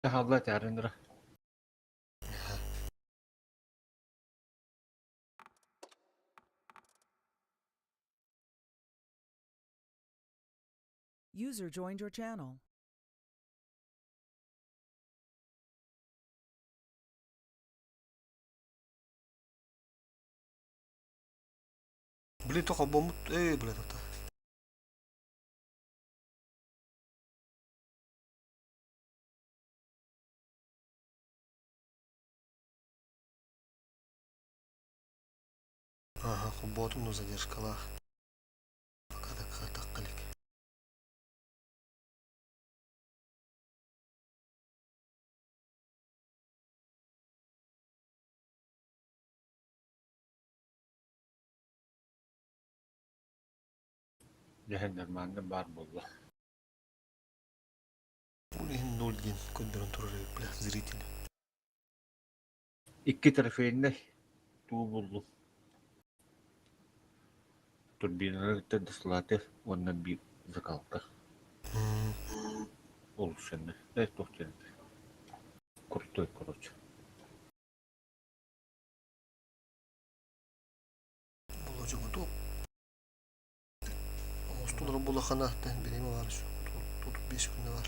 Хаалла этээрин User joined your channel. Блин, тоҕо холбоммут ээ блядь это. Ага, холбоотум но задержкалаах. Пока так тахха илик. Дьэ, нормально баар буолла. Ол иһин ноль диэн көрдөрөн турар эбит, бля, зрители. Икки трофейнай туу буллум. Турбиналар кытта дослаты уонна биир закалка. Улучшенный. Э, туох диэн Крутой, короче. Болочугу туох Оҥостулара булахана бириэмэ баар 35 күнэ бар.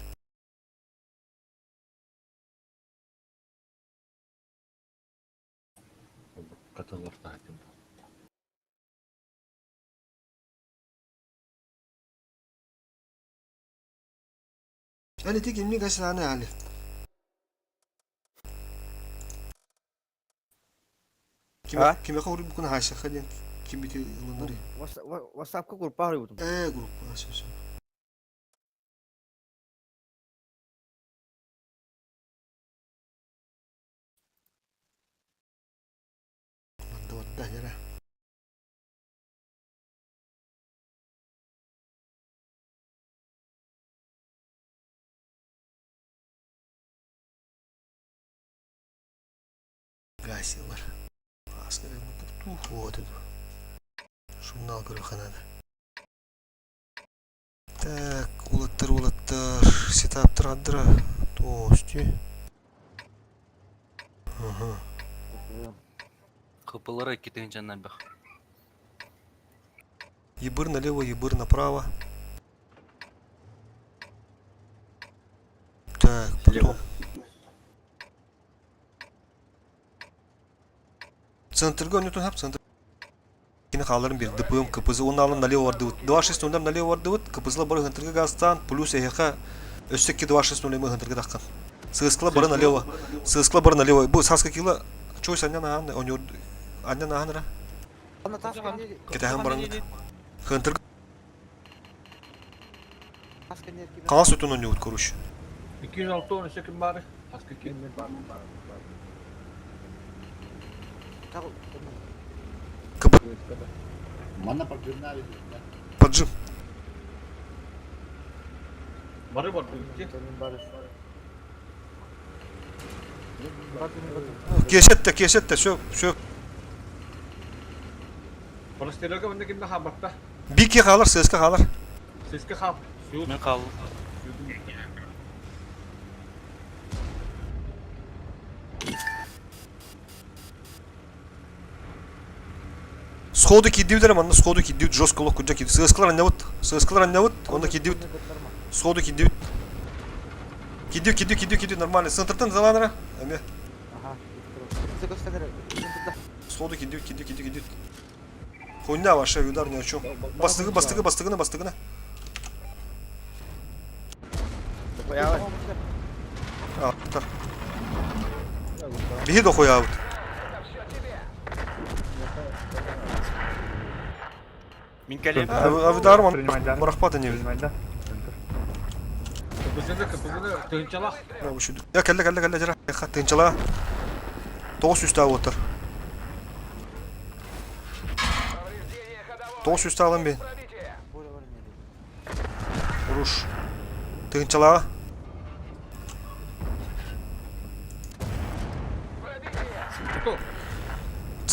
Каталог таһытым. Эн ити кимник асааны али? А? Кимэхэ уруйбуккун хаайсахха диэн ким ити ылынарый? Ватсапка группа уруйбутум. Ээ, группа, все, все. Барда барда, яра. Гасилар. Ааска вот это. Журнал көрүөххэ наада. Так, уолаттар, уолаттар, сетаптар хардыра тоостүү. Ага. ХПлара 2 тыһыынчанан элбэх. Ебыр налево, ебыр направо. Так, потом. Центрга ойнотун хап, центр. Кини хааларын бир ДПМ КПЗ уонна алын налево бардыбыт. 2-6-0 налево бардыбыт, КПЗ бары центрга газтаан, плюс эһиэхэ өссө 2-2-6-0 эми центрга таххан. Сыскла бары налево, сыскла бары налево. Бу саска кила, чой аннан ахан, оньор, аннан ахан ра. Кетэхэн барангыт. Центрга Хаҥас өтөн оонньуубут короче. 206 өссө ким баар? Хаска ким баар? КБ Манна поджимнали да? поджим. Бары бардыбыт Киэсэтте, киэсэтте, все, все. Простелерге манна кимде хаалбатта? Бики хаалар, ССК хаалар. ССК хаал. Мен хааллым. Сходу киирдибит манна сходу киирдибит, жестко олох курдук киирдибит. ССКлар аннябыт, ССКлар аннябыт, онно киирдибит. Сходу киирдибит. Киирдибит, киирдибит, киирдибит, киирдибит, нормально. Центртан заланара. Эме. Сходу киирдибит, киирдибит, киирдибит, киирдибит. Хуйня ваша, удар ни о чем. Бастыгы, бастыгы, бастыгына, бастыгына. Аттар. Биһи дохуябыт. Мин кэлиэм. Авидар мурахпат инибит. КПЗны, КПЗны тыһыынчалаах. Я кэллэ кэллэ кэллэ дьара. Тыынчалаа. 900 уоттар. 900 алын бин. Уруш. Тыынчалаа.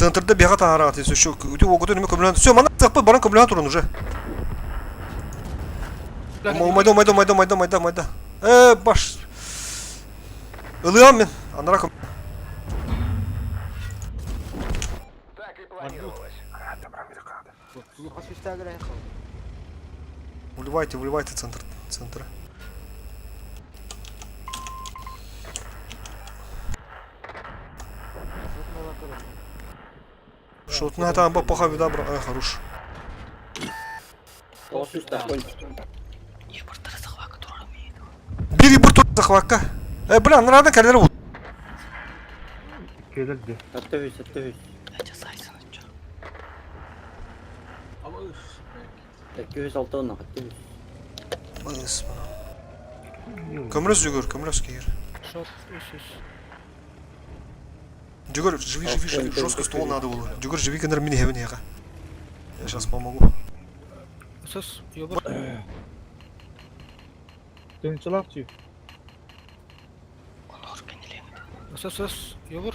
Центрда бега таһараҕа еще үтү уогутун эме көмөлөөн. Все, мана тыаппыт баран көмөлөөн турун уже. Майда, майда, майда, майда, майда, майда. Э, баш. Ылыам мин. Анара ком. Уливайте, уливайте центр, центра. Шутна там бапаха вида бра, ай хорош. Бери бурту захватка. Бля, надо калер вот. Келерди. 703, 703. 206 703. Көмрөс жүгір, көмрөс кейір. Шот, үс, үс. Жүгір, живи, живи, живи, жестко ствол надо было. Жүгір, живи, кенер мини хевен яға. Я сейчас помогу. Үс, ёбыр. Тынчылак чүй. Үс, үс, ёбыр.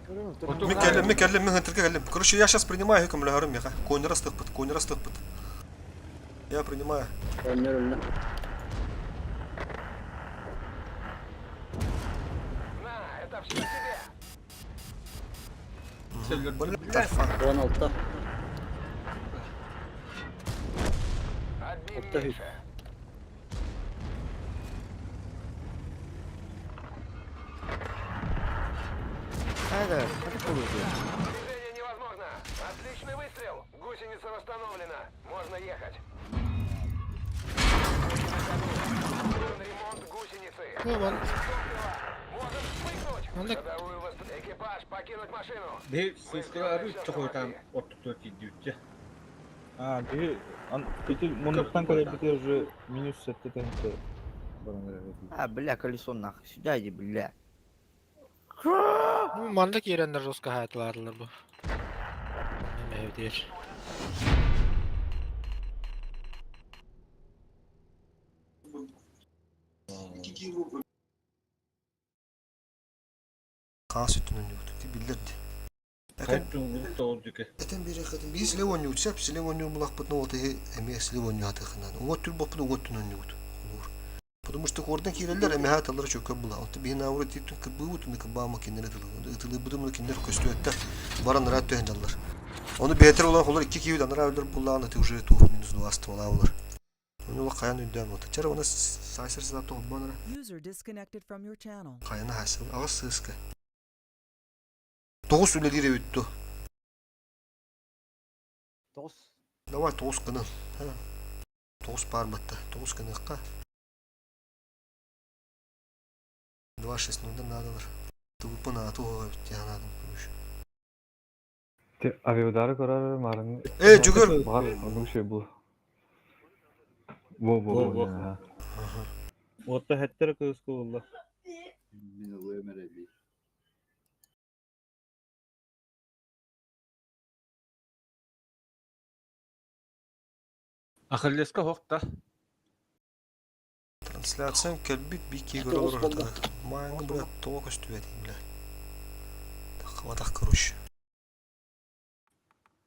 Мен келлем, мен келлем, мен хентерге келлем. Короче, я сейчас принимаю хеком лярым яға. Конера стыпыт, конера стыпыт. Я принимаю. Өнөр Бля, тарфа. 16. 600. Движение невозможно. Отличный выстрел. Гусеница восстановлена. Можно ехать. Нужен ремонт гусеницы. Ёбан. Можем вспыхнуть. Надо- Ходовую восст- Экипаж покинуть машину. Бе сыскалары чохойтан оттуктур тидүүтче. А, биһи ан ити мундуктан кэлэрбитигэр уже минус сэттэ тыһыынча баран эрэр. А, бля, колесо нахуй. Сюда иди, бля. Бу манна киирэннэр жестко хаатылаатылар бу. Неме өтер. Қаа сүтін өнді өтті, білдірді. Этен бире хатын биз ле онню сеп силе онню булак бутны вот эме силе онню атыхынан. Уңот түр бопун уңот түн онню Olur. Потому что кордан кирелер эме хаталар чөкө була. Онты бин авры типтин кыбы бутун кыбама киндер тылы. Ытылы бутун киндер көстүөттер. Баран рат төһен жаллар. Оны бетер olan олар iki киви данара өлөр буллааны ты уже тух минус 2 ствола олар. Оны ола каян үндәм ота. Чара оны сайсыр сылап тоғ банара. User disconnected from your channel. Каяна хасыл. Ағыз сыска. Тоғыз үлелер өттү. Давай тоғыз кынын. Тоғыз пар батта. Тоғыз кыныққа. 2-6-0 надо бар. ТВП на атуға бітті анадым. Те авиудары көрөр марын. Э, жүгір! Бар, онук şey бу. Во, во, Во, во. во. Отта хэттер кыыс кулла. Мин ылыам эрэ бии. Ахиллеска хохта. Трансляциям кэлбит бики Тоғыз көрөр болды. Майыңы, бля, тоға көстүбәт, бля. Таққабатақ короче.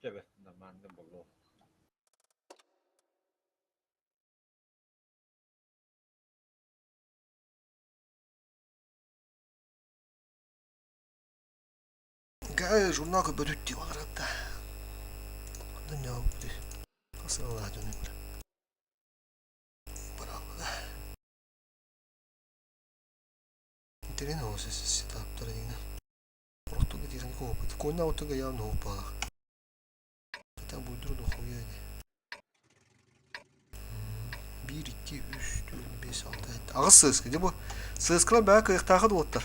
Жебе, нормально болду. Гай, журнал көбөтүт деп алар да. Онда не алып Асылала дөнүм, бля. Браво, да. Интересно, осы сетаптар деген. Рохтуга деген опыт. Койна отуга явно опалах. Хотя будет друг хуя 1, 2, 3, 4, 5, 6, 7. Ағыз сыска. Де бұл? Сыскалар бәрі кыйықтағы болаттар.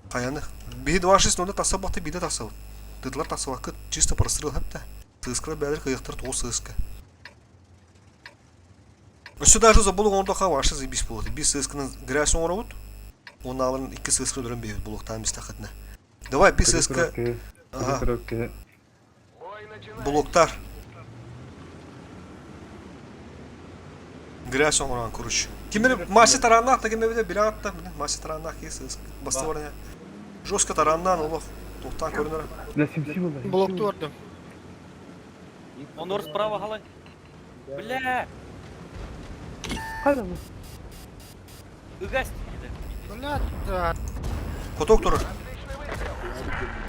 Қаяны. Би 2, 6, 0 таса бақты, биде таса. Тыдлар таса вакыт чисто прострел хапта. Сыскалар бәрі кыйықтар тоғыз сыска. Өсі даже забыл оңда ха вашы заебись болады. Би сысканы грязь оңрабыт. Оны алын iki сыска дөрөн бейбит булуктан биз тахытна. Давай би сыска. Ага. Коротке. Бой начинается. Блоктар. Грязь оңран короче. Кимер маси тараннах та кимер биле атта маси тараннах ки сыска. Басты бар не. Жестко тараннан олох. Токтан көрүнөр. Бля, симси болду. Блокты бардым. Онор справа халай. Бля! Кайда бу? Ыгас. Блядь, Поток турар.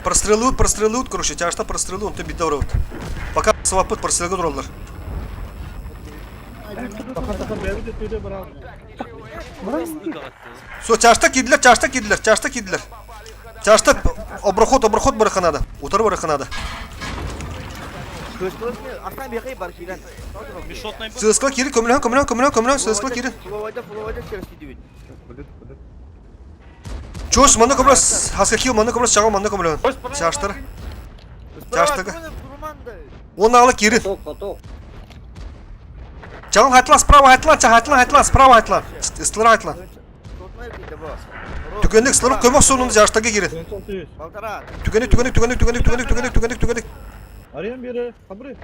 Прострелуют, прострелуют, короче, тяжта прострелуют, он тебе бит Пока свапыт прострелга тураллар. Таха таха бэйбит өттүдэ барал. Все, тяжта киирдилэр, тяжта киирдилэр, тяжта киирдилэр. Тяжта оброход, оброход барыха надо. Утары барыха надо. Мешотный был. Сыска кири, көмөлөһөн, көмөлөһөн, көмөлөһөн, көмөлөһөн, сыска кири. Чос, манна көмөлөс, хаска кил, манна көмөлөс, чаҕыл, манна көмөлөһөн. Тяжтары. Тяжтага. Он ала кири. Поток, поток. Чаҕыл хайтлан, справа хайтлан, хайтлан, хайтлан, справа хайтлан. Ыстылара хайтлан. Түгэнник сылырып көмөх суунун жаштага кирин. 600. Түгэнник, түгэнник, түгэнник, түгэнник, түгэнник, түгэнник, түгэнник, түгэнник. Арыйан биэрэ, хабыры.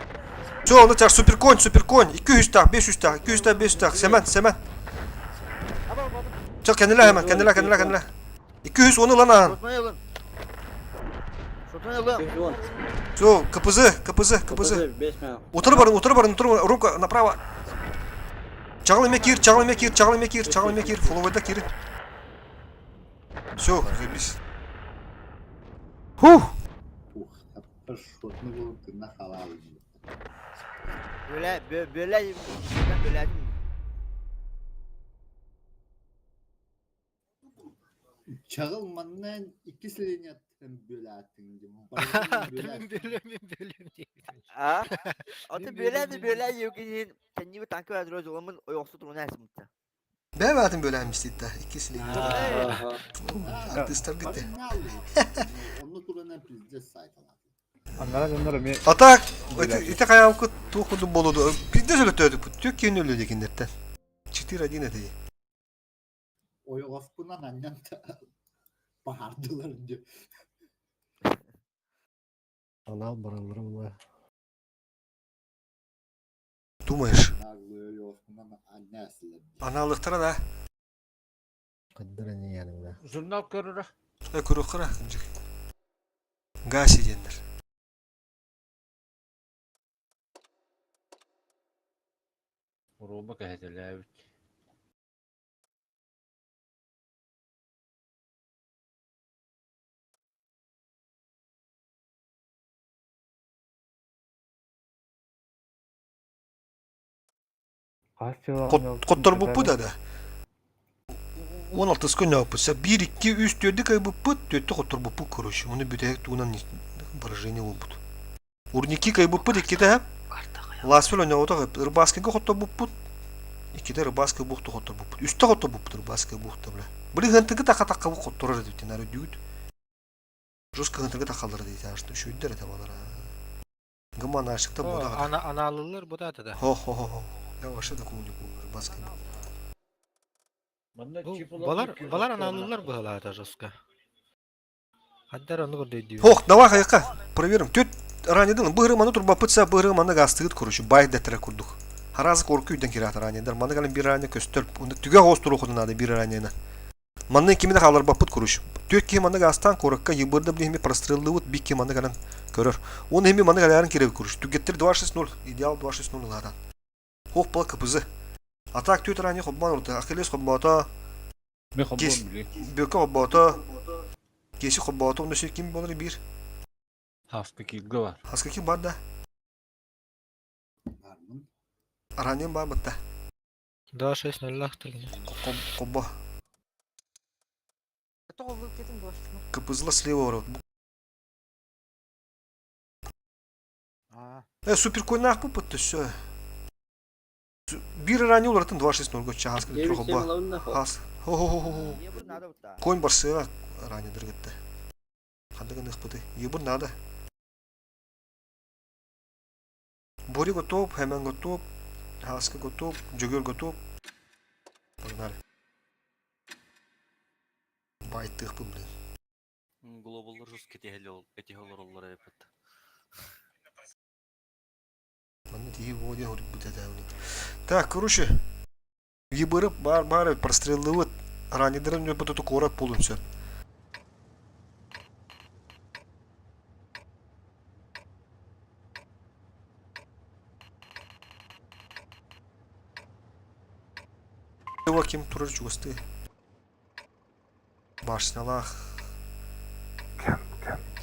Все, оны чаш суперконь, суперконь. 200 так, 500 так, 200 так, 500 так. Семен, Семен. Чак кениле hemen, кениле, кениле, кениле. 200 оны лан ахан. 210. Все, КПЗ, КПЗ, КПЗ. Бес мя. Утыр барын, утыр барын, утыр барын. Рука направо. Чаҕыл эме киир, чаҕыл эме киир, чаҕыл эме киир, чаҕыл эме киир. Фуловойда киир. Все, заебись. Фух. Ух, шотный был ты на халал. Чаҕыл манна иккис линияттан бөлаатыҥ диэн барытын Мин бөлаатыҥ. бөлөм, мин бөлөм диэбитим. А? Ото бөләде бөлә югин кәнни танка бәдер оламын ойоксу турун әсмитте. Бэбээтин бөлөөн миститта. Иккис линия. Ага. Артистар гитте. Бары не алды. Онно турана пиздец сайталады. Аннара дьоннор эмиэ А так, ити хайаабыкыт туох курдук буолуо Пиздец өлөттөөдүк. Түк киһини өлүө диэкиннэртэн. 4-1 этэ. Ойоҕоспунан анньан баһардылар дии. Анал баралларым ла. Думаешь? Наглый ойоҕоспунан анньа эсилэр дии. Аналыктара да. Каддара не яныңда. Журнал көрөрө. Э көрүөххара. Гаси диэннэр. Уруба кэһэтэлээбит. Хотторбуппут да. 16 күн оппут. 1 2 3 4 кайбыппыт, 4 хотторбуппут короче. Оны бүтэһик тугунан поражение болбут. Урники кайбыппыт иккитэ Ласфел ойнообута Рыбаскайга хотторбуппут. Иккитэ Рыбаскай бухта хотторбуппут. Үстэ хотторбуппут Рыбаскай бухта бля. Били хантыгы таха такка бу хотторор эдибитин ары дүүт. Жестко хантыгы такаллар дейт ашты. Үшүйдер это балар. Гыман ашыкта буда. Ана аналылар бу да да. Хо хо хо хо. Я вообще такого не помню. Рыбаскай. Манна Бу чип балар балар аналылар быһалаата жестко. Хаддар ону көрдөйдүү. Ох, давай хайка. Проверим. Төт ранедын быһыры маны турбапытса быһыры маны гастыгыт короче бай дэттере курдук. Харазы корку үйден кират ранедер. Маны гален бир ране көстөр. Уны түгә хостуру худун надо бир ранена. Манны кимине халар бапыт короче. Төт ки маны гастан коракка ебырда биле простреллыбыт бик ки маны гален көрөр. Он эми маны галярын керек короче. Түгеттер 2-6-0. Идеал 2-6-0 ладан. Хох бала КПЗ. А так төт ране хобман урты. Ахиллес хобмата. Мен хоббом Кес. били. Бөкө хоббата. Кеси хоббата. Оны ким болар бир. Хаска килге бар. Хаска ким бар да? Бармын. Ранен бар бытта. 2-6-0 лахтылы. Кобба. КПЗ слева ворот. Э, супер койнах пупыт, все. Бир ранен олартын 2-6-0 гоча хаска 9 хобба. 7 лавын нахуй. Хас. Хо-хо-хо-хо. Конь барсыга ранен дыргытты. Хандыгы ныхпыты. Ебыр надо. Бори готов, Хемен готов, Хаска готов, Джогер готов. Погнали. Байтых бы, блин. Глобаллар жестко этихелер оллар эпет. Манна тиһи воде говорит, будет это, блин. Так, короче, ебырып бар бар простреллыбыт. Ранидерин вот эту корот полностью. Ким турар чугасты. Башнялаах.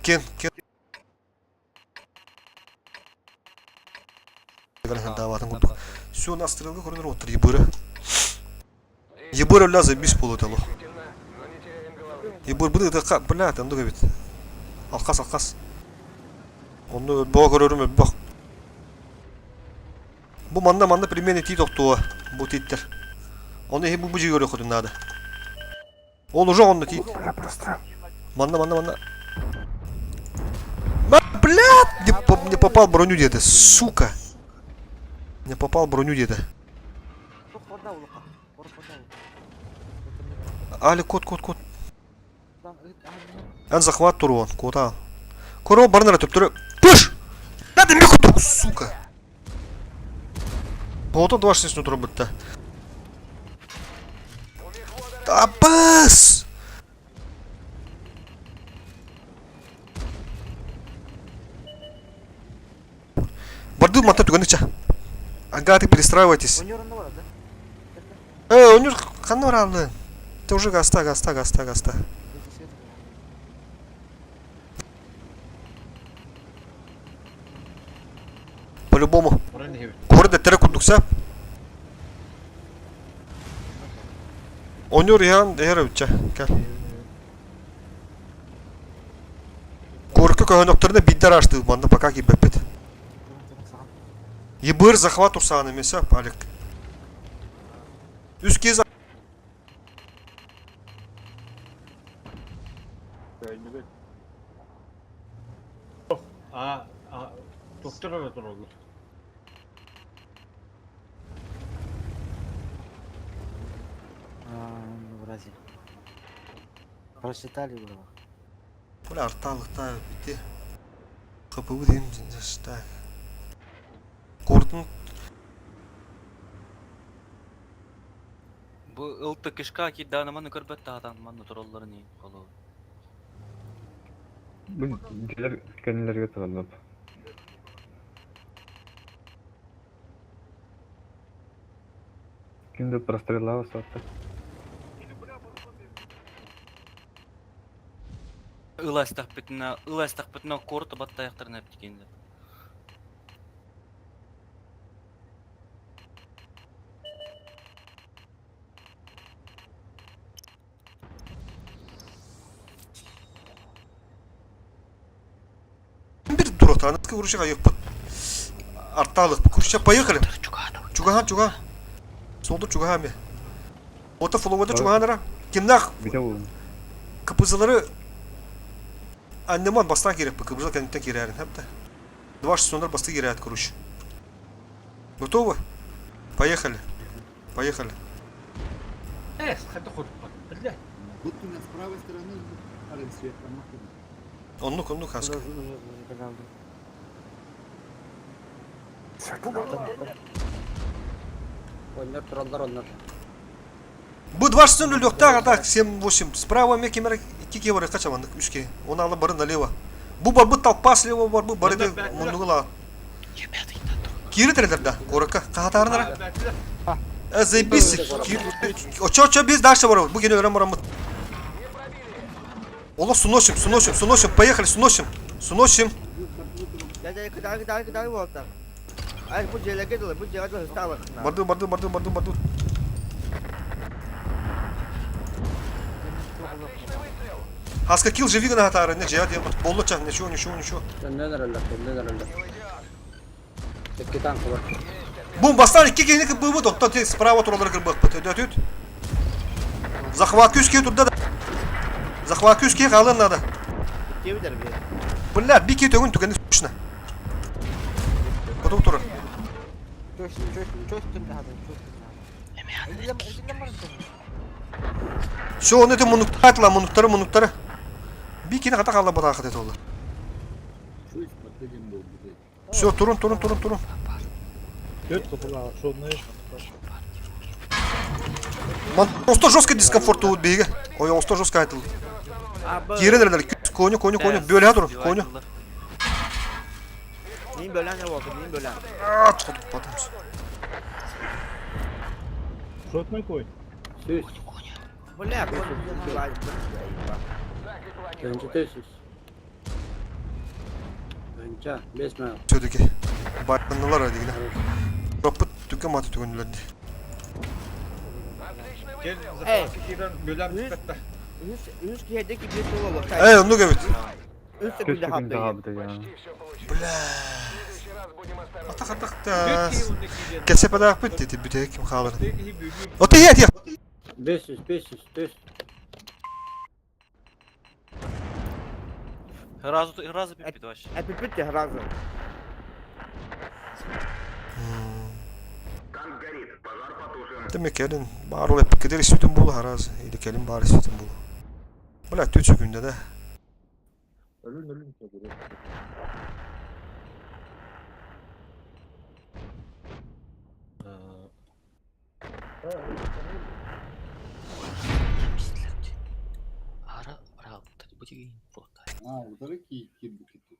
Ким? Ким? Даватын курдук. Все, нас стрелка көрүнөр оттор Ебыра. Ебыр өллө забис болот алу. Ебыр быды ытыкка, бля, тандык эбит. Алкас, алкас. Онну өлбөҕө көрөрүм өлбөх. Бу манна манна примерно тиит охтуо бу тииттэр. Ону иһи бу бу жиги көрүөххүтүн наада. Ол уже онно тиит. Манна манна манна. Блядь, не, по не попал броню где-то, сука. Не попал броню где-то. Али, кот, кот, кот. Эн захват туруон, кота. Коро барнара төптөрө. Пыш! Надо мекуту, сука! Ото 26 нутро бытта. Табыс! Барды мата түгәничә. Ага, ты перестраивайтесь. Э, у него ханна баралды. Ты уже гаста, гаста, гаста, гаста. По-любому. Куорат эттерэ курдук сап. Онньуур иһэн иһэр эбитчэ. Кэл. Куоракка көһөнөхтөрүнэ биирдэ араастыыбыт манна пока киирбэппит. Ебыр захват урсаан эмиэ сөп, Алик. Үс киһи А, а, доктор эрэ тураллар. Вроде. Прочитали было. Бля, арталыкта бити. КПУ дейм так. Куртун Бу ылты кишка киддааны маны көрбөт таатан манна туралларын и холу. Бу дьиэлэр кэннилэригэр тураллар. Ким да простреллаабат суохтар. Ыластахпытына, ыластахпытына корты баттаяқтарын әптикенде. бир турат, аныкы курушага айыппыт. Арталык. Курша поехали. Чугахан, чугахан. Солду чугахан ми. Ота фоловода чугаханара. Кимнах Бүтэ буолун. КПЗлары аннеман бастан керек бу. КПЗ кэнниттэн киирээрин хапта. Два шестондар басты киирээт куруш. Готовы? Поехали. Поехали. Э, хайда хоруппат. Бля. Будто у меня с правой стороны арен свет, а нахуй. Оннук, оннук хаска. Оннор тураллар оннор. Бу 2 легта, а так 7-8. Справа мне кемер икки бар качамандык үшке. Оны алып бары налево. Бу бар бу толпа слева бар бу бары муннугула. Кири тренер да. Коротко. Кахатарнара. Э, заебись. Очо, очо, без дальше бар. Бу гене өрөм барамыт. Оло сносим, сносим, сносим. Поехали, сносим. Сносим. Кыдары кыдары буолтар. Ай бу дьиэлэргэ дылы, бу дьиэҕэ дылы ыстаалык. Барду, барду, барду, барду, барду. Хаска килл живи на хатары, не жия дем. Боллу чах, ничего, ничего, ничего. Төннөн эрэллэр, төннөн эрэллэр. Икки танка бар. Бум, бастан икки киһини кырбыыбыт, оттон те справа туралары кырбыахпыт. Өйдөтүт. Захват күс киһи турда да. Захват күс киһи хаалыан надо. Диэбитэр бии. Бля, би киһи төгүн түгэни скучно. Потом турар. Все, он это мунуктара, мунуктары, мунуктары. Би киһини хата хаалла батаахат это олар. Чуть последним был, блядь. Все, турун, турун, турун, турун. Төрт копулаах шотнай. Ман просто жестко дискомфорт уут биһиги. Ой, осто жестко айтыл. Киирэн эрэлэр коню, коню, коню. Бөлө турун, коню. Мин бөлөн не болду, мин бөлөн. Потом. Шотнай кой. Сүүс. Бля, кон Так и планировалось. Тыһыынча 400. Тыһыынча, 5 майл. Все-таки байқыннылар дегене. Пропыт түгэн маты түгөнүлэр дии. Отличный Кел выстрел. запасы киирэн бөлөм түспэттэ. Үс үс киһи кибет буолуо. Эй, оннук эбит. Үс секунда хаалла. Почти все получилось. Бля. В следующий раз будем осторожнее. Атах Түөрт атах киһи уонна киирэн. Кэсэпэдээх бүт дии бүтэһик ким хаалар. Бастыы киһи бүлүү. Оты иһэ тиэх. 500, 500, 400. Разу разу пипит вообще. Эпипит разом. Demek kelin бар ол эппиккетер испитин буолу хараз или келин баар испитин буолу. Бля түт секүндэ да. Ölün ölün söylüyor. Ара браво, бутигин вот. А, утары киирбит китти.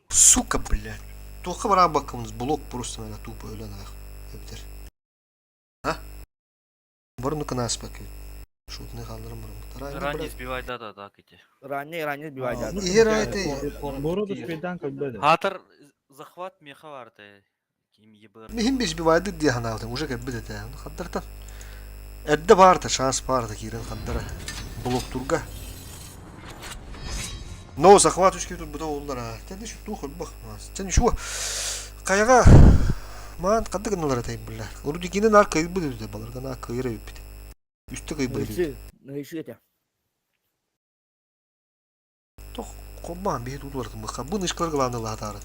Сука, блядь. Туохха бараа баккамыз блок просто на тупо өлөн аах эбитер. А? Барыны кынаас бак. Шутны хаалларым барым. Ранее сбивай, да-да, так эти. Ранее, ранее сбивай, да. Иһэр айты. Бороду спейдан көлбөдө. Хатар захват меха варты. Ким ебыр. Михин бис бивайды дии ханаабытым уже кэлбит этэ. Хаддартан. Эрдэ баарта шанс баарта киирэн хаддара. Блоктурга. Но захват үскэ турбута оллар аа. Тэнни шуттуу холбох. Тэн шуа. Каяга маан хадда гыналар этэй булла. Урудикини нар кыйбыт үтэ баларга на кыйыр эбиппит. Үстэ кыйбыт эбит. Ныйшы это. Тох холбаан биһи тутулар кымыхха. Бу нышкалар главный лаатаарын.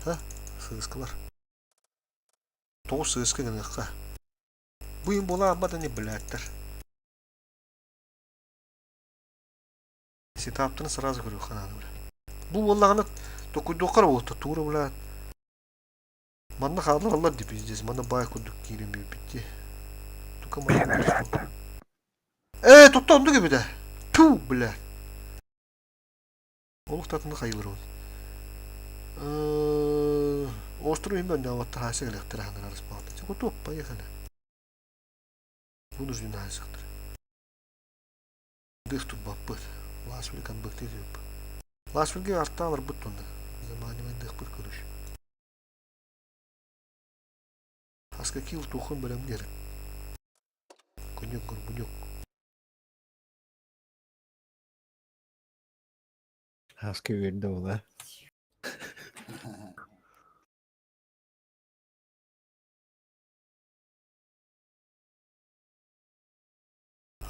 Ха? Сыыскалар. Тоҕус сыыска гыныахха. Бу им була аббата не блядтар. Сетаптын сразу көрүөххэ наада бля. Бу буоллаҕына токуйдуохха эрэ буолта туура бля. Манна хааллар дии пиздец, манна баай курдук киирэн биэрбит дии. Тука манна Ээ, тутта оннук эбит ээ. Ту, бля. Олох татыны хайылыр ол. Остров иһин бönнөөбөттөр хаайса кэлиэхтэрэ хаанар арыспаҕата. Чэ, готов, поехали. Вынужден хаайсахтар. Дых турбаппыт. Ласвель конбыкты түп. Ласвельге артаан барбыт тунна. Заманивай дыхпыт көрүш. Хаска кил тухун бөлөмнер. Конек горбунек. Хаска үөрдэ буолар.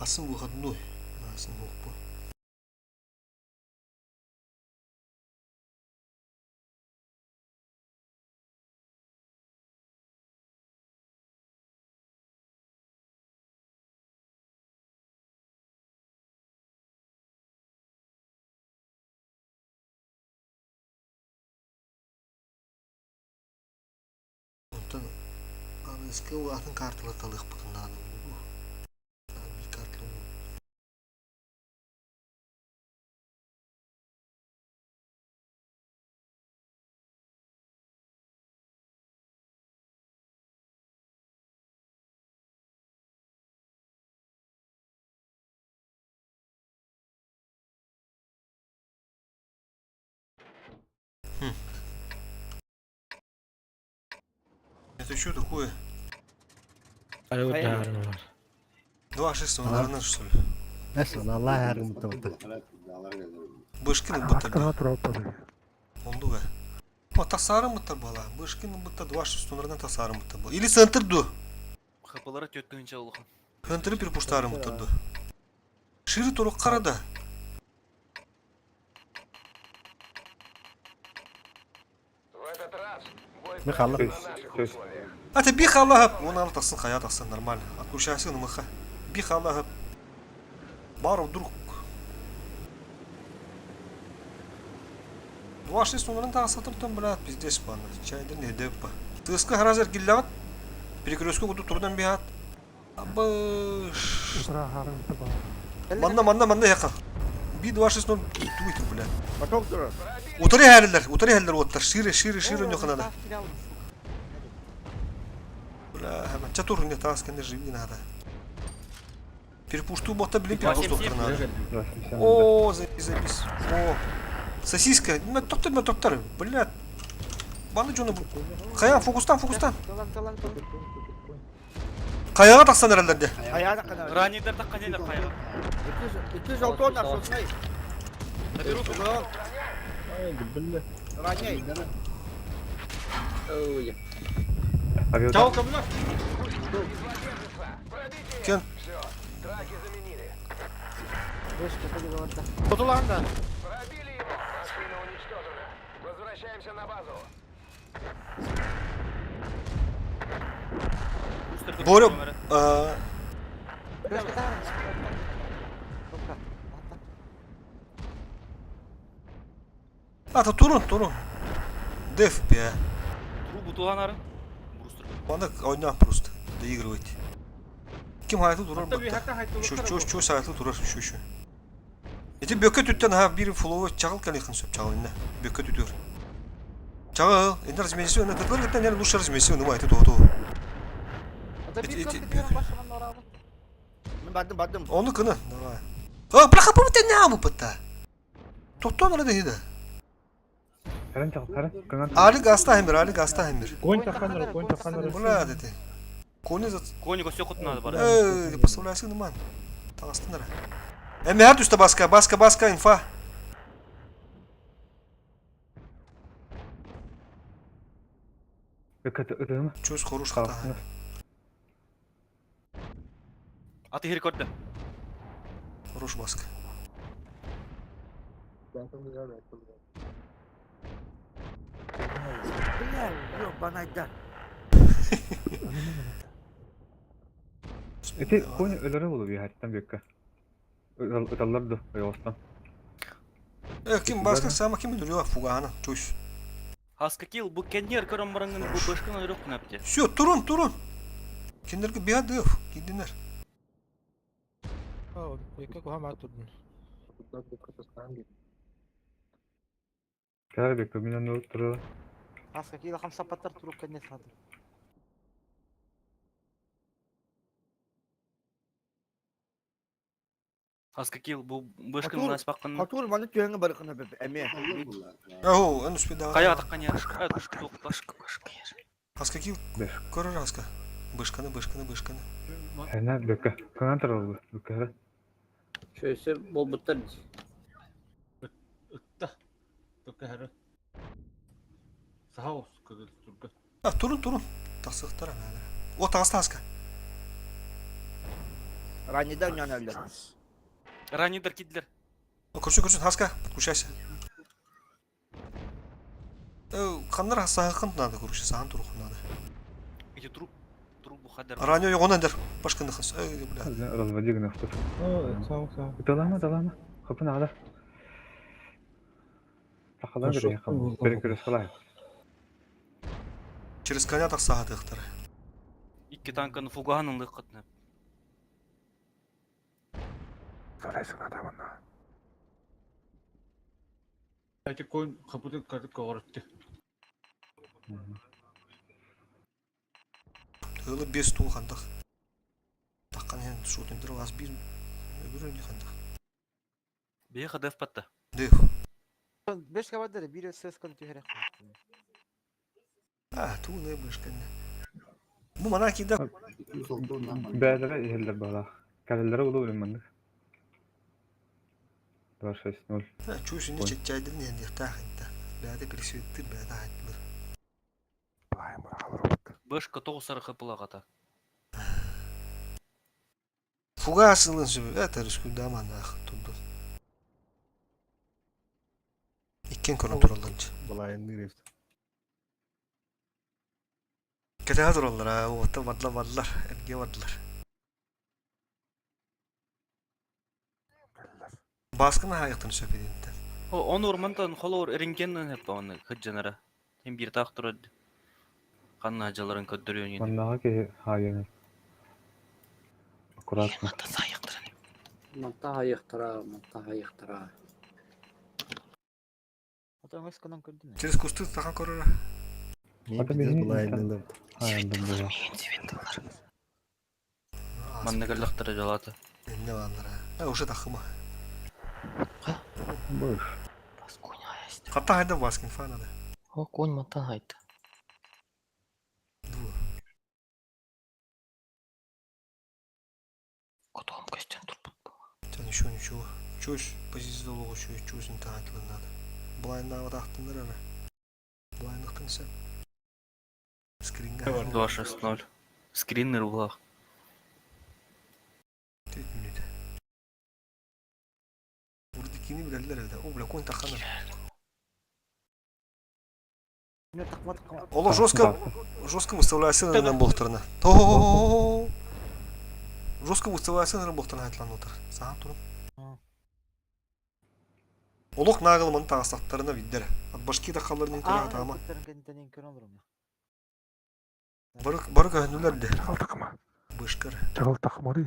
Асын выходной. Асын оппу. Онтон аныгыскы улаатын карталаталыахпытын наада буолуо. Биир карталыы Это что такое? Айы бар. Два шесть наверное, что ли? Эс аналлаах аарыммыт Бышкин быттар. Онду га. О, тасарым быттар бала. Бышкин быттар два шесть наверное, тасарым быттар бала. Или центр ду. Хапалара төттүнче улахан. Центры перепуштарым быттар ду. Шире турук карада. В этот раз бой Михаил. пройдет на наших условиях. А ты бих Аллах. Он ал тахсын, хая тахсын, нормально. Отключайся, нымыха. Бих Аллах. Бар вдруг. Два шесть номерин тағы сатыртын, блядь, пиздец, пана. Чайдыр не деп па. Тыска харазер гиллагат. Перекрестку куду турдан бихат. Абыш. Манна, манна, манна яка. Би 260 туйт, блядь. Поток турар. Утары хәлләр, утары хәлләр оттар. Шире, шире, шире нюхана да. Бля, чатур не тас, конечно, живи надо. Перепуштуу буолта билин перепуштуохтарын наада. 2,70. О, заебись, заебись. О, сосиска. Мөттөхтөр, мөттөхтөр. Блядь. Баны дьону бу. Хайа, фокустан, фокустан. Хайаҕа тахсан эрэллэр де. Хайа да канал. Раннийдар таххан элер хайаҕа. 206 сотнай. Беру. Ай, билле. Ранняй. Ой. Авиадар. Чао, кабина! Кен. Все, траки заменили. Хотулаан да. Пробили его. Машина уничтожена. Возвращаемся на базу. Боря, а, Ата турун, турун. Деф бе. Трубу туһанарын. Брустер. Маны ойнаах просто. Доигрывайте. Ким хайты турар бутта. Чу чу чу сайты турар шу шу. Ити бөкө түттен ха бир флоу чагыл калихын сөп чагыл инне. Бөкө түтүр. Чагыл, инне размесю, инне тытлар гыттан яны лучше размесю, ну айты тоо тоо. Ити ити бөкө. Мен бардым бардым. Оны кыны, давай. А, бляха, помните не бу пытта. Токтон ара дехиде. Харан чагыл, харан. Кыңан. Али гаста хемир, али гаста хемир. Конь таханар, конь таханар. Бля, дети. Кони за Кониго все хоту надо барар. Эй, поставляйся ман. Тагастын ара. Эми ар түстө баска, баска, баска, инфа. Өкөт өтөмө. Чөз хоруш хата. Аты хир көрдө. Хорош баска. Бля, ёбанайда. Эти конь өлөрө болу бихаттан бөккө. Ыталлар ду, ойостан. Э, ким баска сама ким дүрү фугана, чөз. Хаска кил бу кеннер көрөн бараңын бу башкын өрөк кынапты. Все, турун, турун. Киндерге биадыв, кидинер. Бөккө куһама турдун. Кара бөккө мен аны туру. Аска киила хамсапаттар турук кэннэ саады. Хаска кил бу башкын Хатур, наспаккын. Хатур маны түйеңе барыкына бе эме. Ау, эн успе да. Кая таккан я. Башка башка. Хаска кил Беш. көрөр хаска. Бышканы, бышканы, бышканы. Хана бөккө. Кыңан туру бөккө. Шөйсө болбуттар. Ытта. Бөкө хәрі. Саха ос көгөл түргө. А, турун, турун. Тасыктар ана. О, тагаста хаска. Раннийда няналар. Раннийдар кидлер. О, көрсө, көрсө, хаска, подключайся. Э, каннар сахын надо, короче, сахан турухун надо. Эти труп трубу хадар. Раньо йогон дер. Башканы хас. Эй, бля. Разводи гынахтыр. Ыталама, ыталама. Хапын ада. Тахалар бер якын. Бер көрөс калай. Через коня так сахатыктар. Икки танканы фугаһын лыккытны. Эти конь капыты кады көөрөттү. Тылы бес тул хандах. Таккан хен шутындыр вас бир өбүрүн хандах. Бе хадеф патта. Дев. Беш кабадыр бир сөз көн түһэрэ. А, ту не бышканы. Бу мана кида Бәләре иһелләр бала. Кәләләре улу үлмәндек. 2 6 0. чуш не чечайдын не дихтахынта. Бәде пересветтир бәде айтлыр. Башка тоғыз хапылагата. Фугасылын сүбү. Это рискү даман ах тунду. Иккен көрөн туралланчы. Балайын рифт. Кете тураллар, а, ота бадла бадлар, эрге бадлар. Баскын хайыктын сөпединте. О, он ормантан холор эринкеннен хеп оны хыджанара. Хем бир тақ турад. Канна жаларын көддөрүөн ен. Маннага ки хайын. Аккуратно. Манта хайыктара, манта хайыктара. Ата өңөс кынан көрдүн. Через кусты тахан көрөр. Мен Ата пиздец бейин балайын дым. Хайын була. Манна каллахтара жалата. Инне бааллара. Э, уже тахыма. Быш. Хатта хайда Васкин фанады. О, конь мантан хайда. Ду. Котом көстөн турбут. Ча ничего, ничего. Чөс позиция олоҕу чөс чөсүн таһаатылар надо. Блайннаабат ахтыннар эрэ. Блайнныктан сеп. Скринга. 2-6-0. Скриннер улах. Төрт мүнүүтэ. Урдикини билэллэр эбит. О, бля, конь тахханар. Олох жестко, жестко выставляйся на буолтарына. То жестко выставляйся на буолтарына айтлан отыр. Сахан турун. Олох наагылманы таҕыстахтарына виддер. От башки да халларынан көрө атаама. Бары бары көһүнүлэр де. Бышкар. Чагыл тахмары.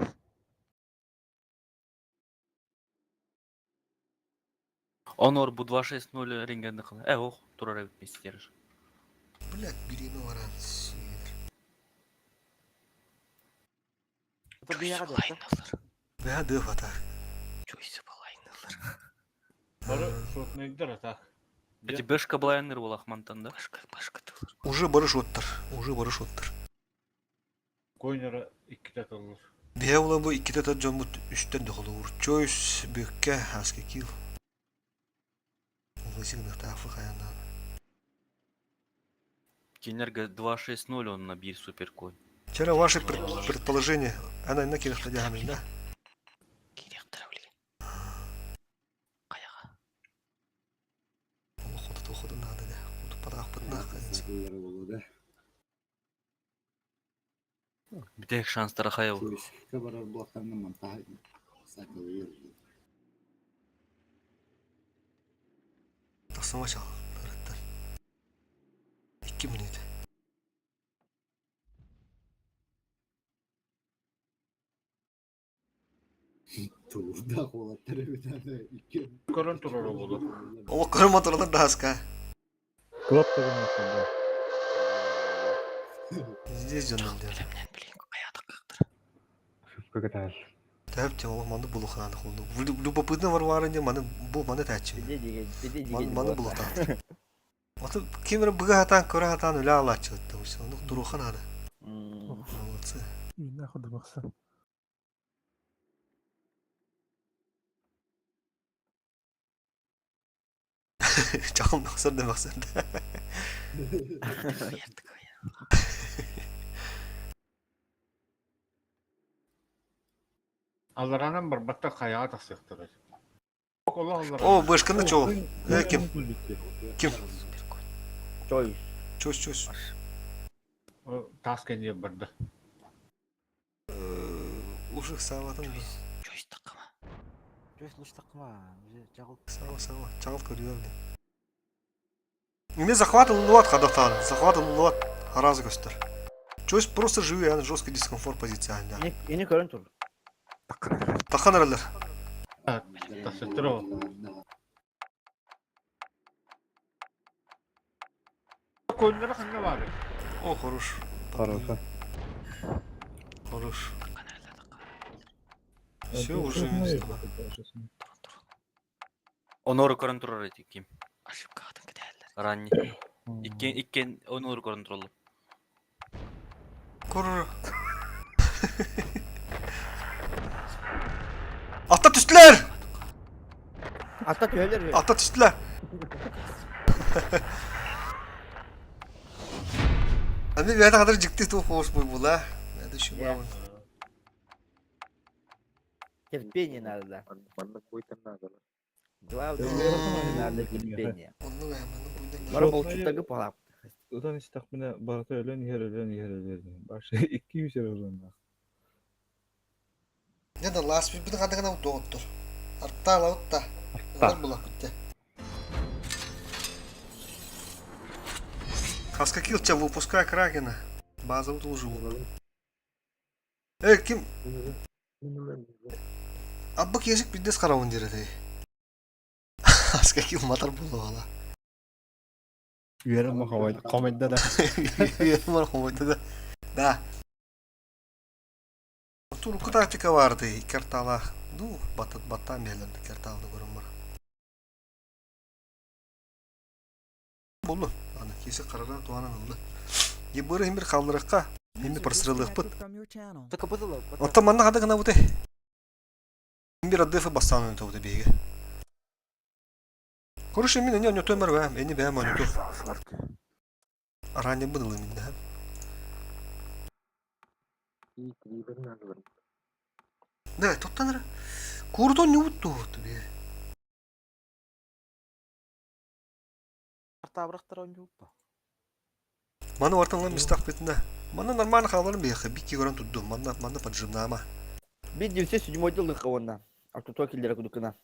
Онор бу 2-6-0 рентгенди кыла. Э, ох, турар эбит местериш. Блядь, бириме баран. Сидер. Бэһэ дыф ата. Бары шотнайдар атак. Эти бэшка блайнер улах мантан да? Уже бары шоттар. Уже бары шоттар. Койнера икките тыллар. Биһэ була бу иккитэ тат дьоммут үстэн дохолуур. Чойс, Бүккэ, Хаски Кил. Улысык ныхтаафы хаяннаан. Кинерге 2-6-0 он на бир суперконь. Вчера ваше предположение, она на кирах да? Уходу надо, да. Уходу падах Сакылары да. Битек шанстара хайыл. Туристика барар блоктарына монтаж сакылы Тахсама чал. Нараттан. 2 минут. Туурда холаттар эбит икки. Көрөн турар болду. О, көрө моторлар даска. Клап деген да. Здесь дьонун диэн. Шипка катал. Тэп тем ол манды булухаан холду. Любопытно Варвара диэн маны бу маны тәчи. Маны булухтаат. Ото ким эрэ быга хатаан көрө хатаан үлэ алааччылытта. Ону туруха наада. Молодцы. Чаҕыл мөхсөр да мөхсөр да. Алларанан барбатта хайаға тахсыахтара. О, бышканы чоу. Э, ким? Ким? Чой. Чөс, чөс. Тас кэнниэ барда. Уших сааватын да. Чөс луштакма. Жагыл. Сава, сава. Чаҕыл көрүөр да. Мне захват ыллыбат хадатаан. Захват ыллыбат аразы көстөр. Чөс просто живи, аны жесткий дискомфорт позиция да. Ини көрөн тур. Тахан эрэллэр. Тахсыттар ол. Койнера ханна бары. О, хорош. Хорошо. Хорош. Все, уже минус два. Онору көрөн турар эти ким? Ранни. Иккен иккен онору көрөн тураллар. Кур. Ата түстүлэр! Ата түһэлэр. Ата түстүлэр! Ами бэйэтэ хатыр дьикти туох хоос буолла. Это еще Yeah. Терпение надо, да. Главное, надо терпение. Оннук ээ, маннык буйдан Бары болчуттагы палап. Утан истахмина барата өлөн иһэр өлөн иһэр өлөн. Башы 200 өлөн. Не да лас бит хадыгына доҕоттор. Артта алабыт да. Ылар булакпыт дэ. Хаскакилча выпускай Кракена. База утулжу. Эй, ким? Абба киэсик биддес харавын диэр этэй. Хаскакил матар буолуоҕала. Үөрэн хомойда да. Үөрэн хомойда да. Да. Урукку тактика баарды икки артаалаах. Ну, баттаан биһэлэр икки артаалны көрөн бар. Болду. Аны киси карара туанан ылды. Ебыры химбир халлырыкка, химби User парсырылыкпыт. disconnected from your channel. Оттон манна хада гына бute. Химбир аддыфы бастан ойноту бute биһиги. Короче, мин эни ойноту өмөр бэм, эни бэм ойноту. Ранее бын ылым инде. Да, тоттан ра. Курдон не утtu бе. Маны вартан лам мистах битне. Маны нормально халарым бияхы, бикки көрөн тудду. Манна манна поджимнама. Бир 907 дылык онна. Автотуа киллere кудукына.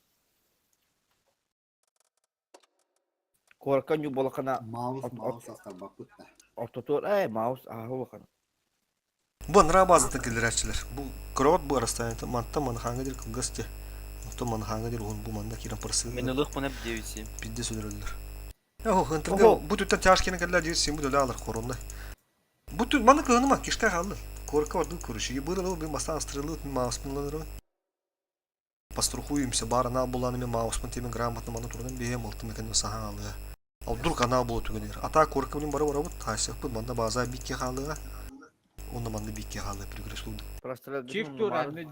Куоракка ньуу буолаххына Маус, маус астарбаппыт да. ортотугар ээ маус ааһы улахан. Бу анараа базата киллэрээччилэр. Бу кровать бу расстояние мантан манхааҥҥа диэри кылгас дии. Оттон манхааҥҥа диэри уһун бу манна киирэн парсыга Мен ылыахпын эп диэбитсиим. пиздец өлөрөллөр. Оһо, хынтырга бу түттэн тяжкины кэллэ диир син бу төлө алар хоронной. Бу түн маны кыһыныма кишка хааллын. Куоракка бардыы көрүшү. Быыр ылы бин бастаан астырылыт мин мауспун ыланырым. Пострахуемся баар анал булааны мен мауспун темен грамотно маны турунан биһиэм ылтым экенин саһаан алыа. Ал вдруг анал була түгэнигэр. Атаа куоракка билин бары барабыт, таайсыахпыт манна баазаа биикке хаалыаҕа. Онно манна биикке хаалыа пригресулду. Прострелгытын умнумаары.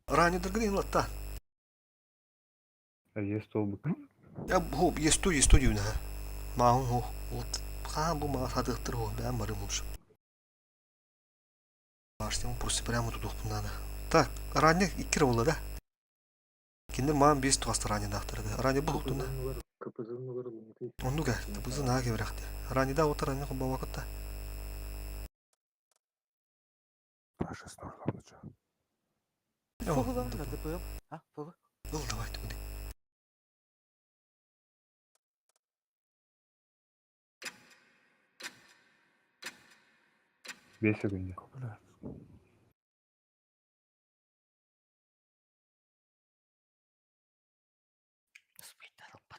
Раннердаргын иһин латта. Есть столбик. Я бу есту есту диюнэ. Маахын ху. Вот хаан бу маа сатыахтар ху бээн барым лучше. Баштым просто прямо тут надо. Так, ранник икки буолла да? Кинилэр маан биэс туҕаста раннедаахтар да. Ранне бу хуктуна. Оннук ээ, кыбызы наа кэбирэхтэ. Раннеда ота ранне холбообоккут да. Ыл давай тугуни. Бес секунда.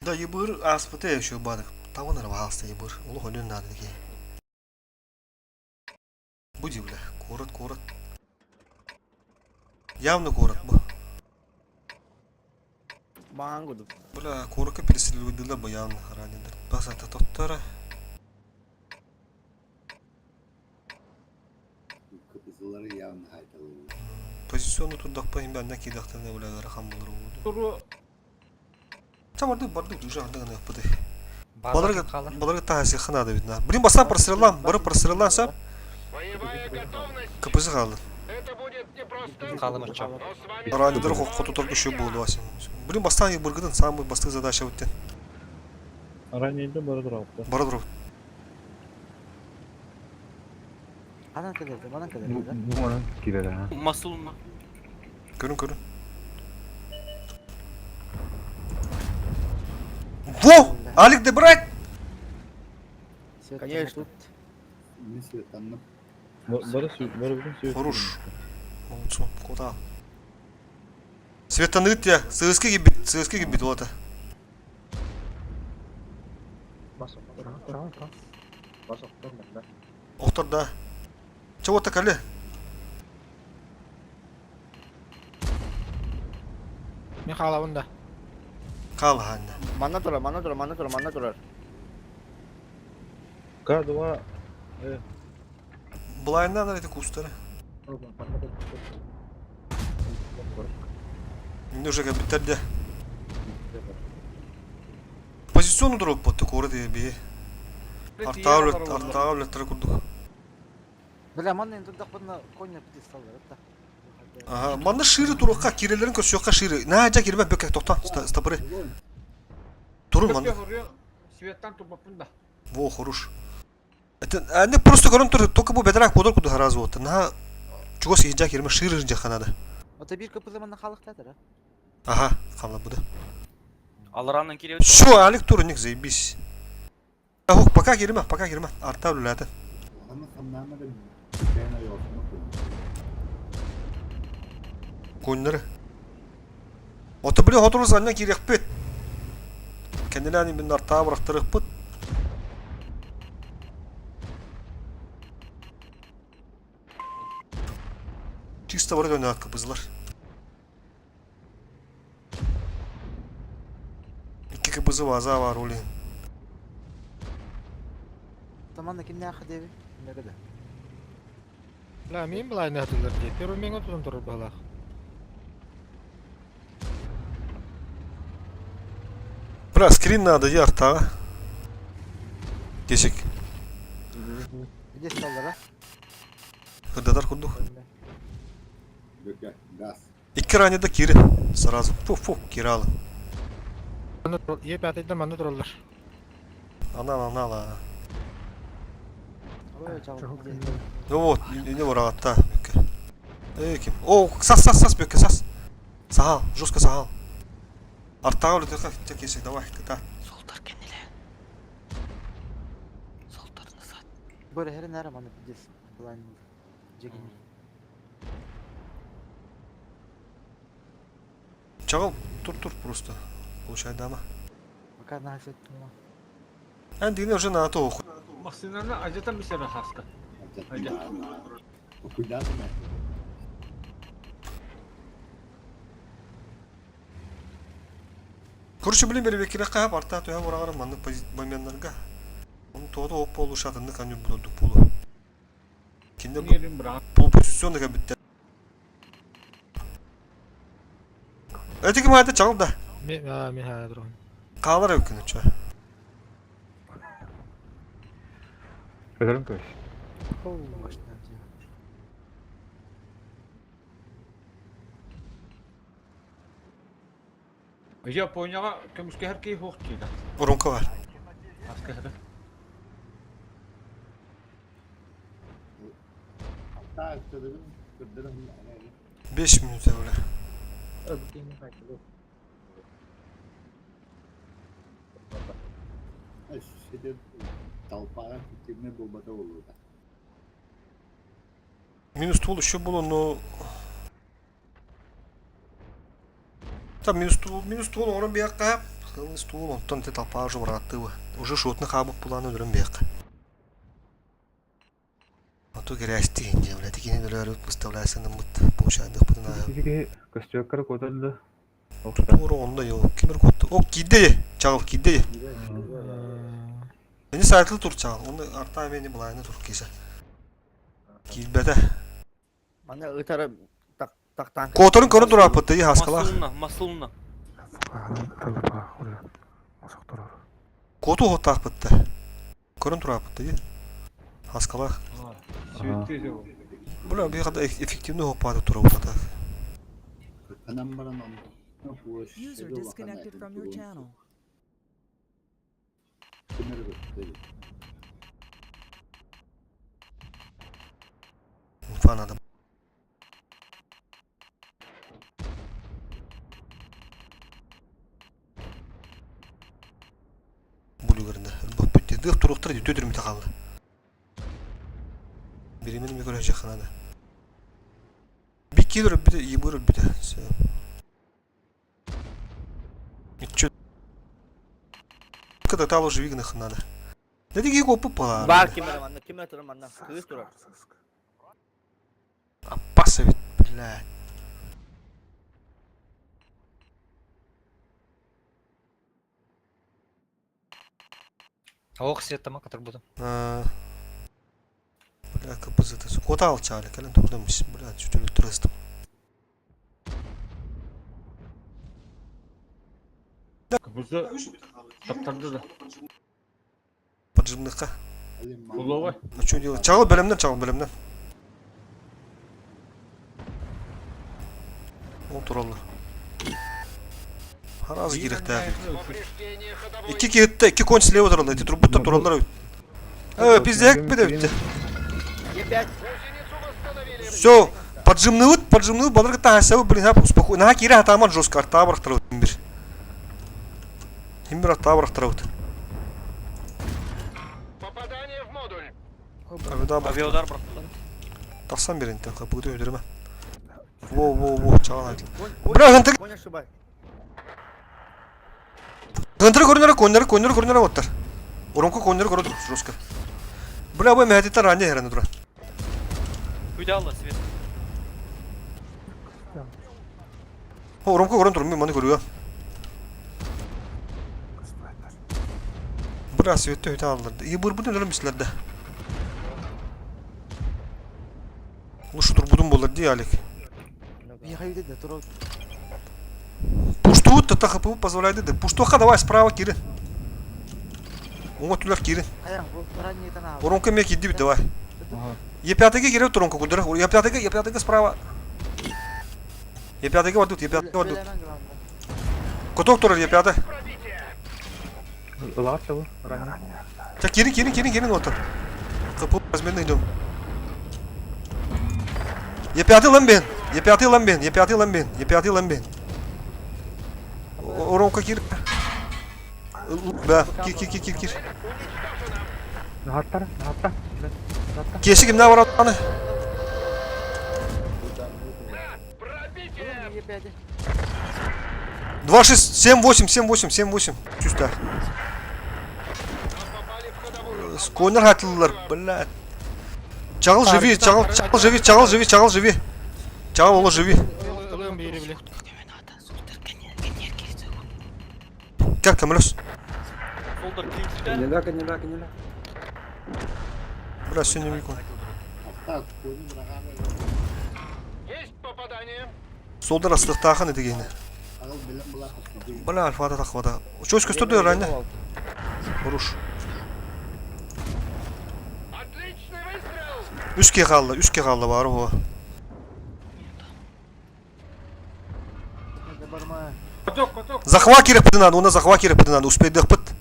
Да ебыр аспыты еще бадык. Тавын арба алыста ебыр. Олох өлөн надо ки. Буди, бля. Город, город. Явно город бу. Маҥан курдук. Бля, куоракка переселилдилер бу явно ранендар. Басата тоттара. Кыпызылары явно haydalı. Позиционы турдахпа хим анна кидахтан бля ыарахан булар болду. Та барды барды уже анда гына яппыды. Баларга баларга таһасы ханада видно. Блин, бастан простреллам, бары простреллам сап. Боевая готовность! КПЗ хаалды. Это будет непросто, Хаалымырча. но с вами... Ранидер хотутар күшү болду асин. Блин, бастан бургыдын самый бастык задача өттен. Ранейді бары тұралыпты. Бара туруп. Ханан кэлэрдэ, манан Бу кэлэрдэ. бу манан киирэр аа. Масулма. Көрүн көрүн. Во! Алик де брать! Конечно. Мен светанным. Бары бары бүтүн сүйөт. Хорош. Молодцом, куда? Светаныть я, сыски гибит, сыски гибит вот. Охтор да. Чего так али? Мен хаалабын да. Кал ханна. Манна турар, манна турар, манна турар, манна турар. К2 Булайынан эти кустары. Мне уже как биттерде. Позициону дроп под такой би. Артавлет, артавлет курдук. Бля, манна турдахпына коня пидесталлар да. Ага, манна шире турукка кирелерин көрсөккө шире. На жа кирбе бөкек токтон, стопыры. Турун манна. Во, хорош. Это они просто көрөн тур, только бу бедрак бодор куду харазы вот. На чугас жа кирме шире жаха надо. Ота бир КПЗ манна халыктатыр, а? Ага, калла буду. Алараннан кириэбит. Все, Алик турник заебись. Ах, пока кирме, пока кирме. Артавлет. Аны хамнама да бэйна yolsunu kurun. Конноры. Ото били хоторус анна кириэхпит. Кэннилээни мин артаа бырахтарыхпыт. Чисто бары дөнөт кыбызлар. Икки кыбызы ваза бар олин. Таманна кимнээхэ диэби? Кимнээхэ да? Бля, мин былайны атылар дии. Первый миңа тутан турар баһылаах. Бля, скрин надо, я артаға. Кешек. Иди столлара. Кырдатар курдук. Бөкө, газ. Икки ранее да кири. Сразу. Фу-фу, киралы. Е пятыйда манна тураллар. Анал, анал, а. Ой, чал. Ну вот, не варагатта. Бөкө. Эй, ким? О, сас, сас, сас, бөкө, сас. Сахал, жестко сахал. Артаға үлетеха, кесек, давай, кыта. Солтар кениле. Солтарны сат. Бөрө херин әре маны пиздец. Былайны. Жегин. Чағыл, тур, тур просто. Получай дама. Пока на хасет. Эн дигне уже на то оху. Максимально ажатан bir sene хаска. Куйдатым Короче, блин, беребеккеле каһап арта төһә барагар маннык моментларга. Оны тоото оп болу шатынны каню будудук болу. Кинде Нерин бра. полупозиционный битте. Эти ким айда чагыл да. Мен а, мен хаа туран. Каалар өкүнү ча. Өтөрүн көс. Оу, башынан. Японияга көмүскө her кей хук дейdi. Урунка бар. Хаска хада. Ата өттөдүгүн көрдөрөм. 5 минут öyle. Сидит толпа эффективный болбата болууда. Минус тул еще было, но... Там минус тул, минус тул, орын бияққа. Минус тул, онтон те толпа уже бараттыбы. Уже шотны хабып буланы өрін бияққа. А то грязь инде, блядь, такие не выставляйся на мут, получай, да, потом Ити көстүөккөр котолду. Тура онда yok. Кимир котtu? О, киде. Чагыл киде. Мени сайтлы тур чагыл. Оны арта мени булайны тур кисе. Килбете. Мана ытара так тактан. Которун көрө тура апты, хаскала. Масылна, масылна. Коту хотак битти. Көрөн тура апты. Хаскала. Була бир када эффективный хоппады тура утата. Анан баран он. User disconnected from your channel. Инфа надо. Булугеринде. Бу бүтте. Дых туруктар төдүрмү калды. Биримин ми көрө жакынады. Бикки дөрөп бите, ибы өрөп бите. Всё. Чё? Когда тал уже вигнах надо. Да диги копы пала. Бар кимер манна, кимер турар манна. Кыз турар. Опаса ведь, блядь. Ох, свет там, который буду. А, Бля, КПЗ ты. Кота алчали, кален турдамыс, бля, чуть өлтүрөстүм. Кыбызы таптарды да. Поджимныкка. Улова. А что делать? Чагыл белемден, чагыл белемден. Ол туралы. Хараз керек та. Повреждение ходовой Икки кетти, икки конь слева туралы, эти трубы туралар. Э, пиздец, бит. Е5. гусеницу восстановили. Все, поджимныбыт, поджимныбыт, балар та хасабы блин, хап успокой. На кире атаман жестко арта барактырабыт бир. Хим бир арта барактырабыт. Попадание в модуль. Авида бар. Авиаудар бырактылар. Тақсан берин тәкъ, бүгді өдірме. Во, во, во, чагал айтыл. Конь, Бля, гынтыр, конь ошибай. гынтыр көрүнөр, коннор, коннор көрүнөр оттар. Уронку коннор көрөдүр, жестко. Бля, бу мәһәтиттер ранне херен тура. Күйді алла свет. О, Ромка көрөн турун, мен маны көрүө. Быра светтэ өтө алларды. И бырбытын өлөм мислерде. Лучше турбутун болар ди Алик. Пуштуут та ХПУ позволяет да. Пуштуха давай справа кирин. Уңа түләр кирин. Воронка мек иди давай. Е5-ге кире туронка кудыр. Е5-ге, Е5-ге справа. Е5-ге вардут, Е5-ге вардут. Куток турар Е5. Ылаат чабы, ранее. Так, кирин, кирин, кирин, кирин отыр. КП разменный идем. Е5 ламбен, Е5 ламбен, Е5 ламбен, Е5 ламбен. Оромка кир. Да, кир, кир, кир, кир, кир. Нахаттар, нахатта. Кеші кімне бар аны? 2, 6, 7, 8, 7, 8, 7, 8. Чувство. Сконер хатылылар, блядь. Чағыл живи, чағыл, чағыл живи, чағыл живи, чағыл живи. Чағыл олы живи. Как там, Лёс? Кинеле, кинеле, кинеле. Бля, сегодня Мику. Солдар астықтағын едігені. Бля, альфада тақвада. Чөс көстөрдө раньше. Руш. Үске қалды, үске қалды бар о. Захват керек бітін оны захват керек бітін успейдік біт.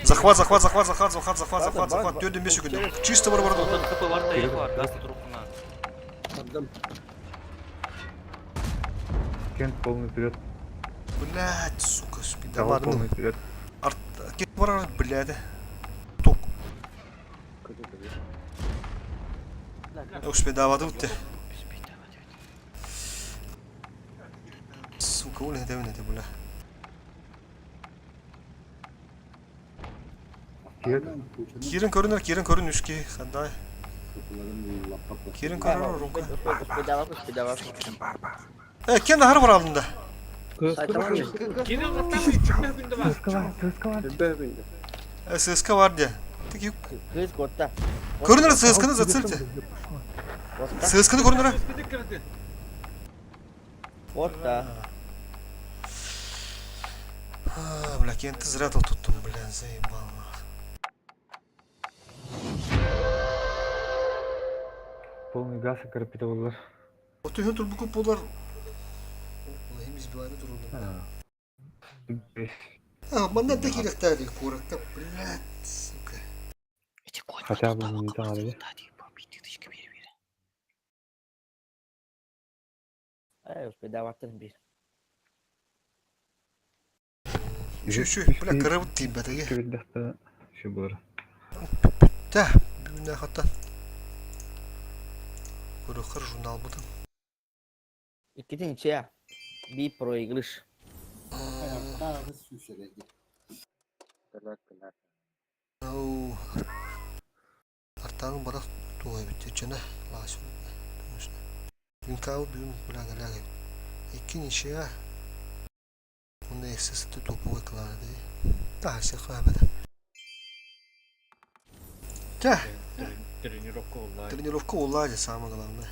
Захват, захват, захват, захват, захват, захват, захват, захват. Төрден бес секунд. Чисто бар бар. ХП бар да, бар, газ трухуна. Кент полный вперед. Блять, сука, Чагыл полный вперед. Арт, кет бар, блядь. Тук. Успедавады бітті. Сука, ол не не бля. Кирин көрінер, кирин көрін үшке, қандай. Кирин көрінер, румка. Э, кен нахар бар алдында. Э, ССК бар де. Көрінер ССК-ны зацельте. ССК-ны көрінер. Вот да. А, бля, кентті зря тут туттум, бля, заебал. Полный газ и карапета болар. Отүйін турбуку болар. Избивайны турулар. А, манда да керектәри куракта, блядь, сука. Хотя бы не дали. Успедаваттан бир. Şu şu, бля, кырыбыт дейм бәтеге. Şu болар. Та, бүгүнә хатта. Көрөхөр журнал бутын. Иккитин ничья. Би проигрыш. Ау. Артаның барак тугай битте жана лаш. Бүгүн кабы бүгүн бля галяга. Икки ничья. Уны эсэсти топовой кланы. Та, все хабада. Та. Тренировка онлайн. Тренировка улади, самое главное.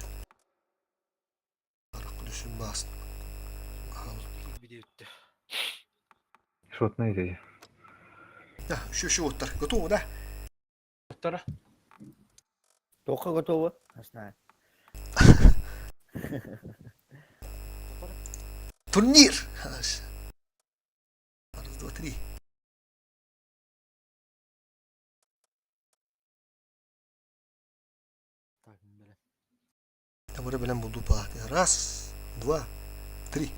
Арак бас. Шотный здесь. Да, еще еще оттар. Готово, да? Оттара. Тока готово? Не знаю. Турнир! Раз, два, три. Там белән булду па. Раз, два, три.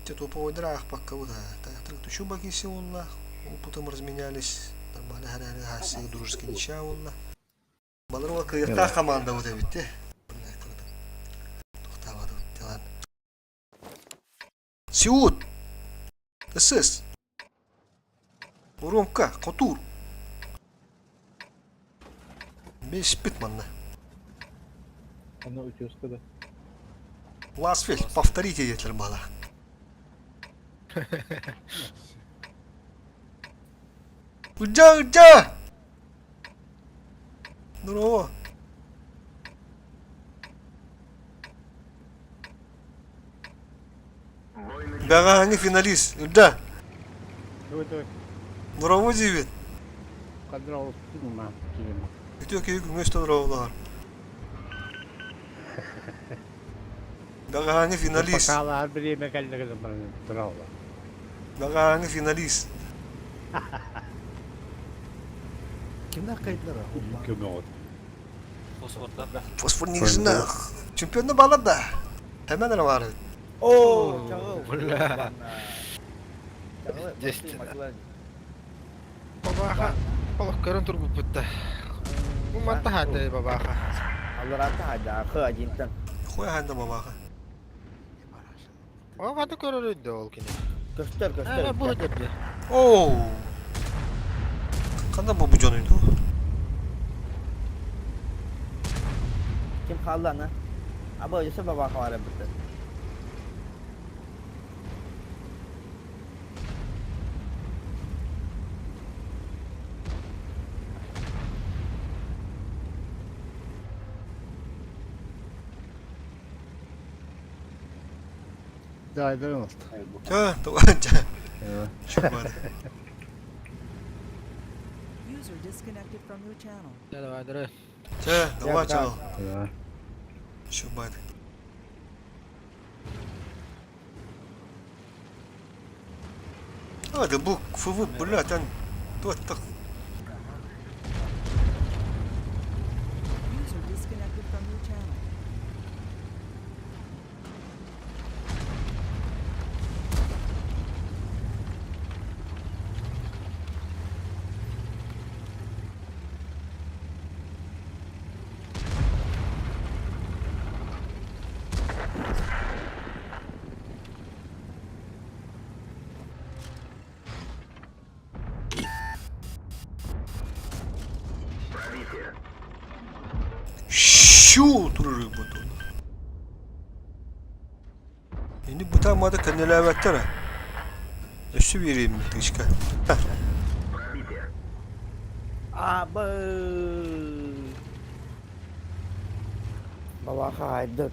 Те топовой драх пока вот так так еще баки сеулла. Опытом разменялись. Нормально хари дружеский ничья улла. Баларова кыйыкта команда вот битте. Сиут. СС. Уромка, Котур. Беш бит манна. Аны утеска да. Ласфель, повторите диэтилэр бала. Ылдьаа, ылдьаа! Здорово. Бэҕэһээҥҥи финалист, Ылдьаа. Здорово диибит. Үтүө киһи күҥҥэ үстэ дорооболоһор. Бэҕэһээҥҥи финалист. Бакалаар бириэмэ кэллэ гынан баран дорообо. Бэҕэһээҥҥи финалист. Кимнээх кыайдылар? Көмөҕүт. Фосфорда. Фосфор негізінде чемпионы балар да. Hemen эрэ баар эбит. Оо, чаҕыл. Бля. Чаҕыл, Естественно. Бабаха олох көрөн турбуппут да. Бу манта хаата бабаха. Аллараата хаайда, один-тан. Хуй хаанда бабаха. Ол хата көрөр өйдө ол кини. Көстөр, көстөр. Бу дерде. Оу. Ханна бу бу дьон үйдү? Ким хаалла аны? Аба өсө бабаха бар эбит. Дайдырын oldu. Чэ, туга чэ. Шубар. User disconnected from your channel. Давай, давай. Чэ, давай чао. Да. Шубар. А, да бу ФВ, блядь, ан туох User disconnected from your channel. Щу турар бу Ини бутаамада кэннилээбэттэр Өссө биэриэм тыычка. Аба. Бабаха хаайда.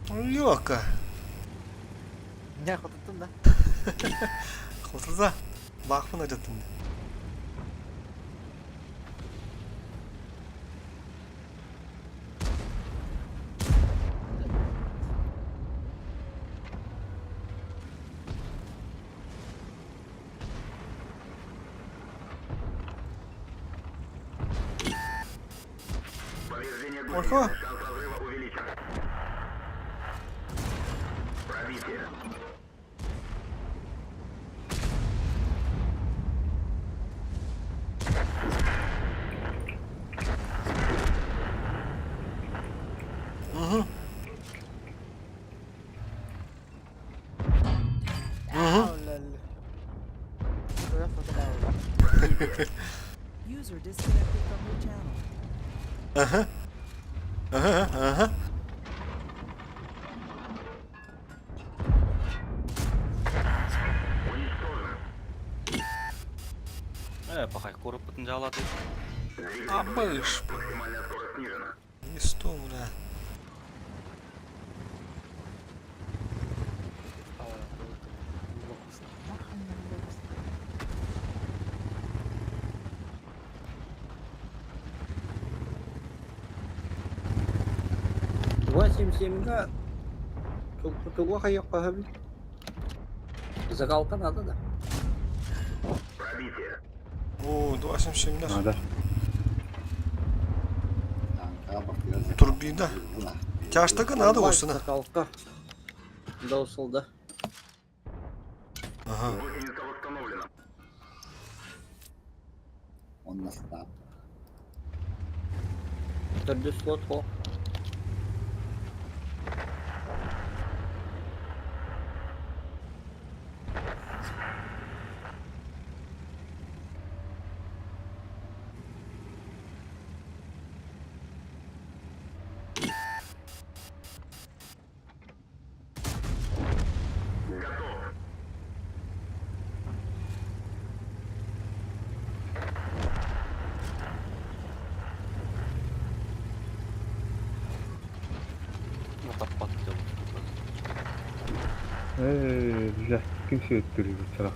Лёка. Не хотуттун да? Хотурда. Баахпын адьаттым. Ольхо. Угу. Угу. User disconnected from your channel. Ага. Ага, ага. Э, пахай коруппутун жаалады. А мышь, бля. Не сто, бля. 2.77-га тугу хайыахха сөбүй? Закалка надо да. О, 2.77 да. Надо. Танкаҕа бахтыгар Турбина. Тяжтага надо осына. Закалка. Досылда. Ага. Он настап. Төрдүс слот хо. Ээ, бля, ким сүөттүрүбүт сарах.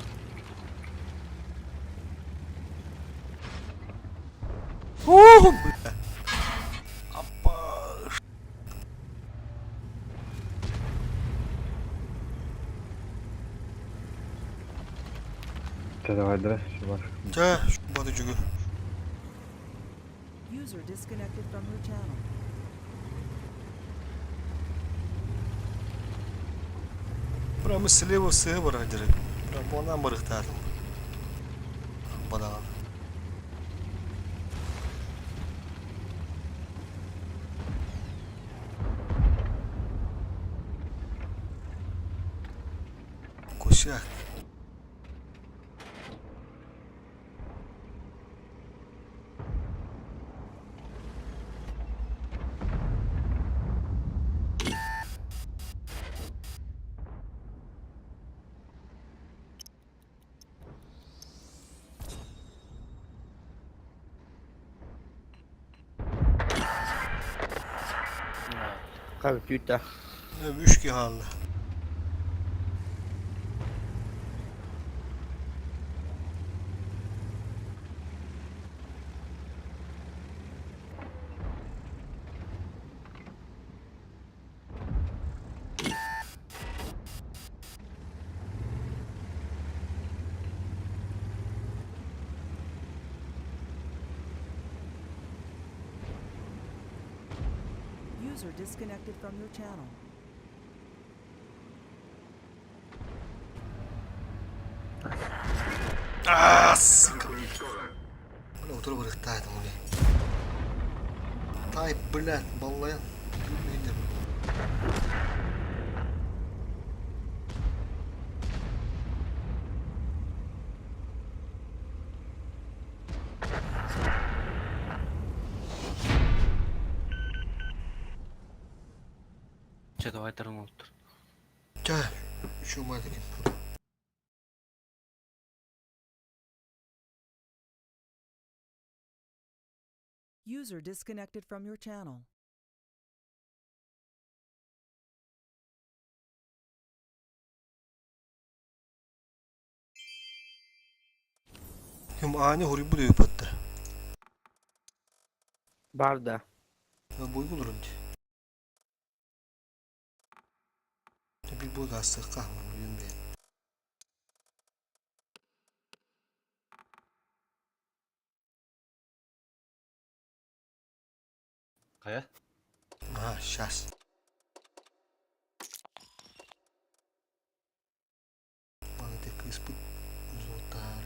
О, бля. Апа. Чэ, давай, давай, чувак. Чэ, бады жүгү. User disconnected from your channel. Прямо слева сыһы барар дирек. Прям онан барыктаатым. Бадаҕан. Косяк. Как тюта. Үш киһи хаалла. User disconnected from your channel. Аа, сука. Бля, утары барыктаатым ули. Тай, блядь, баллайан. Билмейдим. Чэ, давай тарын олтур. Чэ, şu мадикин. User disconnected from your channel. Хм ааны хури бу дөйүпаттар. Барда. Бойгулурун ди. Bir bu gazlık kahvım yün be. Хайа? Ага, сейчас. Маны тек испыт золотар.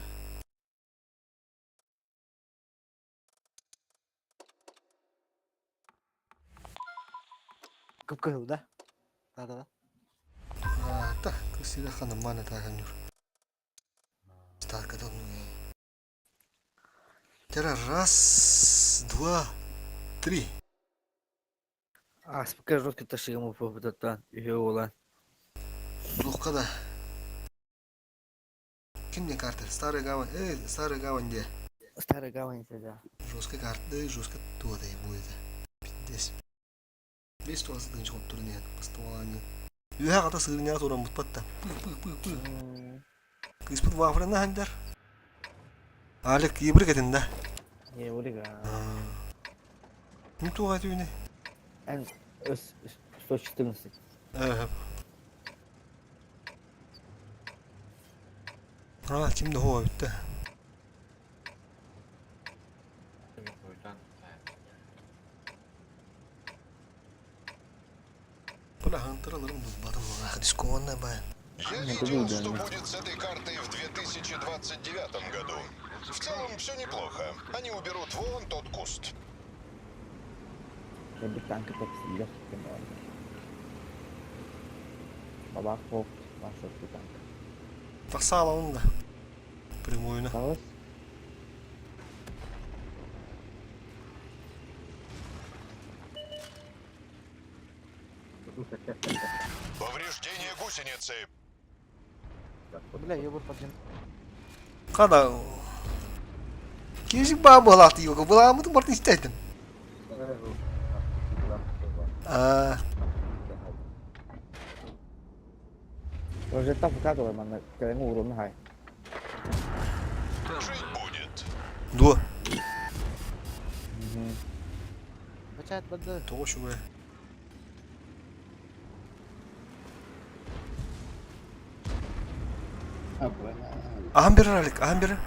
Кып-кызыл, да? Да-да-да. А, так, кысыга ханым маны тагын юр. Так, это Тера раз, два, три. А, спека жестко таши ему попытаться. Йола. Лухка да. Ким не карта? Старая гавань. Эй, старая гавань где? Старая гавань да. Жесткая карта, жестко туда и будет. Пиздец. Бес туасы тынч хоп турне, поставлание. Үһә ката сыгырня туран мутпатта. Пы пы пы пы. Кыспыт вафрена хандар. Алек ебрик этин да. Не, улига. Не туга түйне. Эн 114. Э. А, ким де хоо бүтті. Бля, хантер алырым дуббатым. Ах, дисконна бай. Я видел, что будет с этой картой в 2029 году. В целом все неплохо. Они уберут вон тот куст. Bir танка тепсилер. Бабах хоп, маршрутный танк. Тақсала оны да. Прямую на. Хаос. Повреждение гусеницы. Бля, ебур поджим. Қада. Кешік ба болақты йоғы. Бұламыдың бартын істейтін. А. Рожеттан фука манна кэлэҥи ууруну хай. Жить будет. Дуо? Бачаат барды. Тоҕо үчүгэй. Аһан берер Алик, аһан берер.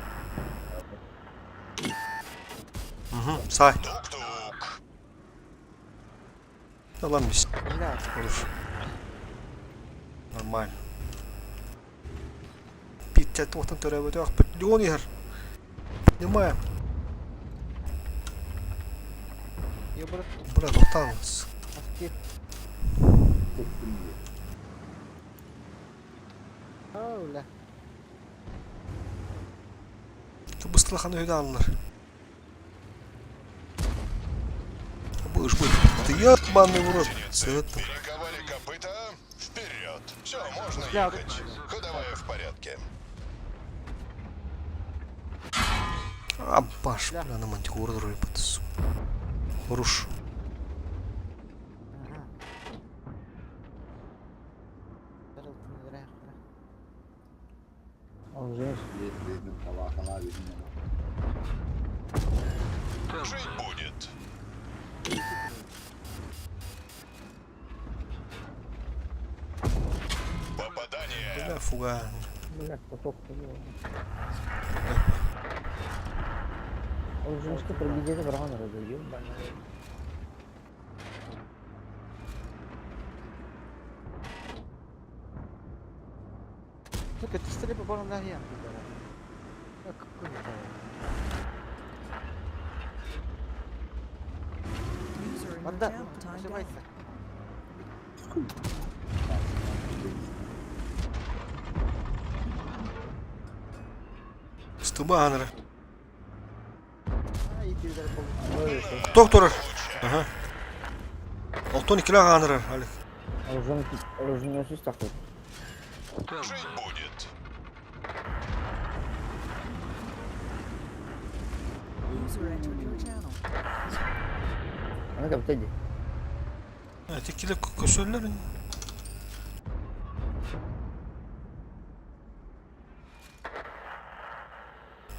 Угу, сай. Тук-тук. Ылан бис. Хорош. Нормально. Питтэ туохтан төрөөбөтөх Леон иһэр. Понимаем. Бля, тоқтаан. Быстылахан өйдө алынар. Будешь будет. Ты ебаный в рот. Это. Перековали копыта. Вперед. Все, можно ехать. Ходовая в порядке. А, баш, бля, на мантикору рыбат, сука. Хорош. Жить будет. Попадание. Бля, фуга. Бля, поток. Оруженочка пробидете врага народу, ебаный. User in your channel timed out. Стуба анара. Ток турар. Ага. Алтон икилээх анарар, Алик. Оруженосец такой. Жить будет. User entered your channel. Она как Тедди. Эти киле көсөллөр.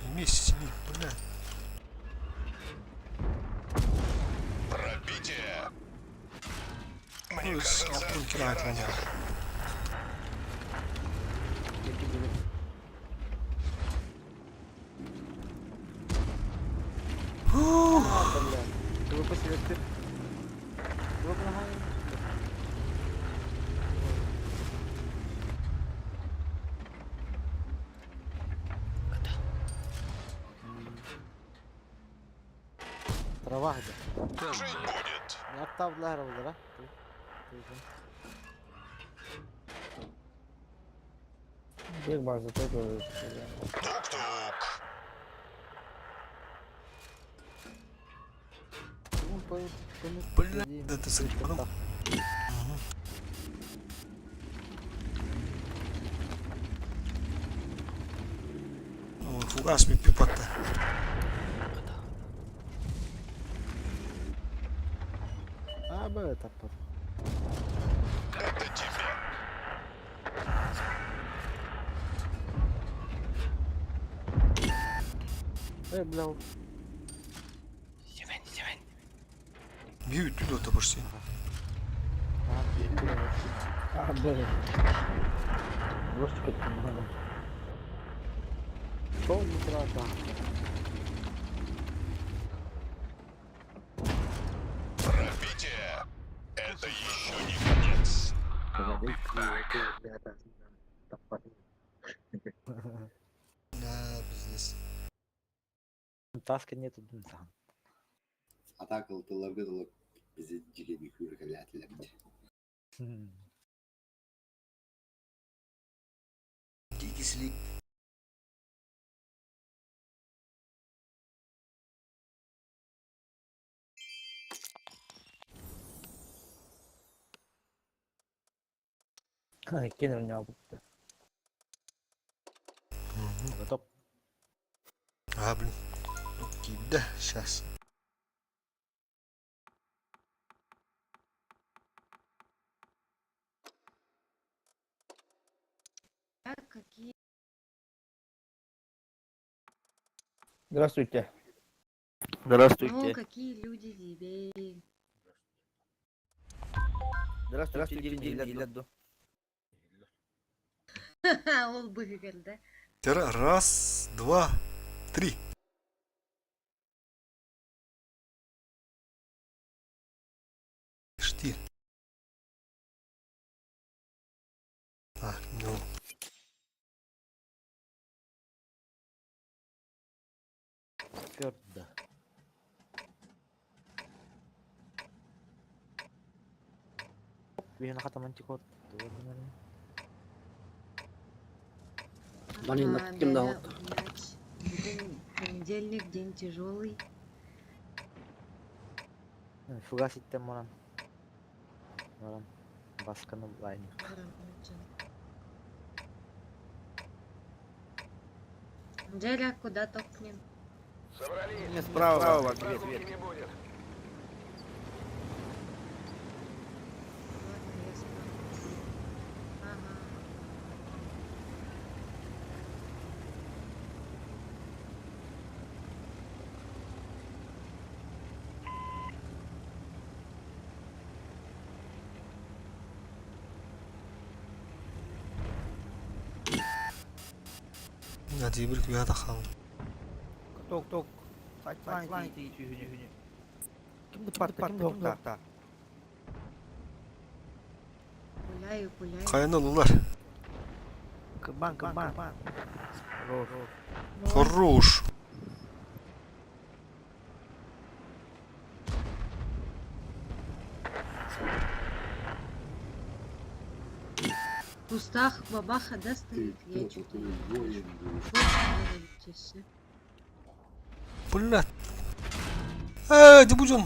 Вместе сидим, бля. Пробитие. Мне Ну, кажется, Алтон килает я ранен. Жить будет. Бег база тоже. Тук-тук. Бля, да ты заебал. Ой, фугас ми пипатта. Это тебе. Бьют туда то почти. А, блин. Пробитие. Это еще не конец. Да, пиздец. Таска нету динсан. Атака тылларга дылы bizi жиге хүргеләтилер. Кисли. Кинул меня. Готов. А, блин. Окей, да, сейчас. Здравствуйте. О, Здравствуйте. какие люди тебе. Здравствуйте, Дилер. Ол быһыгар да. Раз, два, три. Штиль. А, ну. Твердо. Биһиэхэ хатамантикот. Блин, Ага, ким Галя, дал? блядь. Бүгүн понедельник, день тяжелый. Фугас иттен монан. Монан. Басканы лайны. Джеля, куда топнем? Не справа, дверь, дверь. Ладно, я справа. Ага. Надибир күйә тахал. Ток, ток. Сайтпан түйүнү. Кимди парта, кимди токта? Гуляю, гуляю. Каяны лулар. Кыбан, кыбан. Хорош. Хорош. В кустах бабаха, да, Ты стоит? кто Я что-то такой не воин будешь? вижу. Блядь. Эй, дебудем.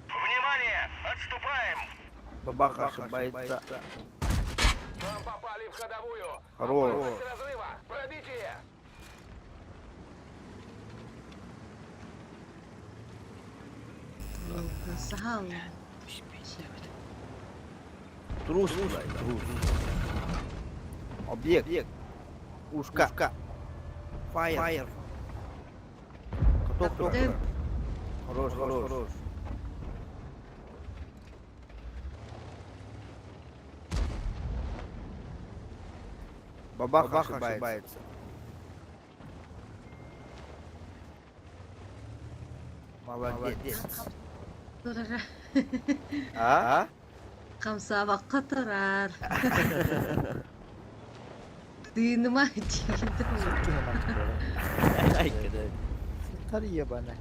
Внимание! Отступаем! Бабаха ошибается. Нам попали в ходовую! Хорош. Разрыва! Пробитие! Сахал. Трус, трус. Объект. Ушка. Фаер. Фаер. Каток, ток. Да. Хорош, хорош, хорош. Бабаха ошибается. Молодец. Турара. А? Хамсабакка турар. Тыыныма Сытар ебана.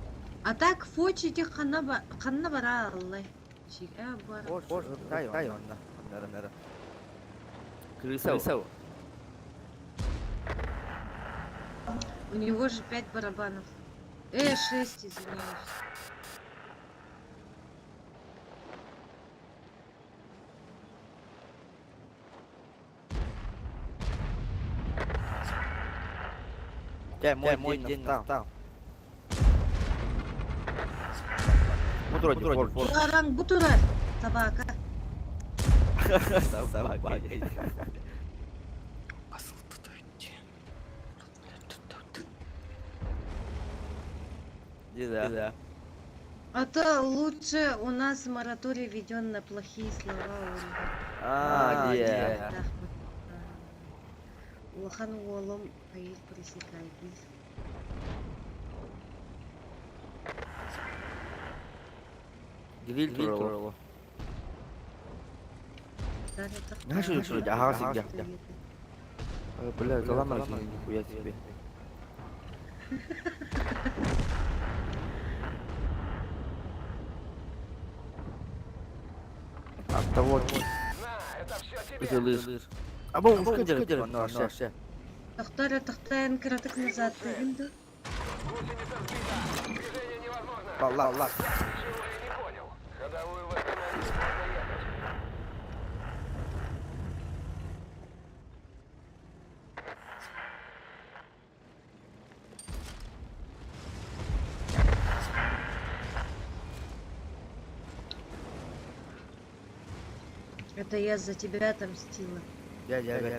А так фочите ханна ханна бара аллай. Чига бар. Ош, тай, тай, онна. Нара, нара. Крыса. У него же пять барабанов. 6, извиняюсь. Чай, мой день настал. Мудро, мудро, Тураран бутурар. Табака. Собака. Да. А то лучше у нас мораторий введен на плохие слова, Ольга. А, де. Улахан уолом айыл пресекает. Гриль туралы. Знаешь, что ага, всегда. Бля, заломали, нихуя себе. От того, это лыс. А бо ушка делает, ну, вообще. Тохтар, тохтар, краток назад тыгынды. Алла, алла. Это я за тебя отомстила. Я, я, я.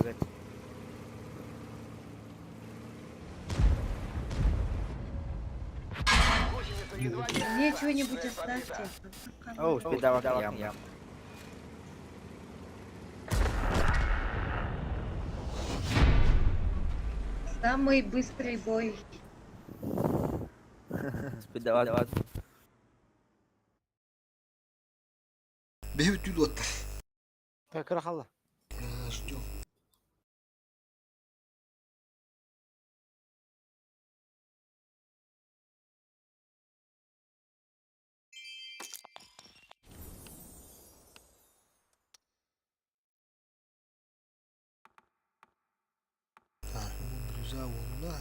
что-нибудь оставьте. Оу, спидавак ям. Самый быстрый бой. Спидавак. Бэһи бүтүү дуоттар. Кыра халла. Ждем. Так, бирюза уонна.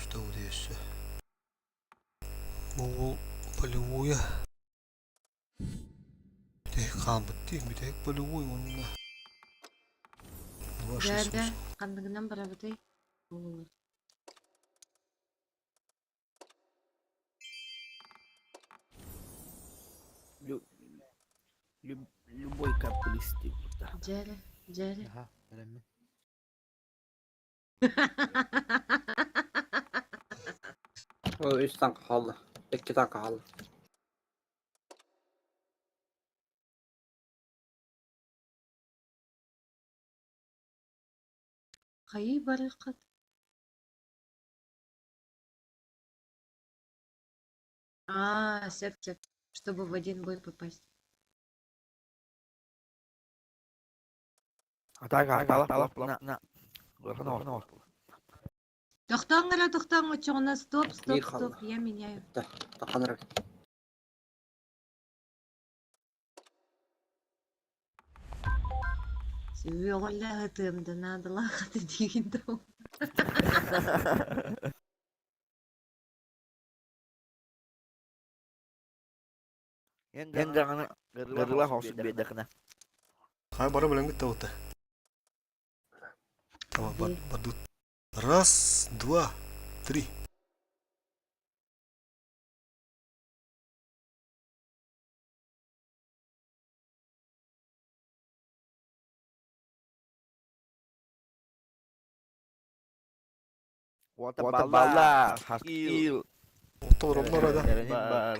Что здесь? Ол полевое. Бүтэһик хаалбыт дии, бүтэһик полевой уонна. Два шесть Да, да. восемь. Ханныгынан барабытай. Олар. Любой каприз типа. Дьэрэ, дьэрэ. Аха, бэлэммин. О, үс танк қалды. Икки танк қалды. Хайы барыққат. А, сердце, чтобы в один бой попасть. Атака, атака, на, на. На, Тохтоң эрэ, тохтоң, очоҕуна стоп, стоп, Мир стоп, я меняю. Таханыр. Үөҕүллэ да надо лаахаты диигин дуу. Енді ғана гырыла хосу бедахна. Хай бары билэн бүттэ ута. Tamam, бар, бардут. Раз, два, три. What Хаскил. Оттолор оннор да.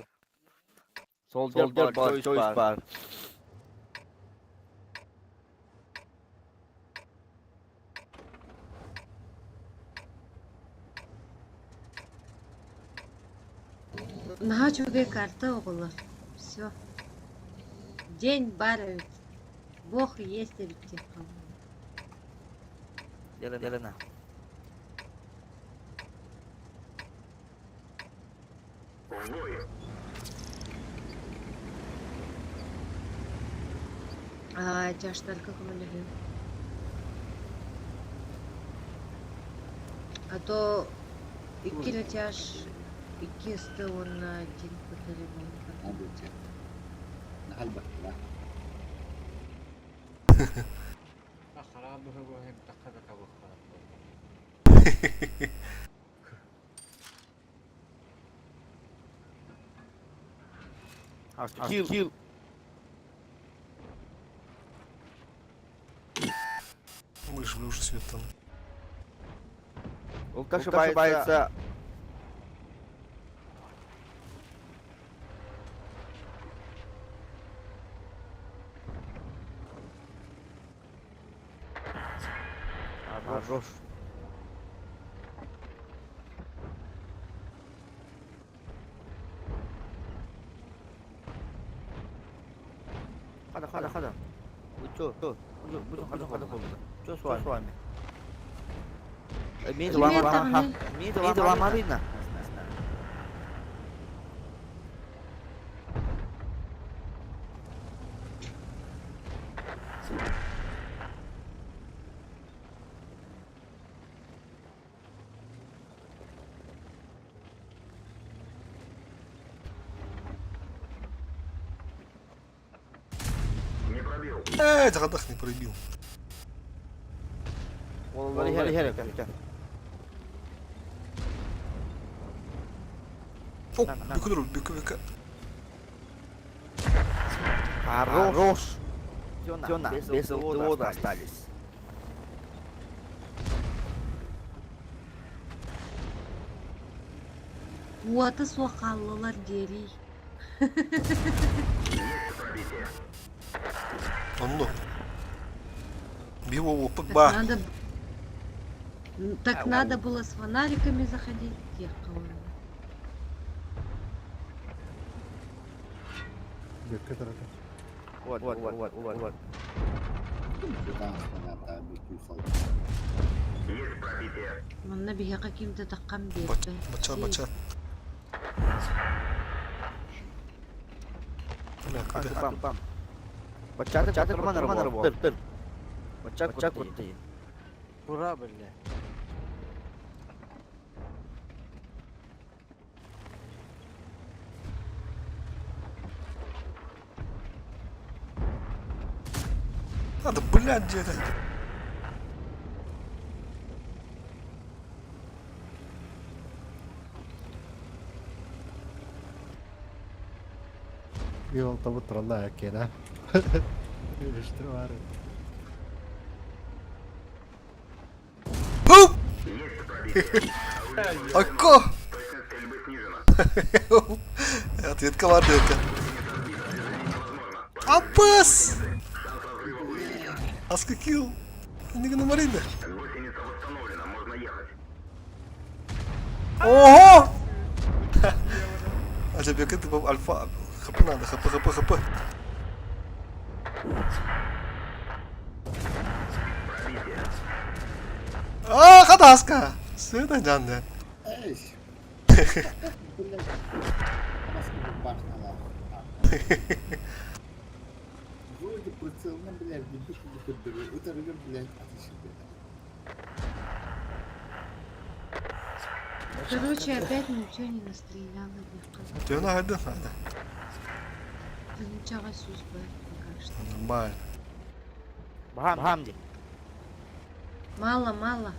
Soldier bar, choice bar. Наһаа үчүгэй карта оҕолор. Все. День бар эбит. Бог есть эбит диэх хаалла. Делена. Аа, дьаштарга көмөлөһүөм. А то икки летяж, икки СТ уонна один ПТР буолла. Нахалбаттыла. Хаскил. Вышли уже свет там. Волк ошибается. Хорош. Хада, хада, хада. Вы чё? Бу, хада, хада, хада. Чё с вами? Кимиэ даҕаны Мида ламарина. Эй, захадах не пробил. والله هلا هلا О, бүкү дуру, бүкү бүкү. Хорош. Тёна, без ЛТО остались. Уота суох хааллылар диэрий. Онно. Биир уоппут Так баар. надо... Так надо было с фонариками заходить. Диэххэ уонна. Бүккэ тарата. Вот, вот, вот, вот, вот. Манна биһиэхэ ким да таххан биэрбэт. Бача бача. Бля, куда? Пам, пам. Бачча чаты манар бу. Тыр, тыр. Бачча бачча кутты. Ура, бля. Надо, блядь, где-то. Yol tabu turallar ekena. İşte var. Пу! Айко! Ответка var diyor ki. Аббас! Аска килл. Нигана Марина. Ого! А тебе как ты альфа? ХП надо, хп, хп, хп. А, хадаска! Сына жанды. Эй! Вроде прицелно, блядь, ведущий Это блядь, отлично, Короче, опять ничего не настреляла диэххэ. Тёна хайды надо. Ничего сүүс бар пока что. Нормально. Бахам, бахам ди. Мало, мало.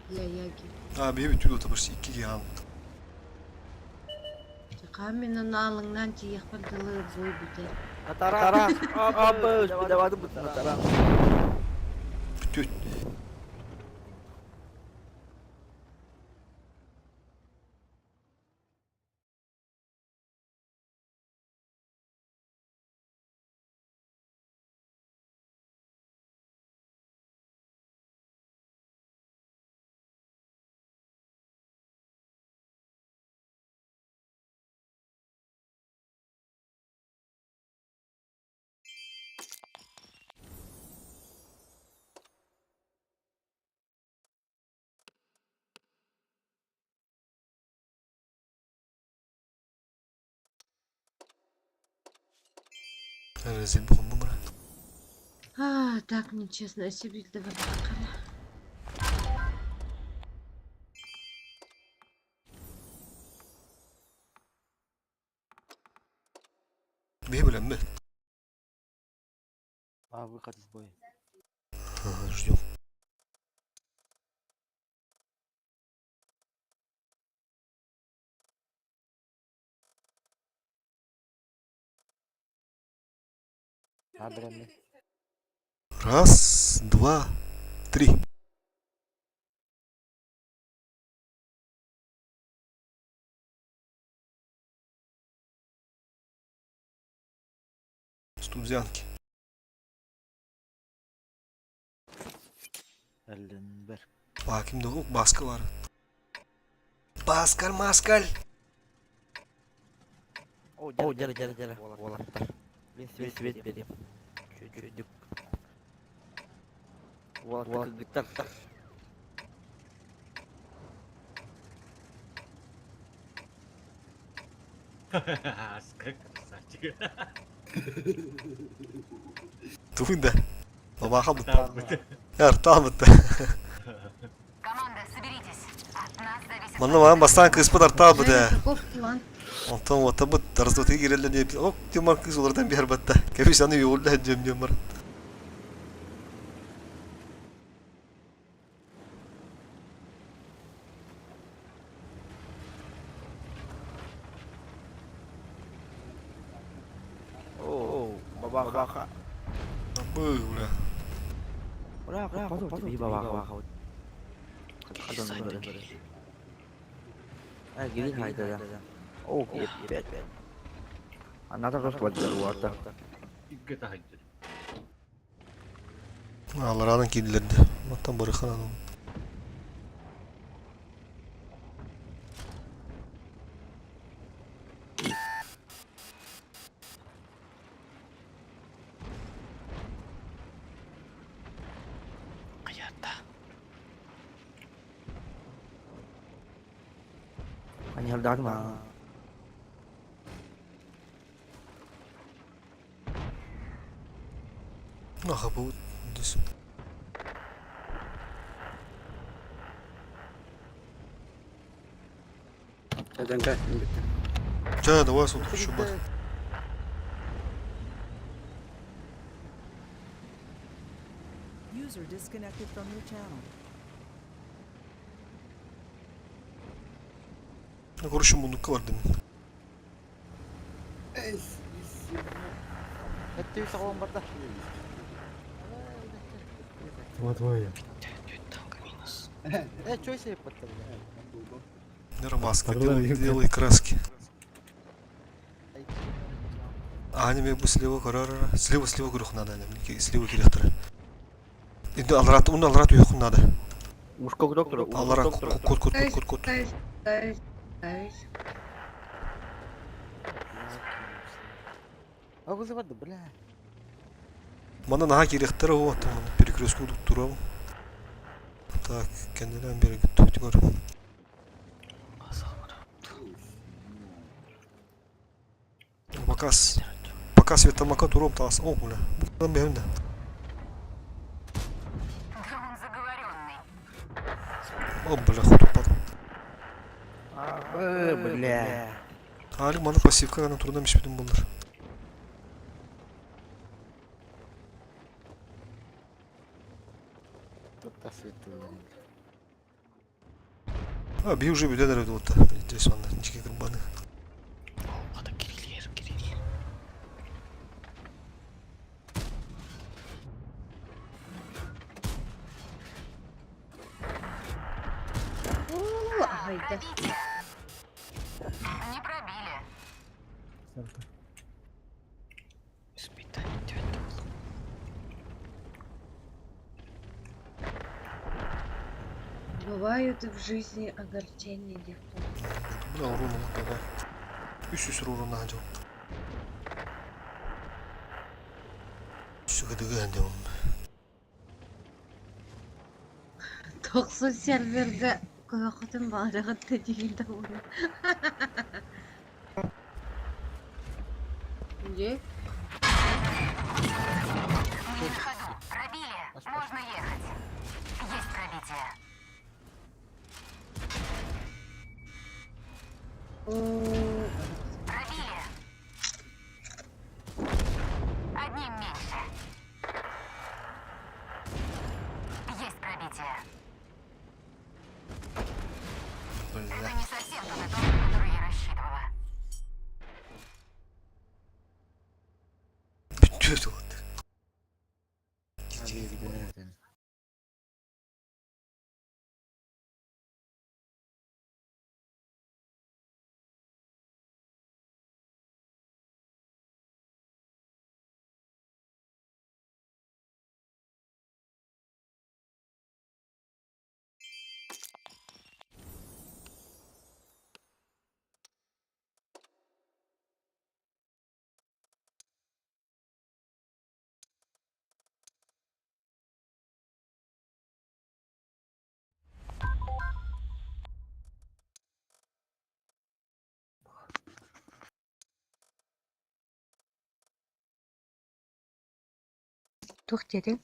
Для яги. А, бейби түлі табыш 2 гам. Камена алыңнан тиехпер дылы бой бүтер. Натара. Абы, давады бут натара. Бүтүт. Rezil bu bura. А, так нечестно, себе давай Бей билем бе. А, выход из боя. Ага, ждем. А, бля, мне. Раз, два, три. Студзянки. Элленбер. А, кимде ол? Баска бар. Баскаль, маскаль. О, дere, дere, дere. Волаттар. Мен свет свет берем. Чуть-чуть. Волаттар кыгыттар. Аска красавчик. Тугунда. Баба бутта. Там Яр, бутта. Команда, соберитесь. От нас зависит... Манна маған бастан кыспыт артал бутта. Каков план? Онтон ота бут разdoты киреллен деп. Ок, тимар кыз олардан бер батта. Кебис аны юлда жем жем бар. О, баба баха. Бу, бля. Ура, ура, баба баха. Гирин хайда да. О, опять. Она тоже сквадировата. Икки таһайдыр. Аларадан киирдилэр да. Мантан барыхан анам. Они алдадма. Аха бу дис. Эденге Ча, давай сотку бар. User disconnected from your channel. Короче, мундукка бар demin. Этти саҕан барда. Твоя. Э, чё себе подтал? Маска, делай, делай краски. Аня бу слева корора. Слева, слева көрөх надо. Слева кирехтер. Инде алрат, уны алрат уйхун надо. Мужской доктор. Алрат, кут, кут, кут, кут, кут. Ставить, ставить. А вызывать, бля. Мана наха кирехтер вот, перекрестку турам. Так, кенделен бери күттүк көр. Пока пока светомака туром тас. О, бля. Бу бэм да. Да он заговоренный. О, бля, худ упал. Бля. Али мана пассивка гана турдан бишпидим булар. А, би уже бүтәдер өтүп отта. Здесь онда ничке кырбаны. О, айда. Не пробили. Бывают в жизни огорчения, девка. Бля, урон да. Үс үс урон на жол. Сүгөдөгө ханде он. Токсу серверде көкөтүн баарыгын тедигинде уну. Где? Не на ходу. Пробили. Можно ехать. Есть пробитие. О, Пробили. Одним меньше. Есть пробитие. Бля. Это не совсем тот итог, на который я рассчитывала. Бүтү вот. Тух дедиң?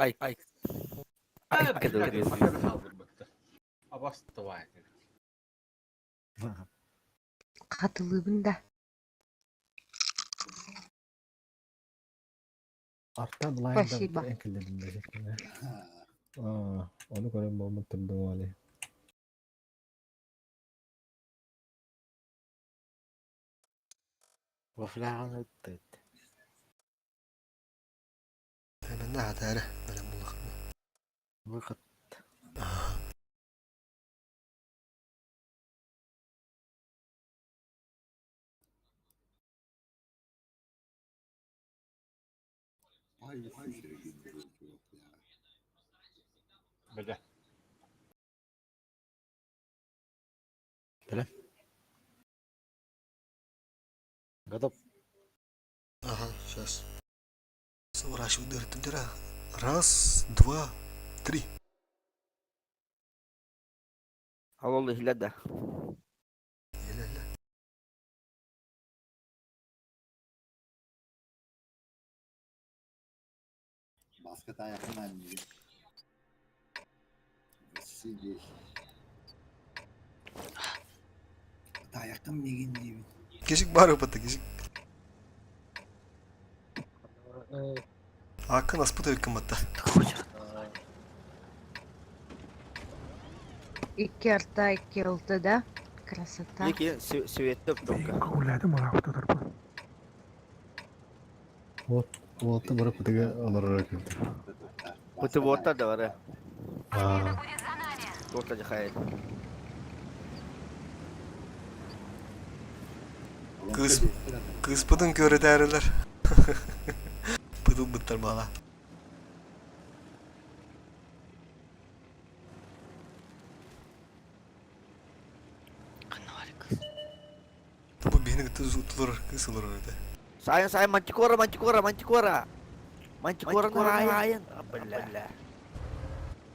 Ай, ай. Ай, Абастывай. Катылыбын да. Арта Спасибо. Оны көрөн болмут турдум али. Вафлян ыттыт. Мен на хатары. Бля, мулах. Выход. Бля. Бля. Готов. Ага, сейчас. Сворачиваю дыры дыра. Раз, два, три. Алло, иһиллэр да. Иһиллэ. Баска таайаххын аанньыгын. Василий. Таайаххын миигин диибин. Кишик бар ыппыта, кишик. Ааккын аспыт эбиккин батта. Икки арта, икки алты, да? Красота. Ники светте только. Уолаттар бары пытыга олорор эбит. Путеводтар да бары. Аа, Будет за нами. Туохта дьахайын. Кыыс, кыыспытын көрүтээрилэр. Пытылбыттар бала. Бу биһини кытта тулар кыыс олорор этэ. Сайын сайын мантикора, мантикора, мантикора. Мантикора Райан. Бля.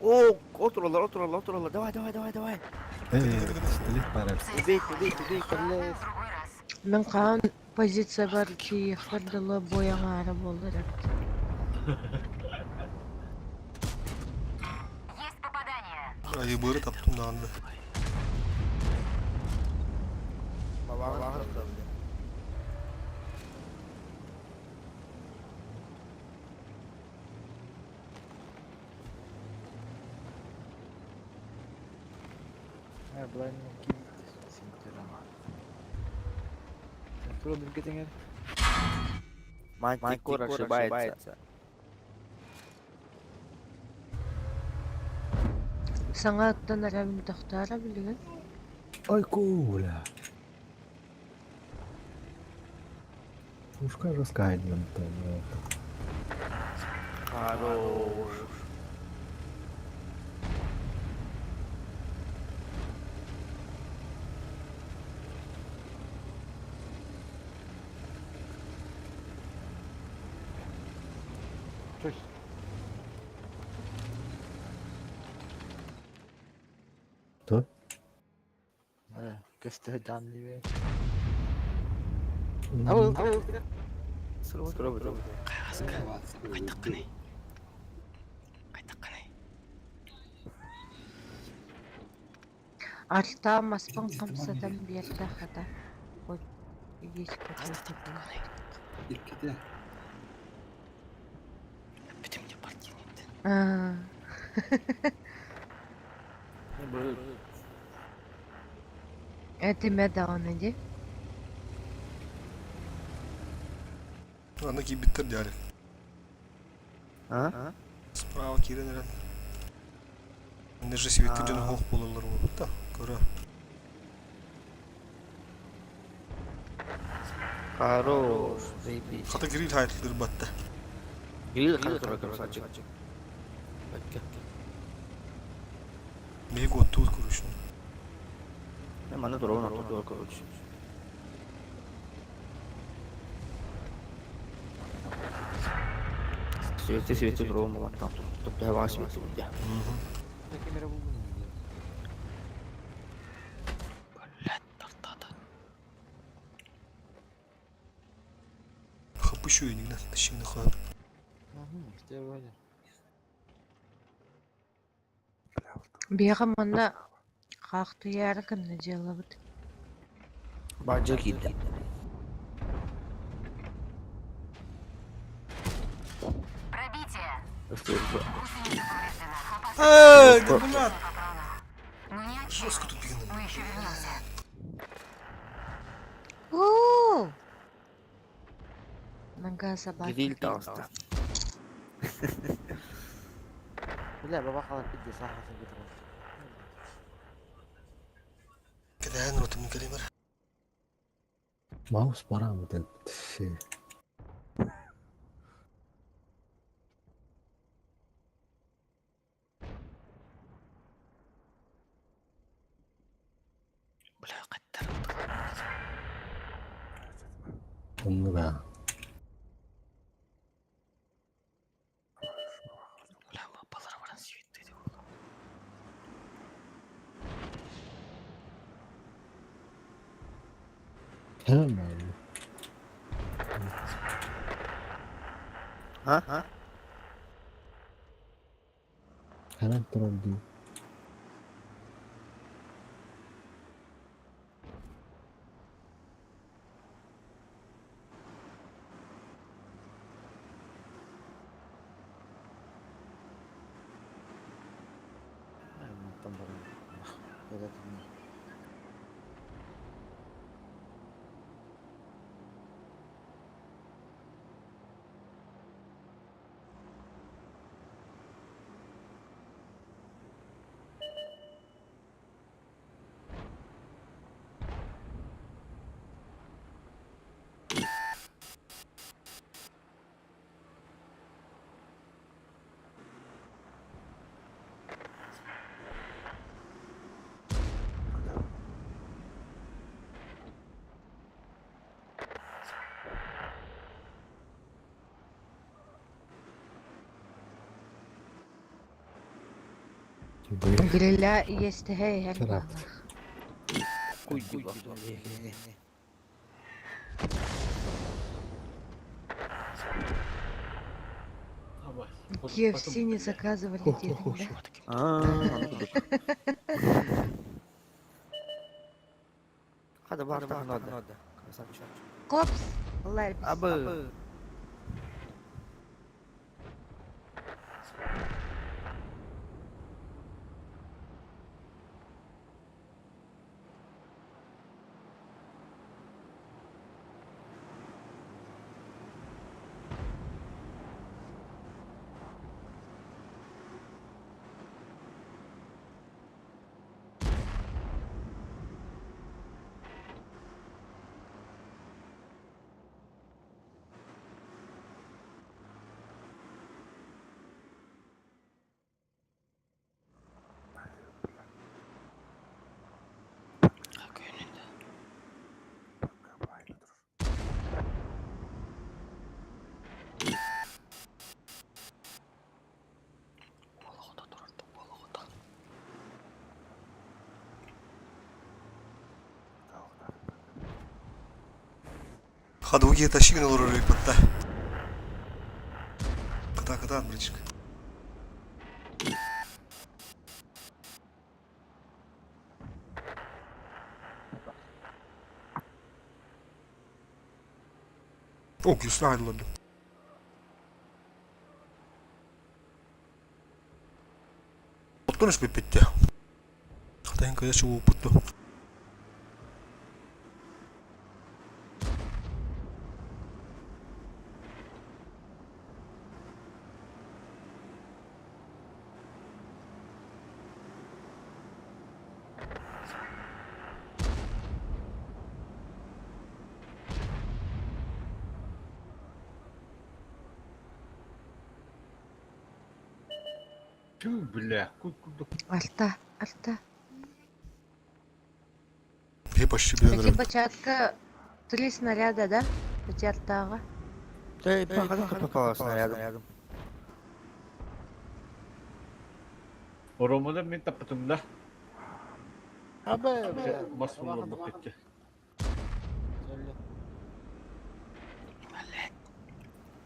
О, отураллар, отураллар, отураллар. Давай, давай, давай, давай. э, пистолет баар. Убейте, убейте, убейте. В другой раз. Мин хаан позиция бар тиийиэхпэр дылы буойаҥаара буоллар эбит. Есть попадание. Айыбыры таптым даҕаны. Э, былай ким Сентура билгетиңер. Мантикора ошибается. Саҥа ыттан эрэбин тохторо билигин. Ой, куля. Пушка раскайден там. Хорош. То? Э, көстө жан дибе. Абыл, абыл. Скоро Арта маспын хамсатан биэрдэ хата. Вот есть какой-то. Икките. Аа. Этимэ даҕаны дии. Аны киирбиттэр дьаары. А? Справа киирэн эрэн. Аны же сибиттик дьон хоох буолаллар буолбут да. Көрө. Хорош. Заебись. Хата гриль хайтлыр батта. Гриль хорошо, красавчик. Биһиги оттуут короче. Маны ровно туда, короче. Свети, свети, ровно там. Тут давай свети, да. Камера булдум. Хапыщу я нигде. Тащи нахуй. Угу, Биэхэ манна хаахтыйаары гынна дьыалабыт. Баджа киирдэ. Пробитие. Гусеница повреждена. Эй, да Что? блядь. Патронов. Но не Жестко тут отчаивайтесь. бегано. Мы еще вернемся. Уу! Нога собаки. Гриль таста. Бля, баба халар бидде сахасын кетип. Кэдээн ротум кэлимэр. Маус барам дэл. Оннуга. Hemen. Ha? Ha? Hemen troll diyor. Мантан баран. Кэлэтин. Гриля есть хей, Тарап. Куйди ба. KFC не заказывали дети, да? А, ону курдук. Хада бар бар нода. Красавчик. Копс, Ларбис. Абы. Ходовые тащи на лору рыпотта. Кыта кыта, мальчик. О, кислая ладно. Оттон испепетте. Хатайын кая чыгу путту. Тю, бля, куда Альта, альта. Я почти бля. Эти бочатка три снаряда, да? Эти артага. Ты пока попала снарядом. Ромада мен таппытым да. Абы. Бас булып кетти.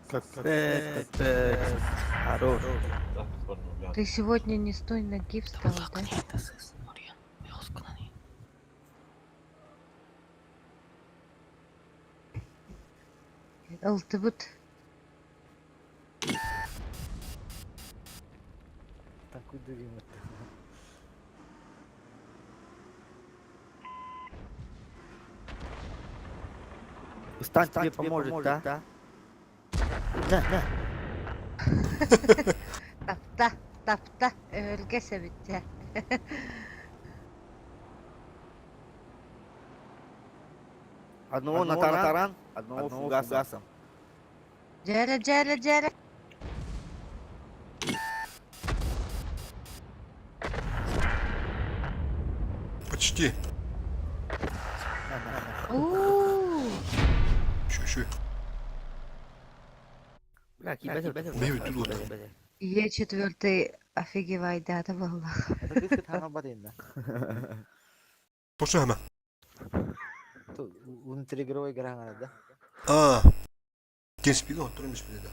Капец, хорош. Ты сегодня не с той ноги встал, да? Алтыбыт. Такой дырым. Стан тебе поможет, да? На, на. Тапта, тапта. Өлге себитте. Одного на таран, одного фугасом. Жара, жара, жара. Почти. У-у-у. Еще, Үшүй. Бля, киирбэтэ, Бэйэ бүтүн уот. Е четвертый офигевайдаата буоллах. Это кыыс хаҥалбат инна. Тошу хама. Внутриигровой игра хаҥалар да? Аа. Тинспиги онтон эмис да.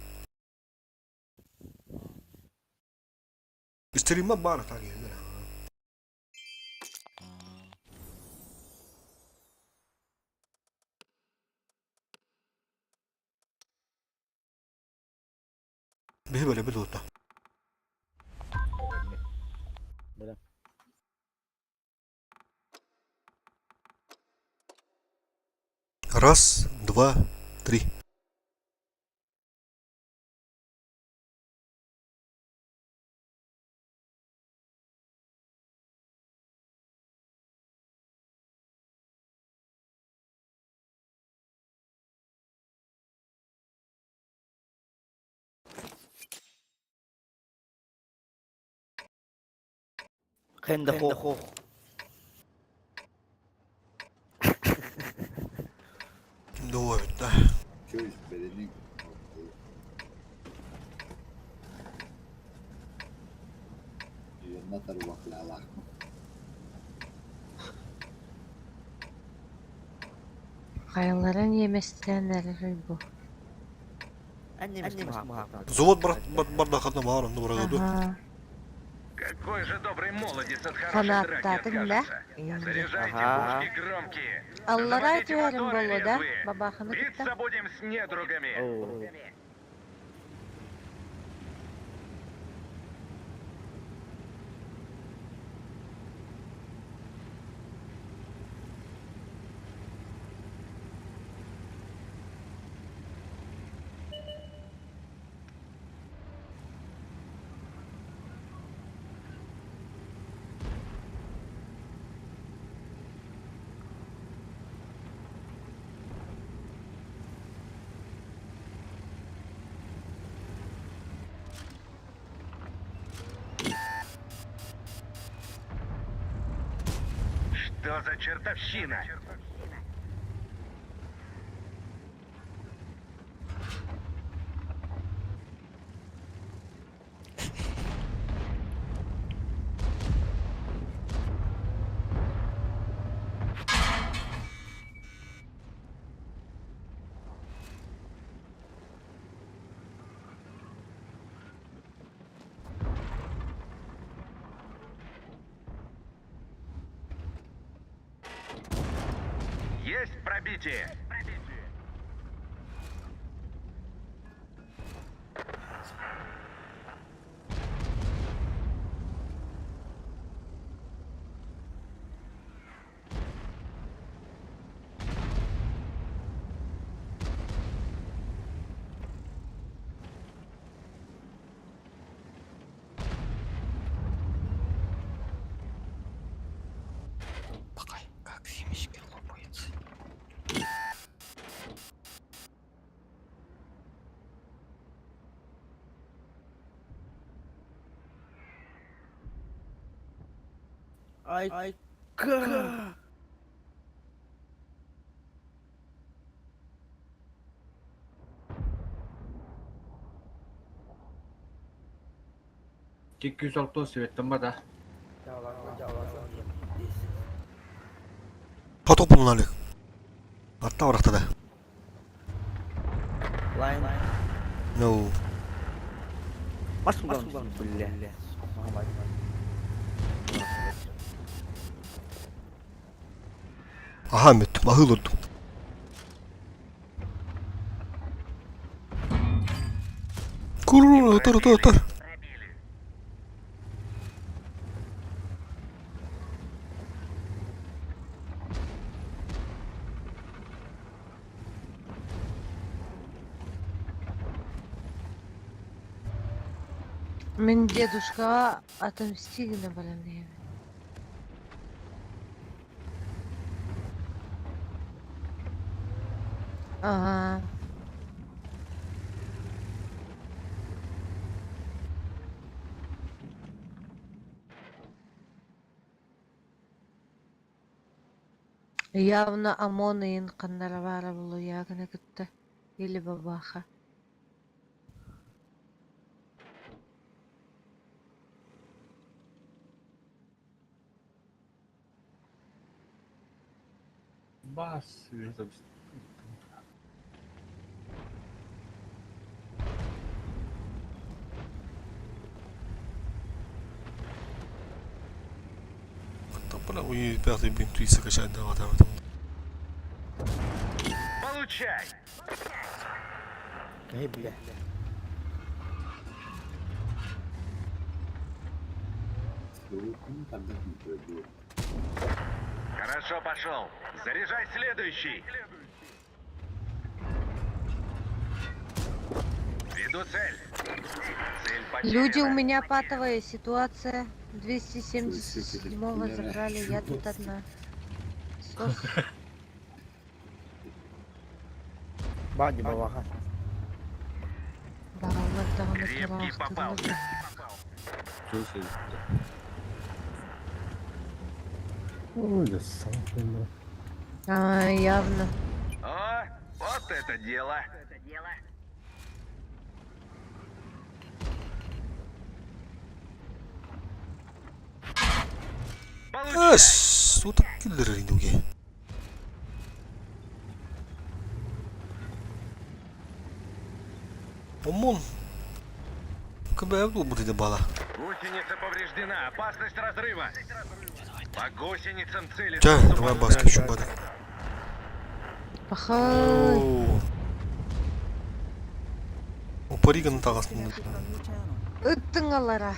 Стрима баар так иһэллэр. Биһи бэлэбит уота. Бэлэм. Раз, два, три. Hände hoch. Ким да эбит да. Чөй бэлэни. Юнна тарбахлаалаах. Хайаларын иэмэстээн эрэр бу. Анне Завод бар бардахатна баар онно барагаду. Ага. Какой же добрый молодец от Фанаттаатыҥ да? Заряжайте Ага. пушки громкие. Аллараа Заводите түһэрим моторы буолуо да? резвые. Бабаханы кытта. Биться будем с недругами. Что за чертовщина? Есть пробитие. Пакай, как семечки лопаются. Ай, ай, ка. 206 светтен ба да. Потоп булналык. Атта барахта да. Лайн. No. Маш бля. Аха мүт, бахыл урдум. Куру, отор, отор, отор. Мин дедушкаҕа отомсти гына баран иһэбин. Ага. Явно ОМОН ыйын ханнара баара буолуо гына кытта. Или бабаха. Бас, это Бля, уй, пятый бин туиса качать давай там там. Получай! Эй, бля. Суутун тардан көрдү. Хорошо пошел. Заряжай следующий. Веду цель. Цель Люди, у потеряна. меня патовая ситуация. 277-го забрали, я тут одна. Сос. Бади бабаха. Балалар даҕаны Крепкий попался. Слушай, Ой, да сам хуйня. А, явно. О, вот это дело. Получай! Эс, суток киллер индуге. Омон. КБ будет бала. Гусеница повреждена. Опасность разрыва. По гусеницам целится. Ча, давай баска чубада. Пахай. Упариган тағасын. Disconnected from your channel. Ыттыңалара.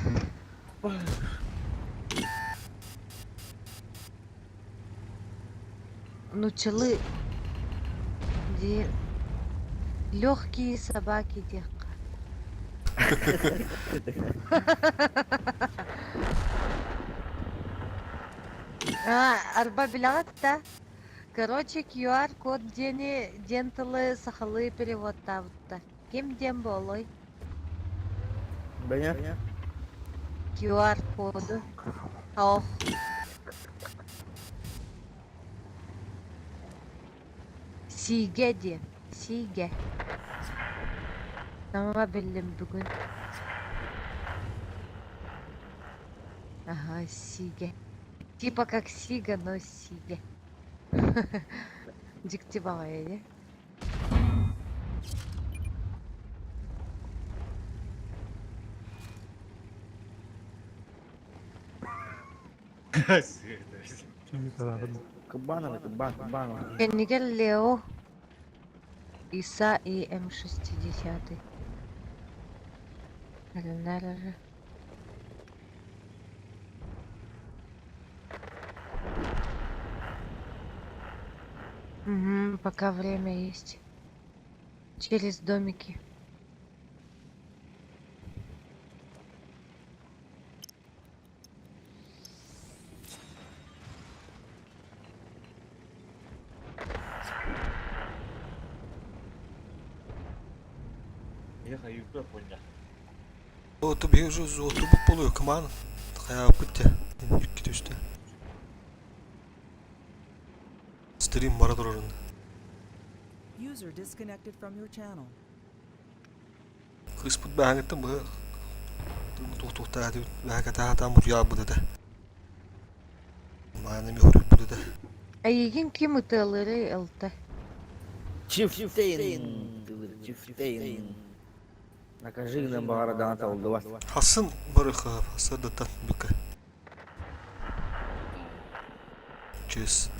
Ну, челы. Де... Легкие собаки деққа. А, арба билағатта. Короче, QR-код дени денталы сахалы перевод табытта. Ким ден болой? Бля. QR-коду. Ох. Сиге де. Сиге. Саңа білдім бүгін. Ага, сиге. Типа как сига, но сиге. Диктивая, не? Кабанова, кабан, кабанова. Кеннигер Лео. Иса и М60. Наверное. Угу, пока время есть. Через домики. Я хочу понял. Оту bir оту bu boluyor кыман. Хая битте. Юкки түстө. Стрим бара турарын. User disconnected from your channel. Кыспыт бәһәңеттен бу. Тухтухта бәһәкә та мурья бу деді. Мана ми хуру бу деді. А егин ким ытылыры ылты? Чифтейн. Чифтейн. Накажи нам бағарадан аталды бас. Хасын барыха, хасадата бүкә. Чес.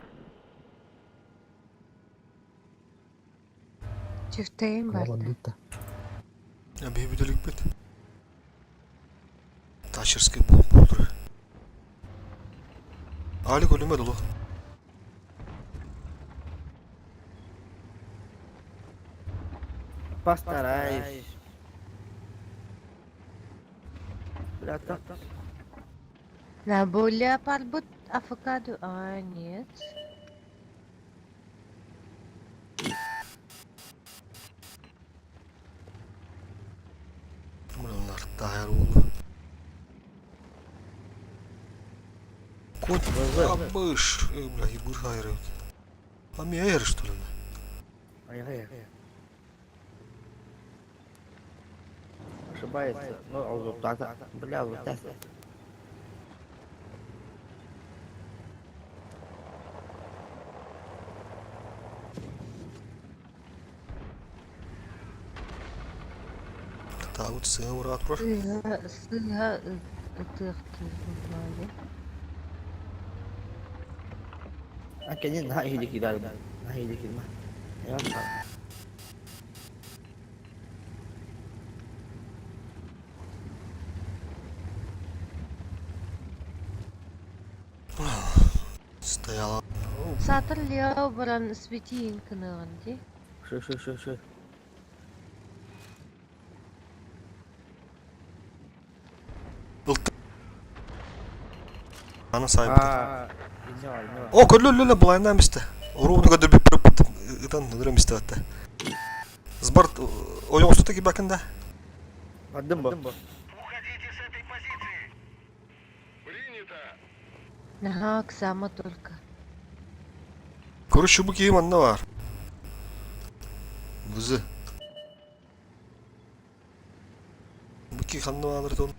Чифтейн бар. Бандита. Я бей бүтелік бит. Ташерский бул болдыр. Али көлүмө долу. Постараюсь. Бля, так. На более парбут авокадо. А, нет. Мына тайр болду. Кот абыш, бля, егор хайры. А мне что ли? Ай-ай. Ошибается. Ну, алутата. Бля, алутаса. Таабыт сыһа ураат турар. Сыыһа, сыыһа ытыахтыыр буоллаҕа. Кэнин наһаа иһили киирэр. Наһаа иһили киирмэ. Стояла. Саатар Лео баран светиин кыныаҕын дии. Шы шы шы шы. Ылты. Аны сайбыт. О, көрлө-лө булайынан мисте. Уруубуту көрдөрбүт ытан ыры мисте атта. Сборт ойоҕостута кибакын да. Бардым бу. Уходите с этой позиции! Принято! Наһаа ыксаама только. Короче, бу киһи манна бар. Бузы. Бу киһи ханна баалар тон.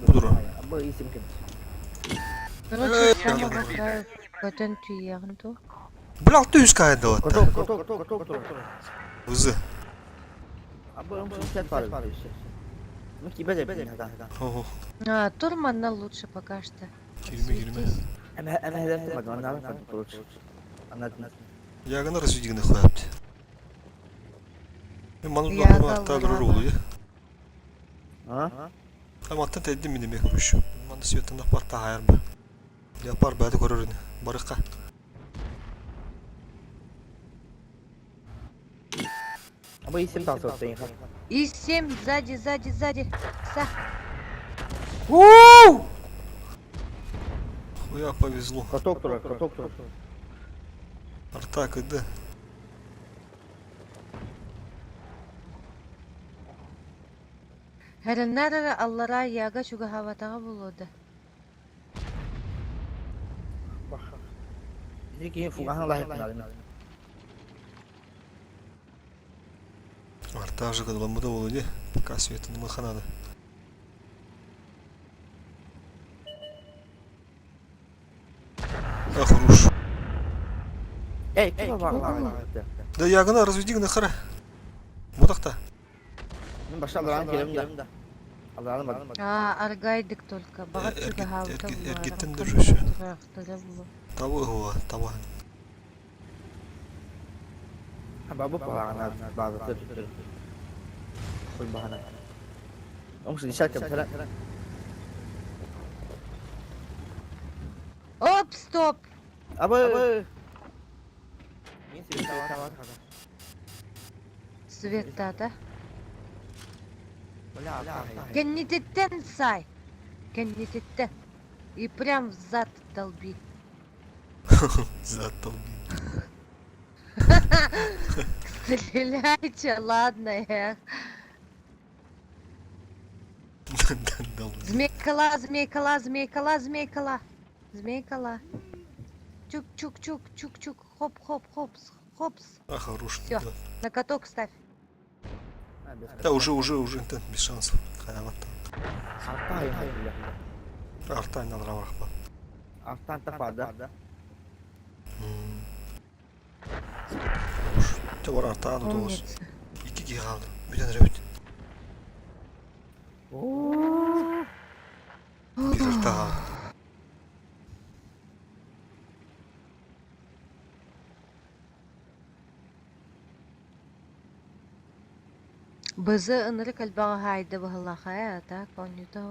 Буду. Бу исим ким? Короче, сама бакай көтөн түйэҕин ту. Бля, 600 кайда вот. Коток, коток, коток, коток. Бузы. Абы 60 бар. Ну кибе де бен хата. Хо-хо. А, тур манна лучше пока что. Кирме кирме. Эме эме хедер бак, ана бак короче. Ана Ягына разведигini хуяпты. Мен ману Яга арта лара. ролу я. А? Аматтан тәддим мин эме көрүш. Манда светтен апарта хайыр ба. Япар бәді көрөрүн. Барыкка. Абы исим тал соттайын ха. И семь сзади, сзади, сзади. Са. Хуя повезло. Коток тура, коток тура. Арта кыды. Хэрэннэр аллара яга чугаһаабатаҕа буолуо Ики фугахан лахып надо. Арта же кыдыламыда болу не. Пока светтен маханады. А, хорош. Эй, ким бар бар. Да ягына разведигini хара. Бутакта. Мен башта аларан келем да. Аларан бар. А, аргайдык только. Баҕар чугаһаабыта Эргиттен буолуо. держу. Тураахтара буолуо. Таба хуа, таба. Бабу палана база төр төр. Кой бахана. Оңсы десятка бара. Оп, стоп! Абы. Мен себе тавар. Света, Бля, Кэннититтэн сай. Кэннититтэн. И прям в зад долби. Затолби. Стреляйте, ладно, эх. Долби. Змейкала, змейкала, змейкала, змейкала. Змейкала. Чук-чук-чук, чук-чук. Хоп-хоп, хопс, хопс. А, хорош. Всё. Да. На каток ставь. Да, уже, уже, уже, да, без шансов. Хаяват. Артай, Арта не рахба. Артан тапада. Те бар арта ну тоғыз. Умница. Iki ги қалды. Бүтін ребит. Bir арта қалды. Бызы ынырык элбэҕи хаайда быһыллаха так онньута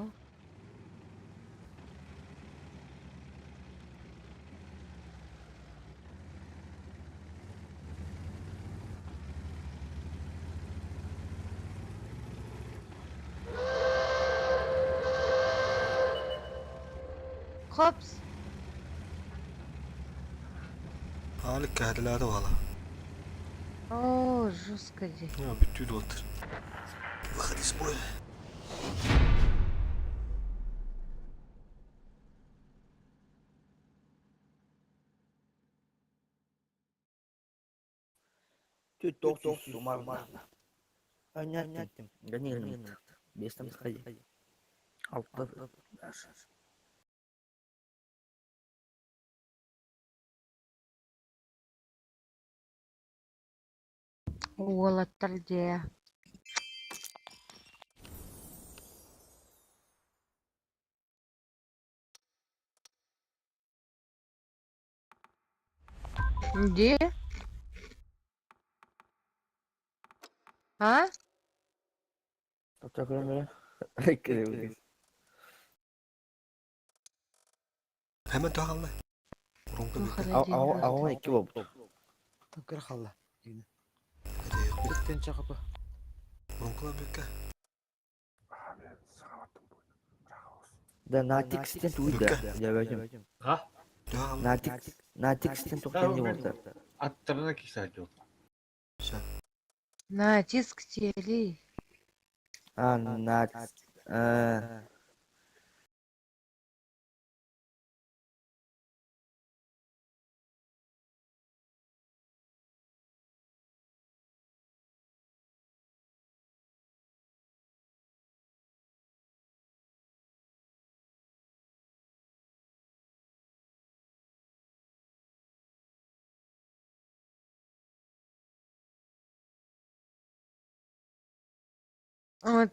Хопс! Alik кәһәләде вала. О, жестко де. Ya bitti отыр. Выходи с боя. Түт ток ток сумар. Понятно. Гони, Без там сходи. Алта. Уолаттар дьиэ. Где? А? Hemen tuhallı. Urunka Туох бүккэ. эрэ диэн Аҕа икки буолбут. Кыра халла. Биттен чакапа. Урункала бүккэ. Да натикстен туйда. Дьэбэким. Ha? Tuhallı. Натикс натикстен тухтан не болду. Аттарына кисаджу. Все. Натиск тиэлий. А на э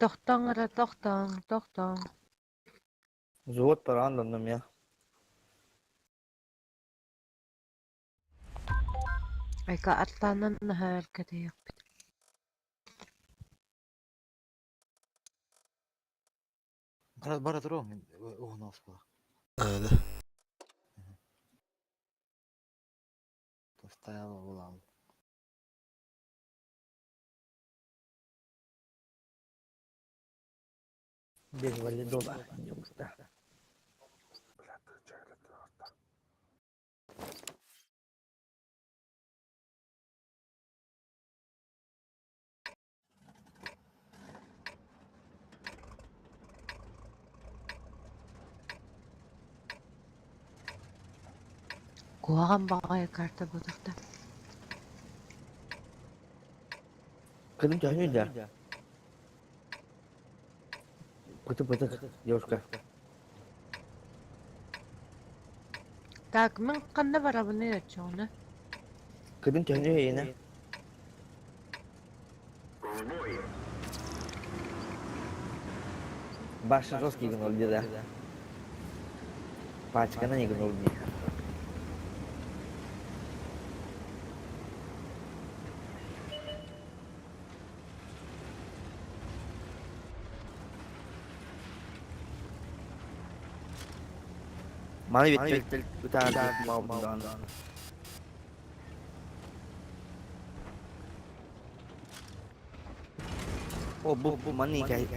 Тохтоҥ эрэ, тохтоҥ, тохтоҥ. Взвод паранданным я. Айка аттаанан наһаар кэтэйэхпит. Бара бара туруом уһун оскола. Да. Тостояла булал. Без валидола. Неужто? Куһаҕан баҕайы карта буолуохтаах. Кыдым төхнүү да. Пыты пыты девушка. Так, мин ханна барабыный оччоҕуна? Кыдым төхнүү эйине. Баша жесткий гнул деда. Пачка на не гнул мне. Маны бит бутаар мал. О, бу бу маны кай.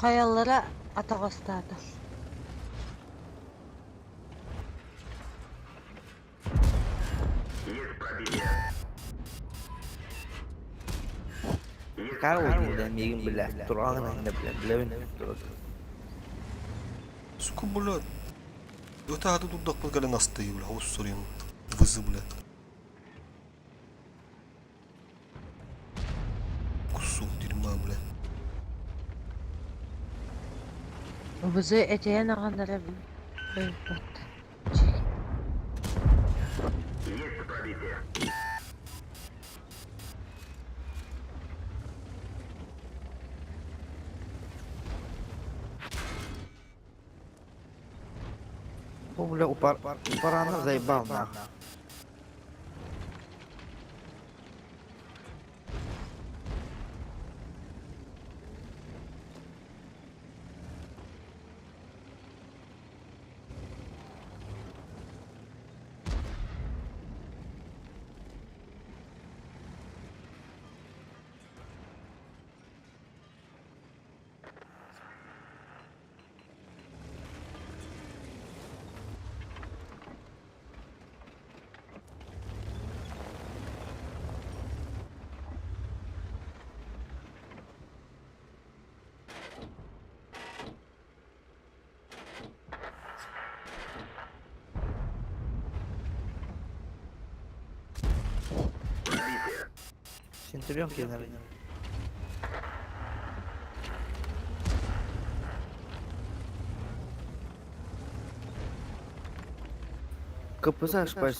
Хайаллара атаҕастаата. Кар да мигин биле. Турагын да биле. Билебин. Сука, блядь. Это хаты дудак пылгали насты, бля. Хос сорим. Вызы, бля. Кусок дерьма, бля. Вызы этиэн аҕаннара быйпат. Бу бля упар упарана заебал нахуй. Центурион кинулар. КПЗ ошибаюсь,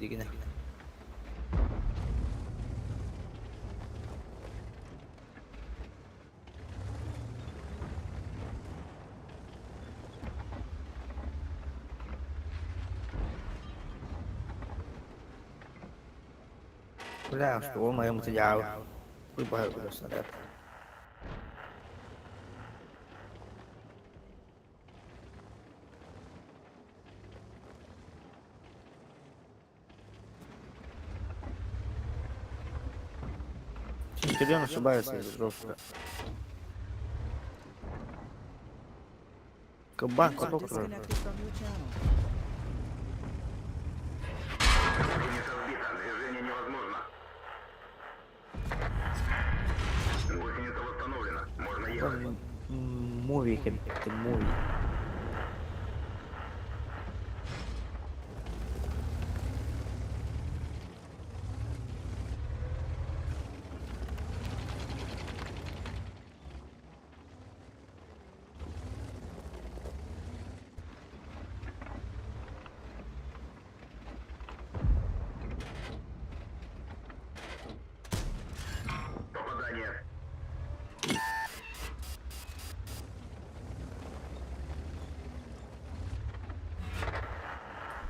дигини. Бля, что он моему я выбрал снаряд. Центурион ошибается жестко. Кабан, User каток. disconnected from your channel. Муви, это муви.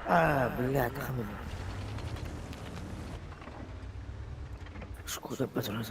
А, блядь, хамин. Шкода патронов.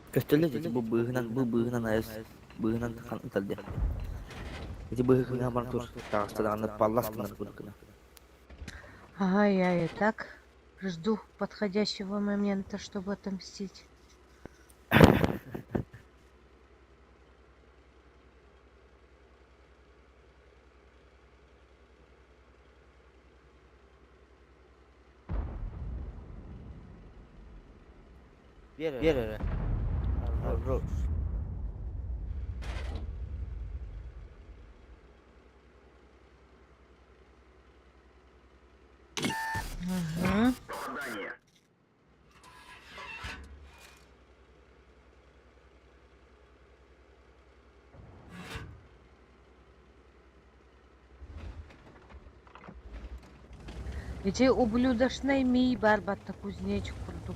Көстөлө дии бу быыһынан бу быыһынан айас быыһынан хан ыталды. Ити быыһынан бар тур тагыстадаҕына паллас гынан курдук. Ага, я и так жду подходящего момента, чтобы отомстить. Вера. Вера. Хорош. Угу. Эти ублюдочный мий барбатта кузнечик курдук.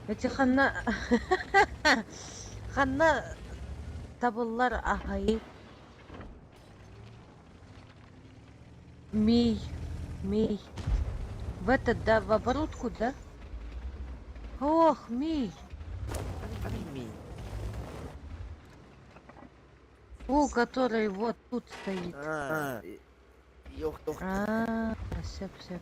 Эти ханна... Ханна табыллар ахай. Мий. Мий. В этот, да, в оборотку, да? Ох, мий. Мий. О, который вот тут стоит. А, ёх, ёх. А, все, все.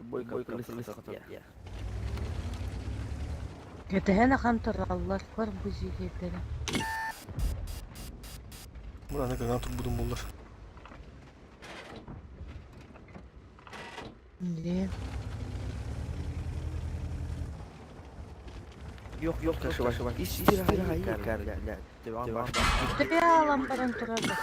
Бойка плюс я. Это хантер Аллах кор бузигетери. Мураны кыган тут будум буллар. Где? Yok yok taşı var. İstirahat kar. Devam. Стрелам баран турада.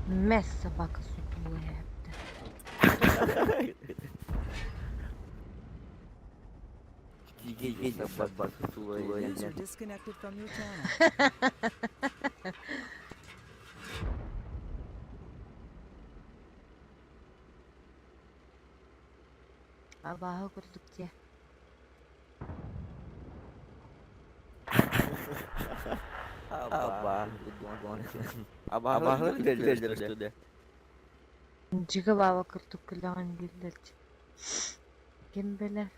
Мес собака сутулая. User disconnected from your channel. Абааһы курдук дьиэ. Абааһылар күлэллэр что Дьигэ бааба курдук күлэҕин дииллэр дии. Ким билэр?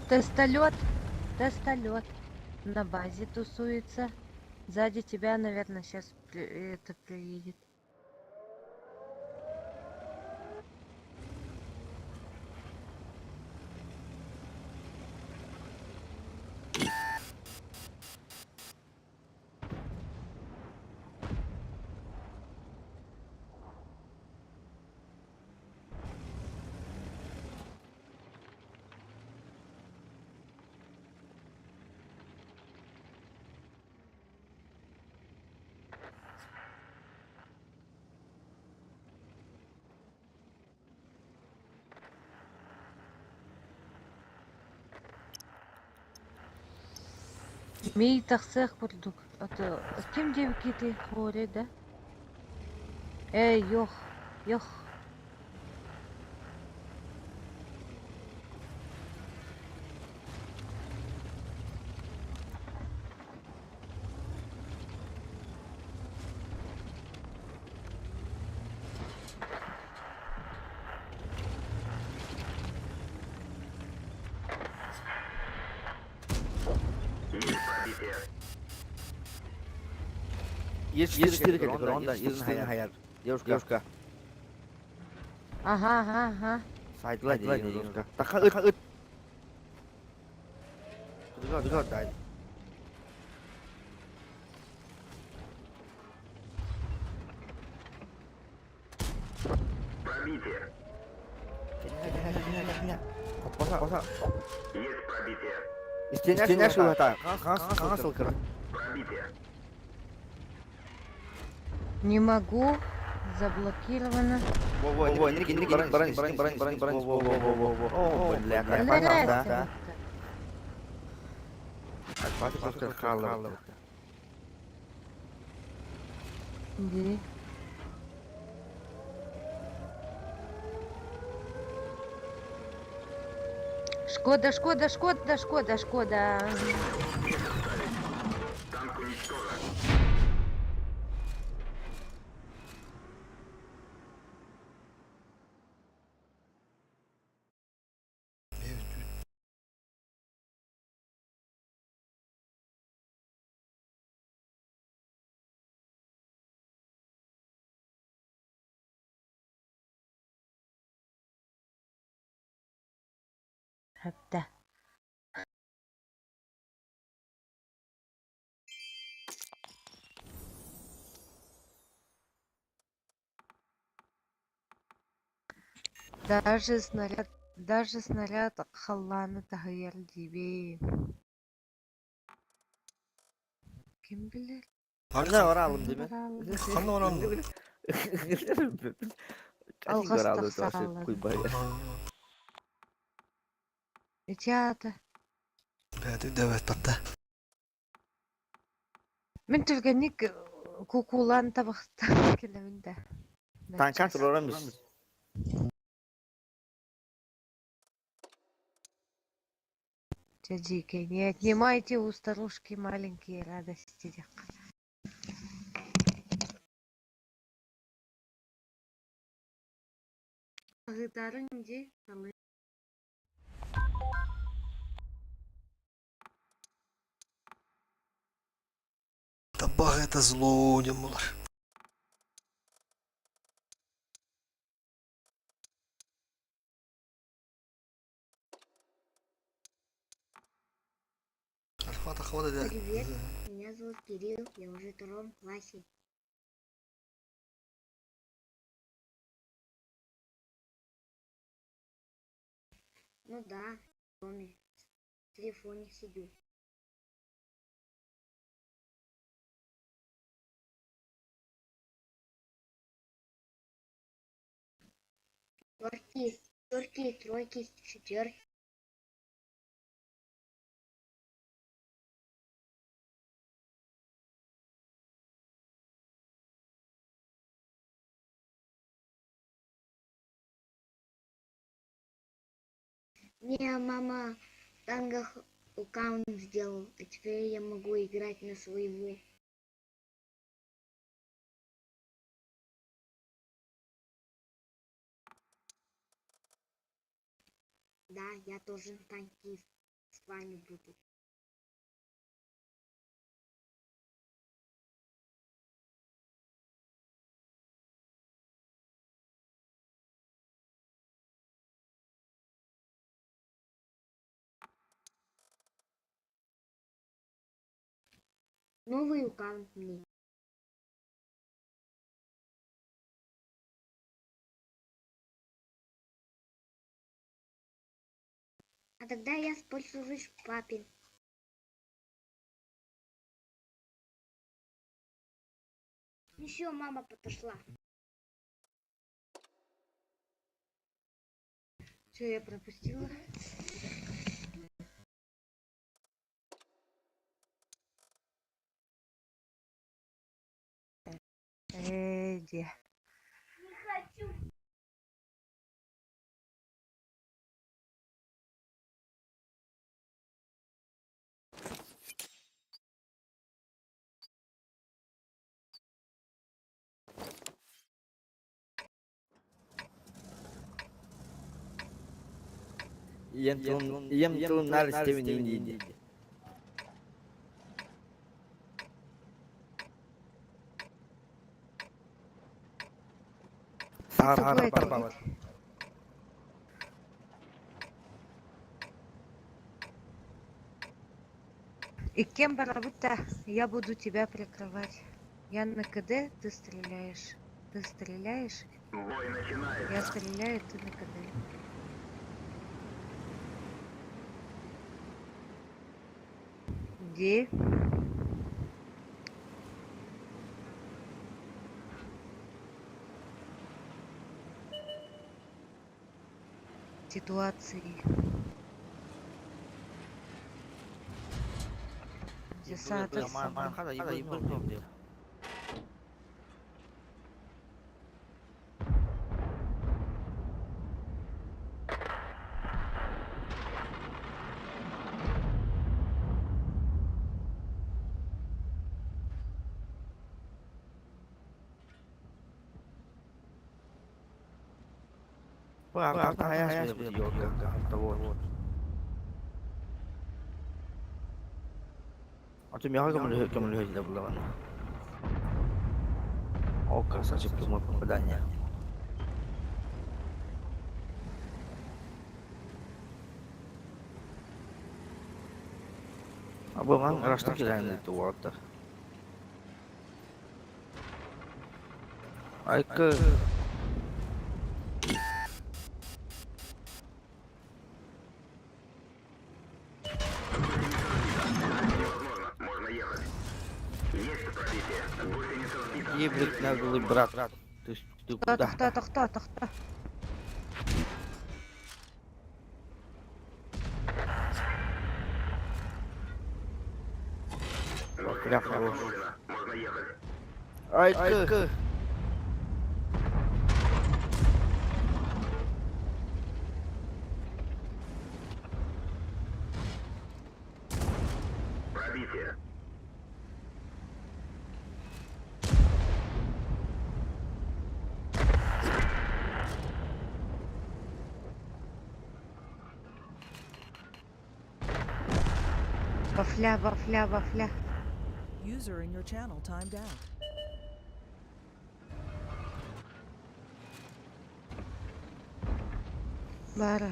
Тестолет, тестолет на базе тусуется. Сзади тебя, наверное, сейчас это приедет. Мий тахсыах курдук. А то ким диэбиккитий Хори да? Эй, йох, йох. Есть 4 калибра, он хаяр. Девушка. Ага, ага, ага. Сайдла девушка. Таха ыт ыт. Туда, дай. Пробитие. Есть пробитие. Пробитие. Не могу. Заблокировано. Во, не не баран баран баран баран баран баран во во во во во. О, бля, Нравится. Иди. Шкода, Шкода, Шкода, Шкода, Шкода. Танк уничтожен. Хапта. Даже снаряд, даже снаряд халлааны таһыйар диибин. Ким билэр? Ханна баралым деме? Ханна баралым? Алҕас тахсааллар. Ити аата. Бэти дэбэт батта. Мин түргэнник кукулаан табахтаан кэлэбин да. Танкан турарам biz. Дьэ, не отнимайте у старушки маленькие радости диэххэ. Ыытаарыҥ дии, талыы. Табах это зло диэн буолар. Альфа тахабат этэ. Привет, меня зовут Кирилл, я уже в втором классе. Ну да, в доме, в телефоне сидю. Пятерки, пятерки, тройки, четверки. Мне мама в тангах аккаунт сделал, а теперь я могу играть на своего. Да, я тоже танкист. С вами буду. Новый аккаунт мне. А тогда я используюсь папин. Еще мама подошла. Что я пропустила? Где? Не хочу. Ийэм тылын наар истэбин дии дии. С собой это И кем барабыта, я буду тебя прикрывать. Я на КД, ты стреляешь. Ты стреляешь. Я стреляю, ты на КД. Где? Ситуации. Засада. О, красавчик, прямое попадание. А был рашта кидает это Айка. Ебать, наглый брат. Ты, ты куда? Тохта, тохта, тохта. Бля, хорош. Айка. Вафля, вафля, вафля. User in your channel timed out. Бара.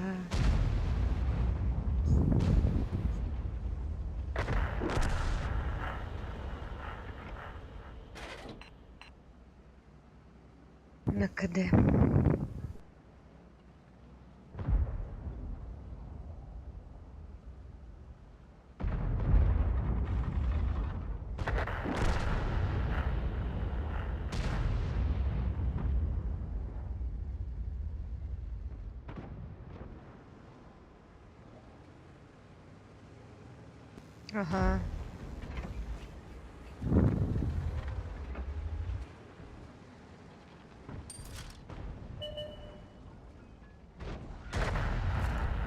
На КД. Ага.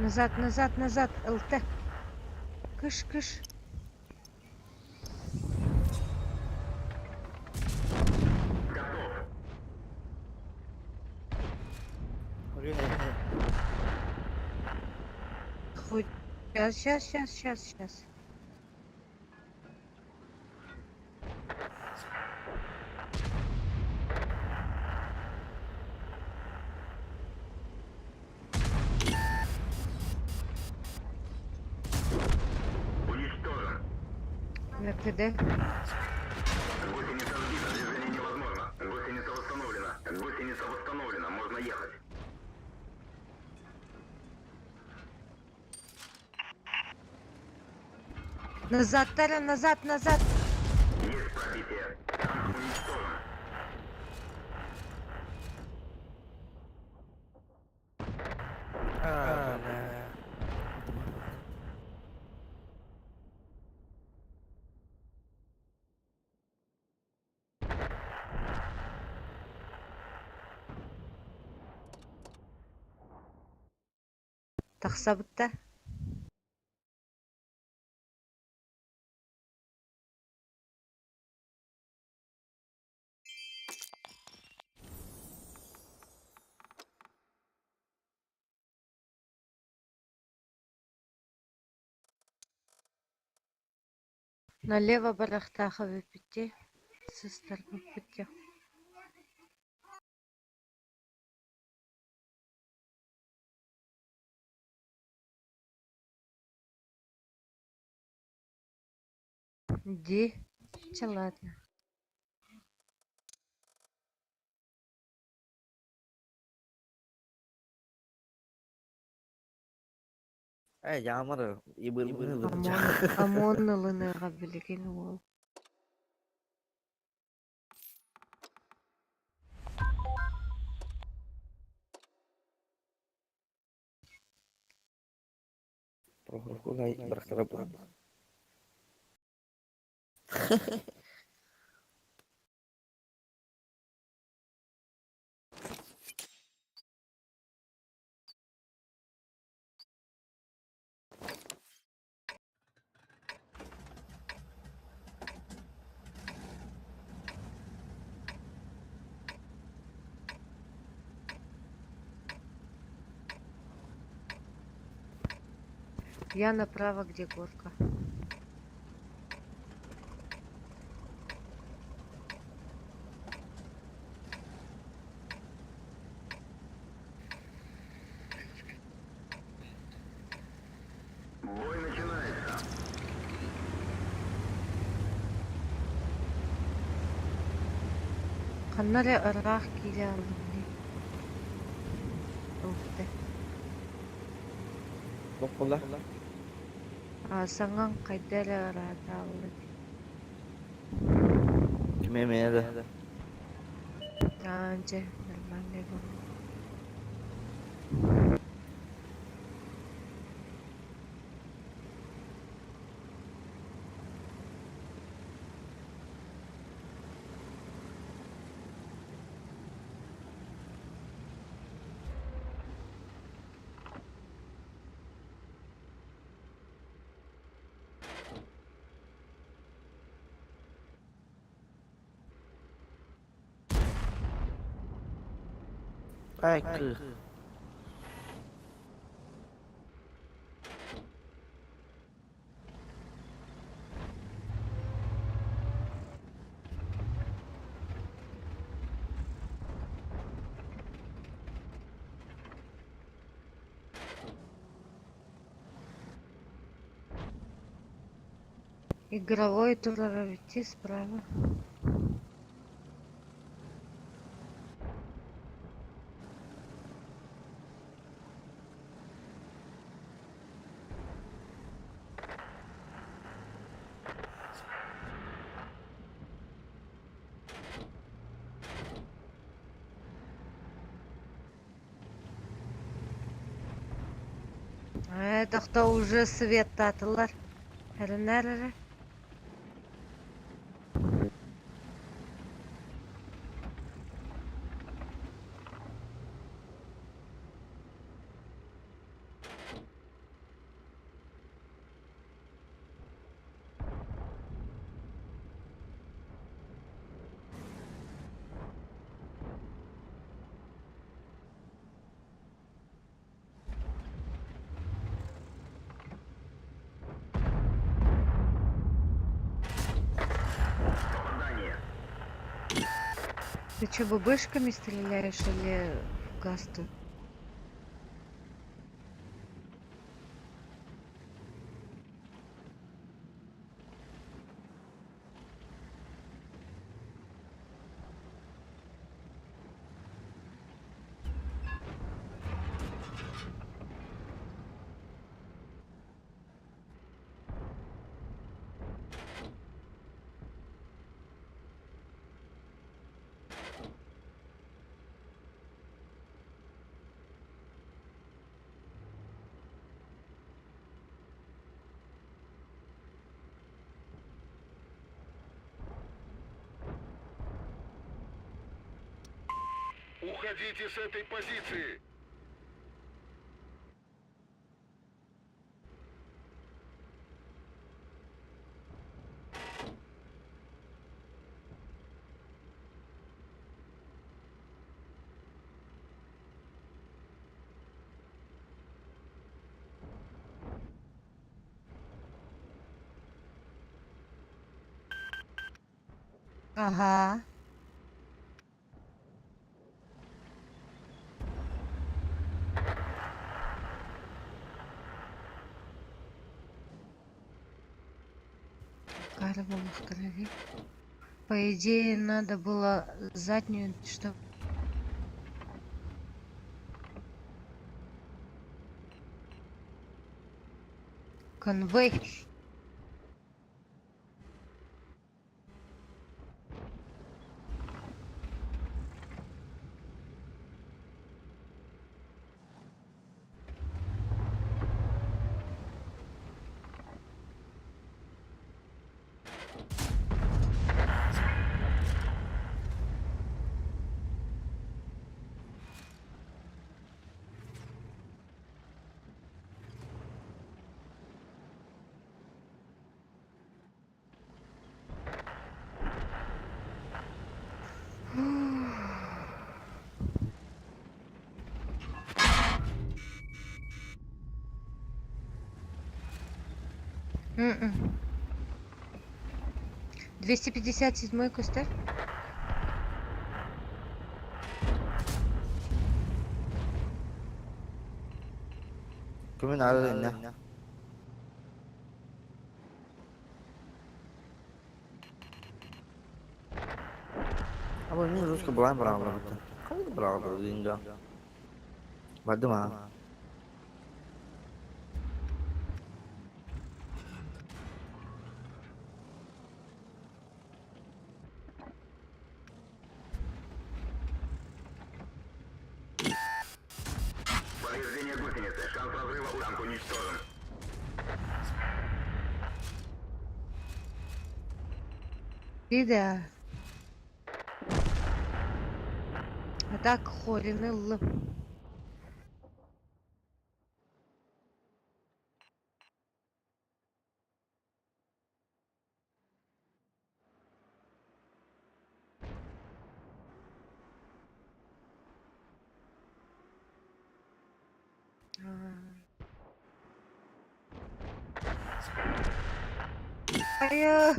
Назад, назад, назад, ЛТ. Кыш, кыш. Хоть. Сейчас, сейчас, сейчас, сейчас, сейчас. На КД. Назад, Таря, назад, назад. А, бля. Тахсабытта. Налево барахтаха пяти. Сестер пяти. Ди. Че ладно. Э, ямыр, ибыр Омон ылыныга билигин уол. Прохоркугай барахтара. Я направо, где горка. Ханна эрэ ыраах киирэ аллым дии. Ылты. Боккула. А саҥаҥ хайда эрэ ыраата алла дии. Кимэ да. Аа дьэ, нормальный буолла. Ай, кых. Игровой турара идти справа. Это кто уже свет татылар. Эрэнээр эрэ. Ты что, бабышками стреляешь или в гасту? Уходите с этой позиции! Ага. Карвал в крови. По идее, надо было заднюю, чтобы... Конвей. М-м. 257 кустарь? Кümün arada Абы мин русский булан браво. Кайда браво динга. Бадыма. Повреждение гусеницы. Шанс разрыва у танк уничтожен. Да. А так хорин л. Айы,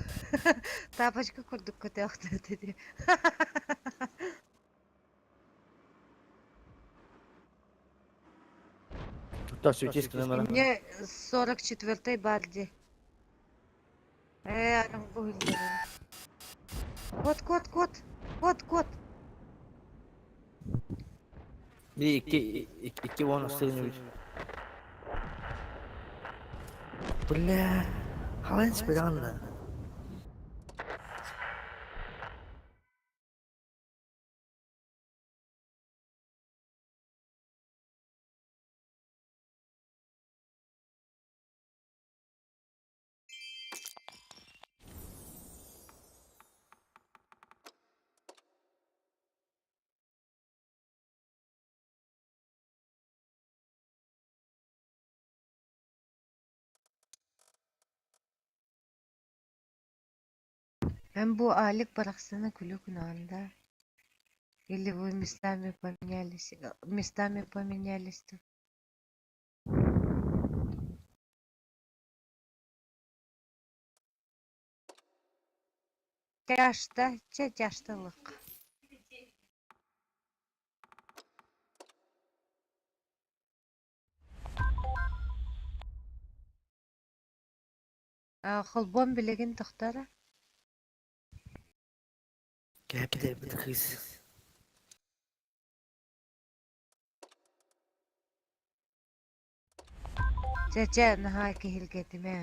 тапочка курдук көтөөхтө деди. Та светиsk номера. Мне 44-й барди. Кот, кот, кот. Кот, кот. Bir iki iki iki bonus сырныбыт. Бля, хален спиранна. Эн бу Алик барахсаны күлүк гынаҕын да? Или вы местами поменялись, местами поменялись тут? Тяжта, чэ тяжталык. Холбуом билигин тохтора. Кэпилэрбит кыыс. Чэ чэ наһаа киһиргэтимэ.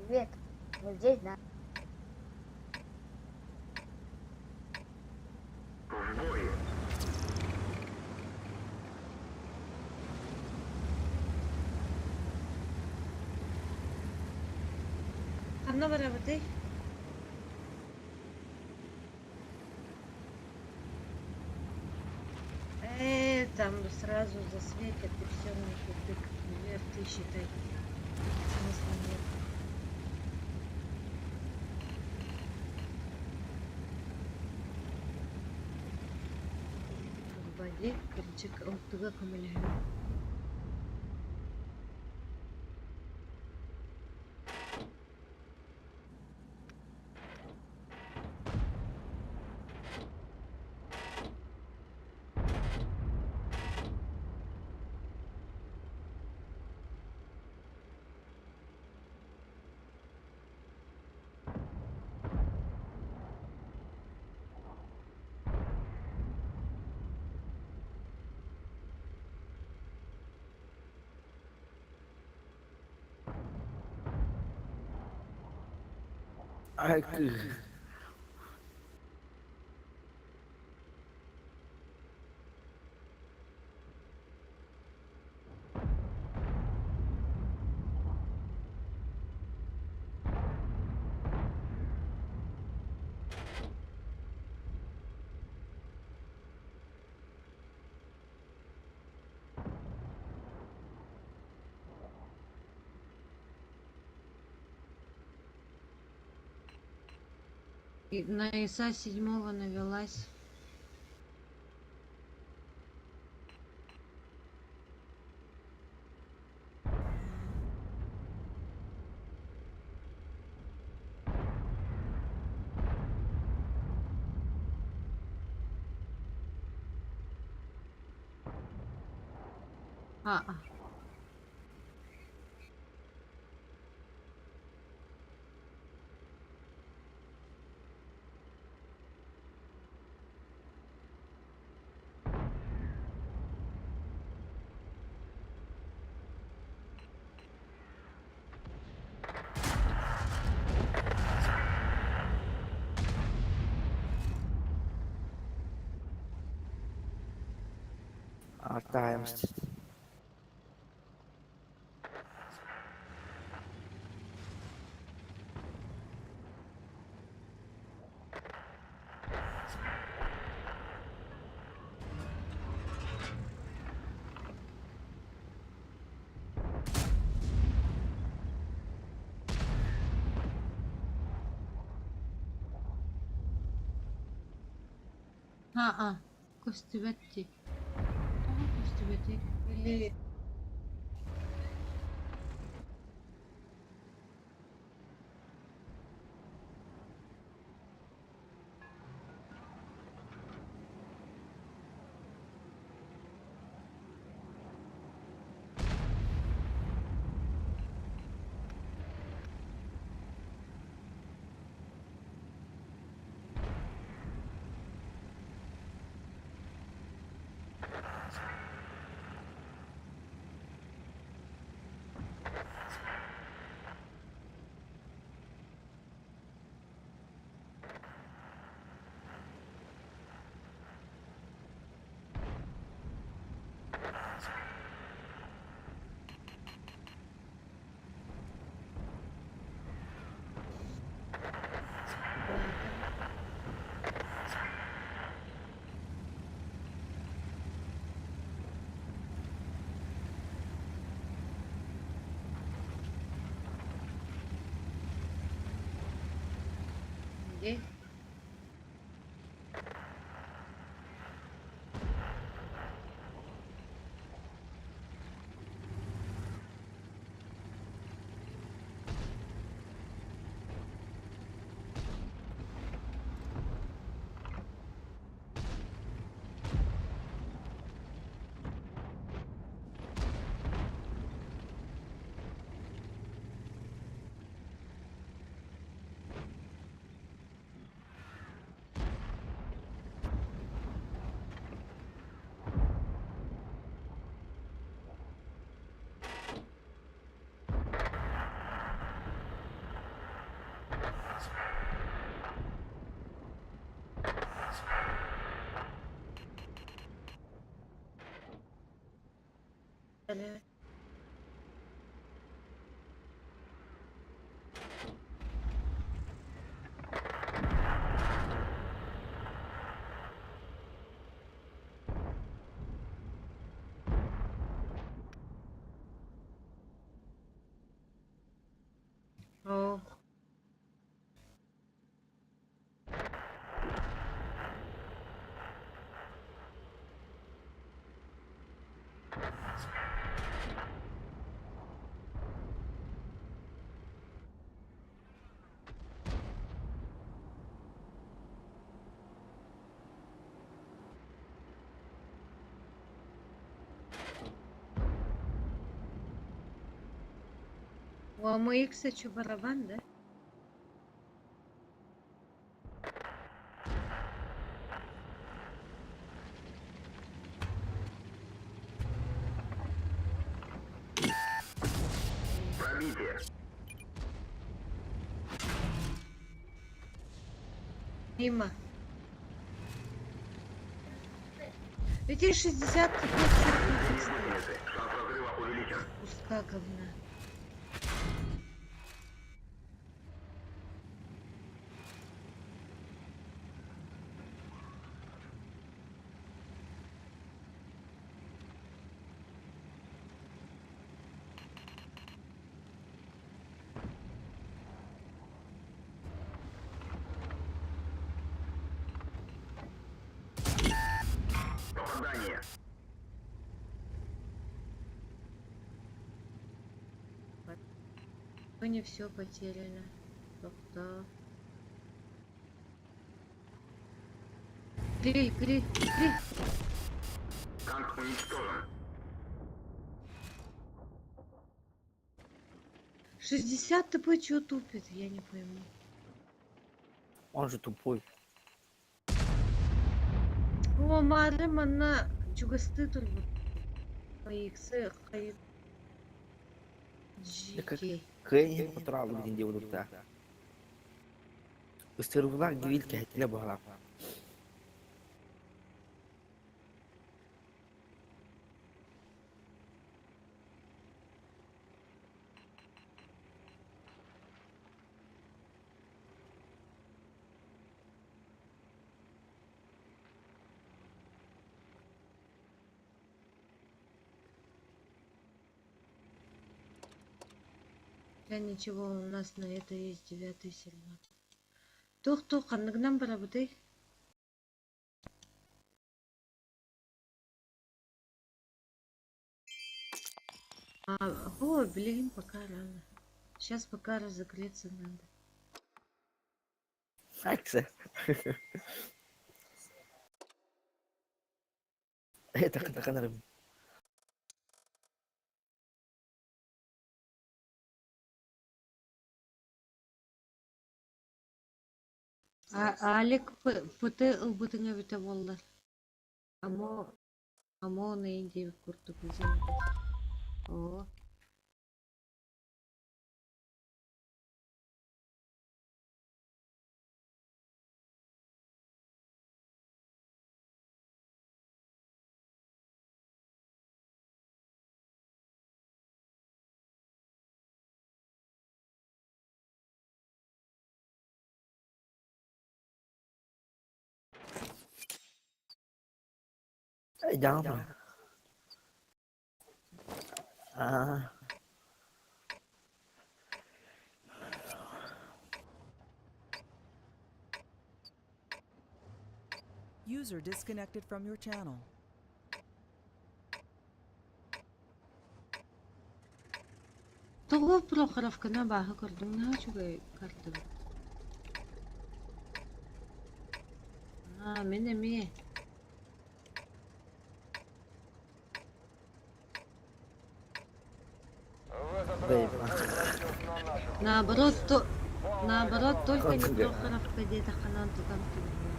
Привет. Вот здесь, да. Ханна барабытый? Там сразу засветят и все мне кирдык. Две считай. Смысла нет. Воде кырдьык алтыга көмөлөһөн. Ай кыыс. И на ИСа седьмого навелась. А. Артаемся. А, көстүбэт Тоҕо көстүбэтий? Или Где? О. У АМХ что, барабан, да? Мимо. Эти 60 Куска говна. Ну не все потеряно. Тобто. Гриль, гриль, гриль. Танк уничтожен. 60 ТП чё тупит, я не пойму. Он же тупой. О, мары манна чугасты турбут. Иксы хайы. GK. Кыайын потураллы диэн диэбит Ыстырыллаах гибил кэһэтилэ буолар. Да ничего, у нас на это есть девятый сервак. Тух-тух, ханныгынан барабытый? А, о, блин, пока рано. Сейчас пока разогреться надо. Акция. Это ханарым. А, Алик ПТ ылбытыңа бүтэ буоллар. Амо, амо нэйин диэбит курдук Оо. Дьаҥ Аа. User disconnected from your channel. Тоҕо Прохоровканы абааһы көрдүҥ наһаа үчүгэй кардыбыт. Аа, мин эмиэ. Наоборот, то... наоборот, только не Прохоровка диэтэххинэ онтукам түбэһиэҕэ.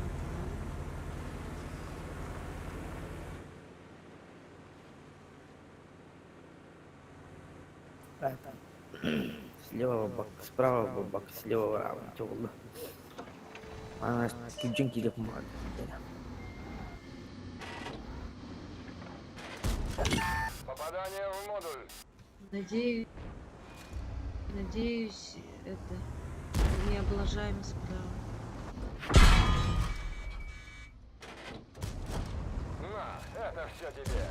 Слева бак, справа бак, слева право. Чоҕулла. Ана күдьүн киирэ кумаҕа. Попадание в модуль. Надеюсь, надеюсь, это не облажаем справа. На, это все тебе.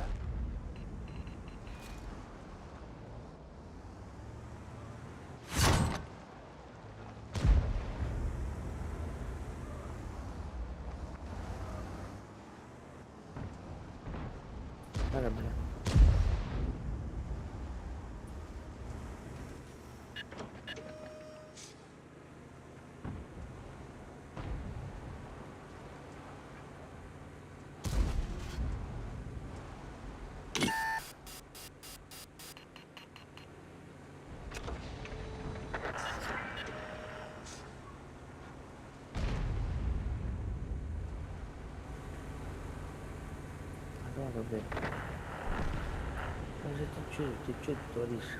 Бара бара. Ладно, блядь. Даже ты чё творишь?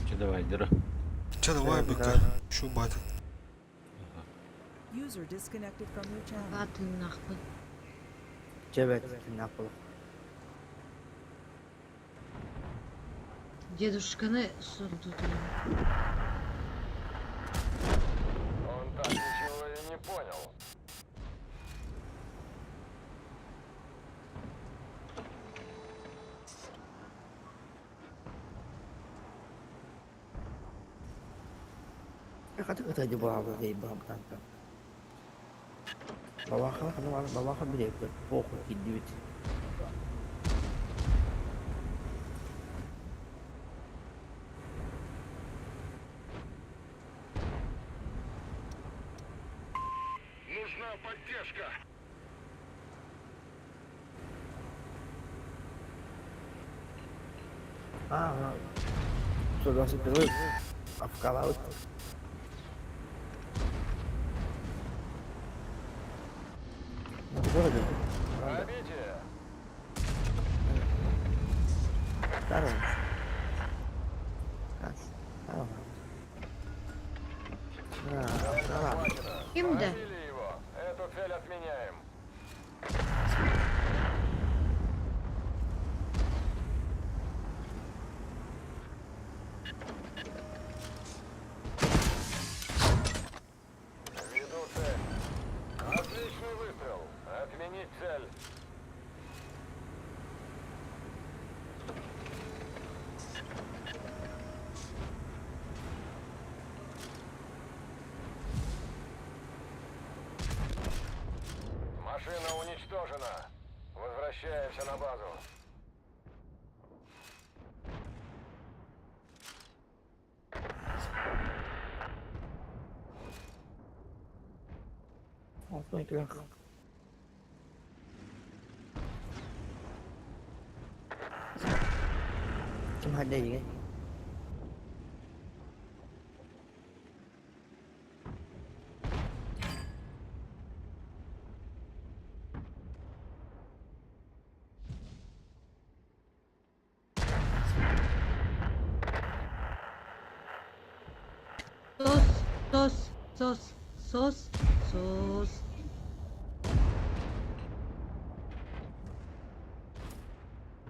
Че давай, дыра. Че давай, быка. Шу батя. User disconnected from your channel. Баатыннахпын. Чебет, напол. Дедушканы сурдутун. Он так ничего и не понял. Kata-kata aja bawa ke bang tante. Bawah kan bawah kan bile pokok kidut. Нужна поддержка. Ah, sudah sebelum afkalaut. Пробитие. Здорово. Здорово. Здорово. Ким да? Пробили его. Эту цель отменяем. Ведут Chấm hai đây gì Сос, сос, сос, сос, сос.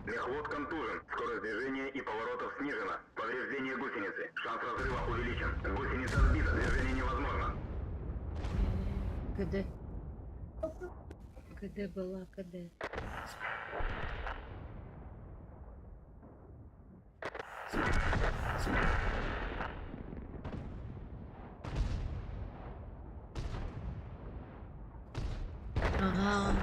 Мехвод контужен. Скорость движения и поворотов снижена. Повреждение гусеницы. Шанс разрыва увеличен. Гусеница сбита. Движение невозможно. КД. КД была, КД. Ага.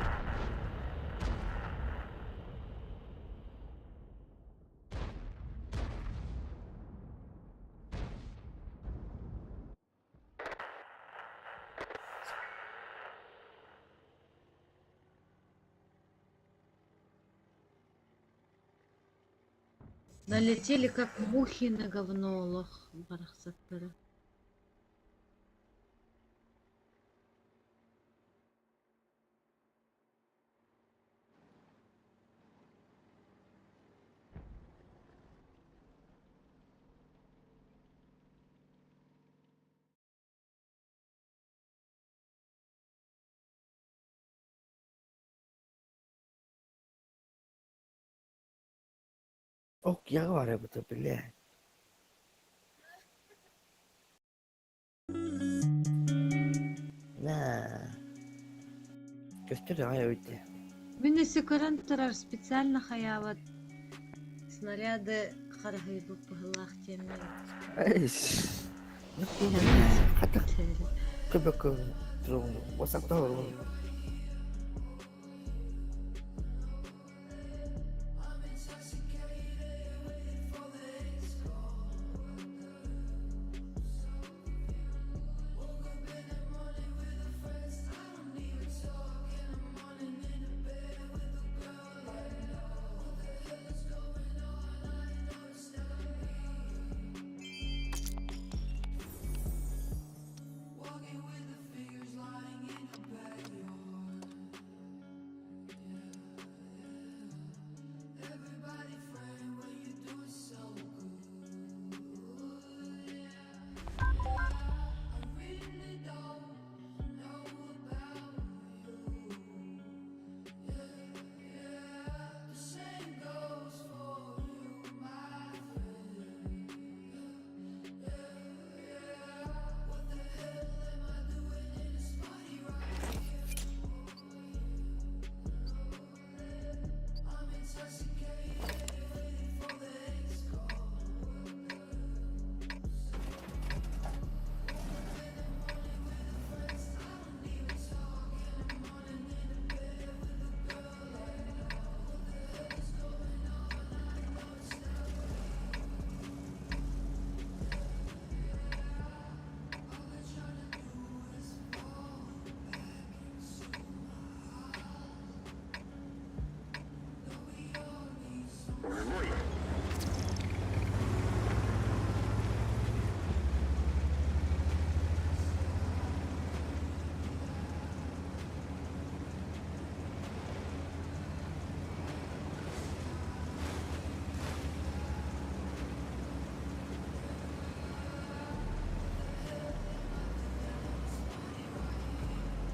Налетели как мухи на говно, лох барахсаттары. Ок, я говорю, это, бля. На. Көстөр ай өйдө. Мин өссө турар специально хаябат. Снаряды харахайбыт быһылаах диэммин. Эй. Хата. Көбөк турун. Wasakta horun.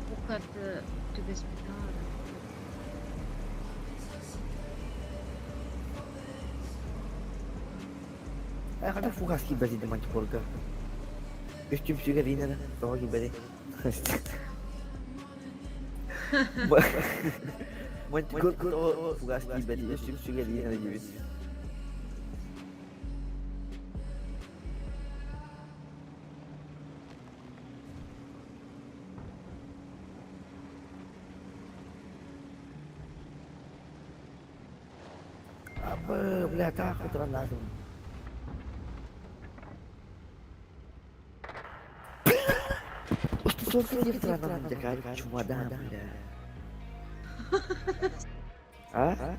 Бу карта түбэспит. Ай хата фугас кибети де мантикорга. Үстүм сүгер инere. Тоға кибети. Мантикор фугас кибети. Үстүм сүгер инere gibi. Абы, бля, так вот надо. Чемодан, бля. А?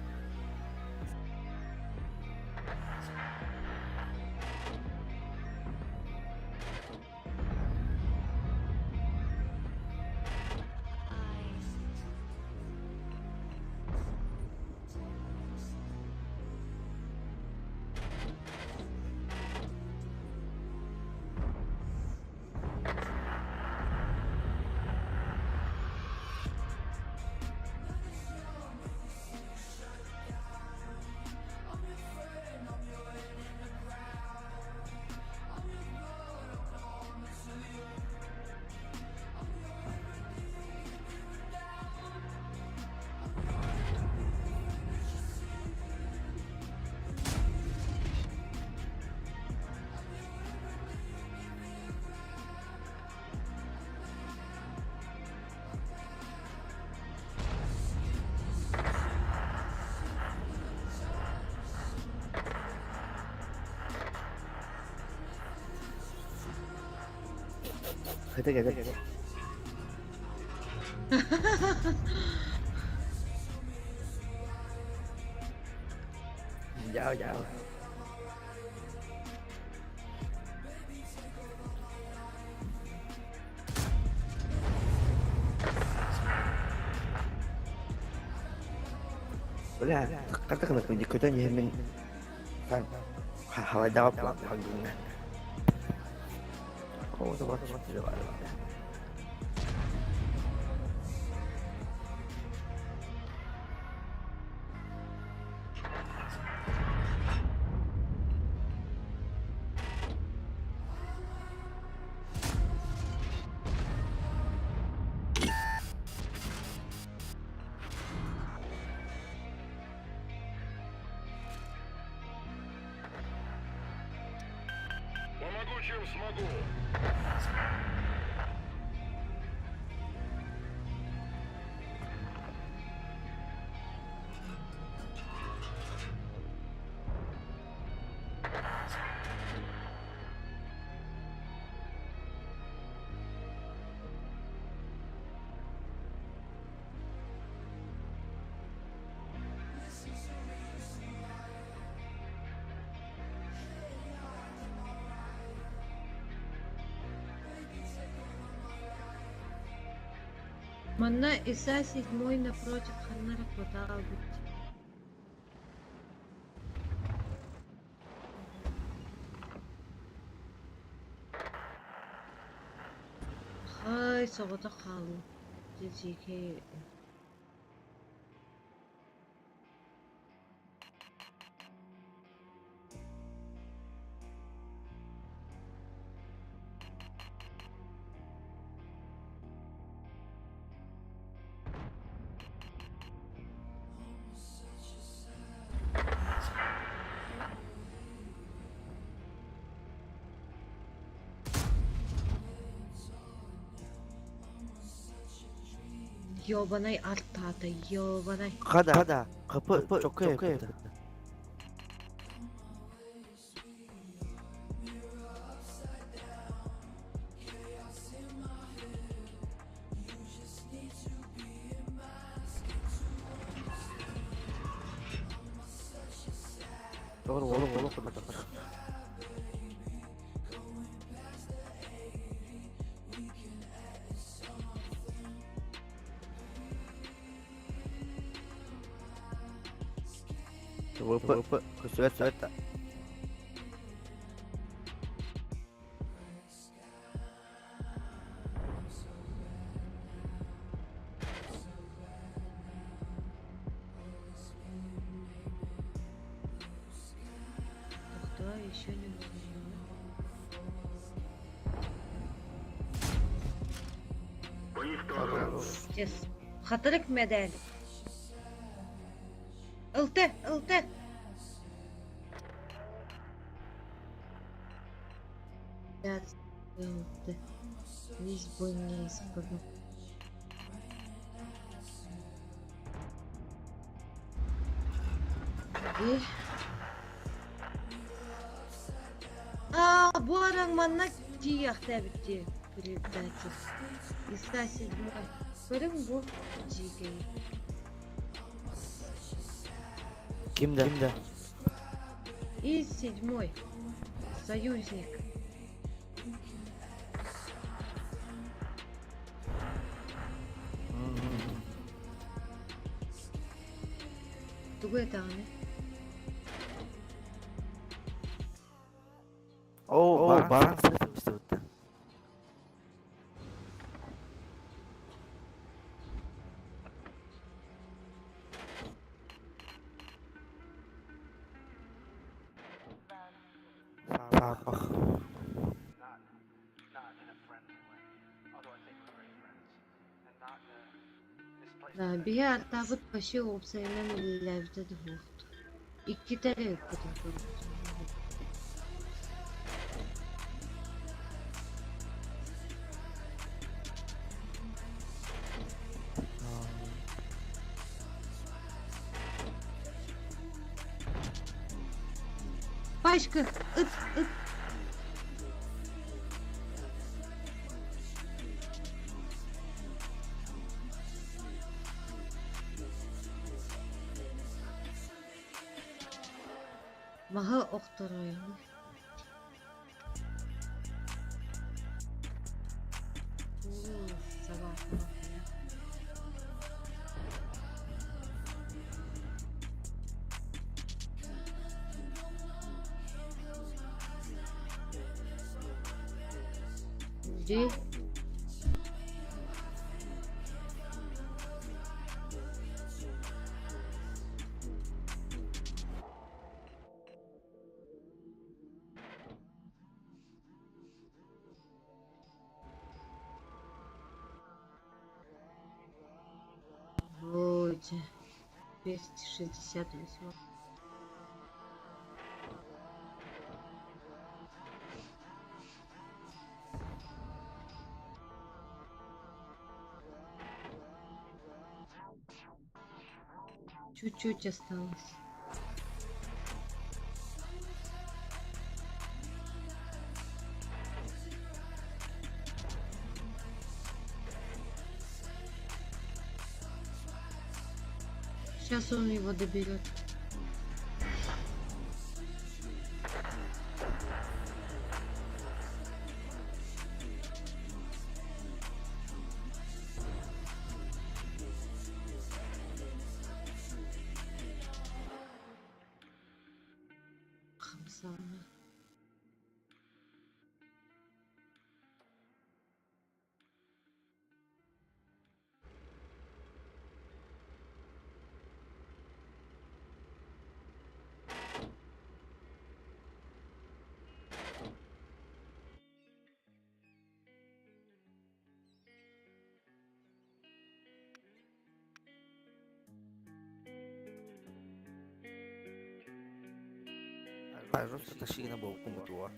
Хотя, хотя. Chào chào. Бля, картакана көтөн иһэммин халайдаҕа халгыҥҥа. Помогу, чем смогу. Манна Иса седьмой напротив Ханнара хватало быть. Хай, соҕото хаалым. Дьиикэй. Ёбаный артата, ёбаный. Хада, хада, капы, чокэ, Doğru, oğlum, oğlum, oğlum, oğlum. Свет, свет. Кто еще не Уничтожен. Сейчас. Хатырык медаль. ЛТ, ЛТ. ЛТ. Лишь бы не испугал. И? А, бу араҥ манна тиийиэхтээбит дии, предатель. Иса седьмой. Көрүҥ бу дьиикэйи. Ким да? Ким да? И седьмой. Союзник. Тугу этэҕиний? О, баран сытыбыт. Саарбах. Да, биһи артаабыт вообще уопсайынан үлэлээбитэ да суохтур. Иккитэ эрэ ыппытын көрбүтүм. Пачка, ыт, ыт. Маһы охторойуҥ. Собака. Где? Вроде 268. Чуть-чуть осталось. Сейчас он его доберет. Хамсана. Пожалуйста, тащи на балкон дуа.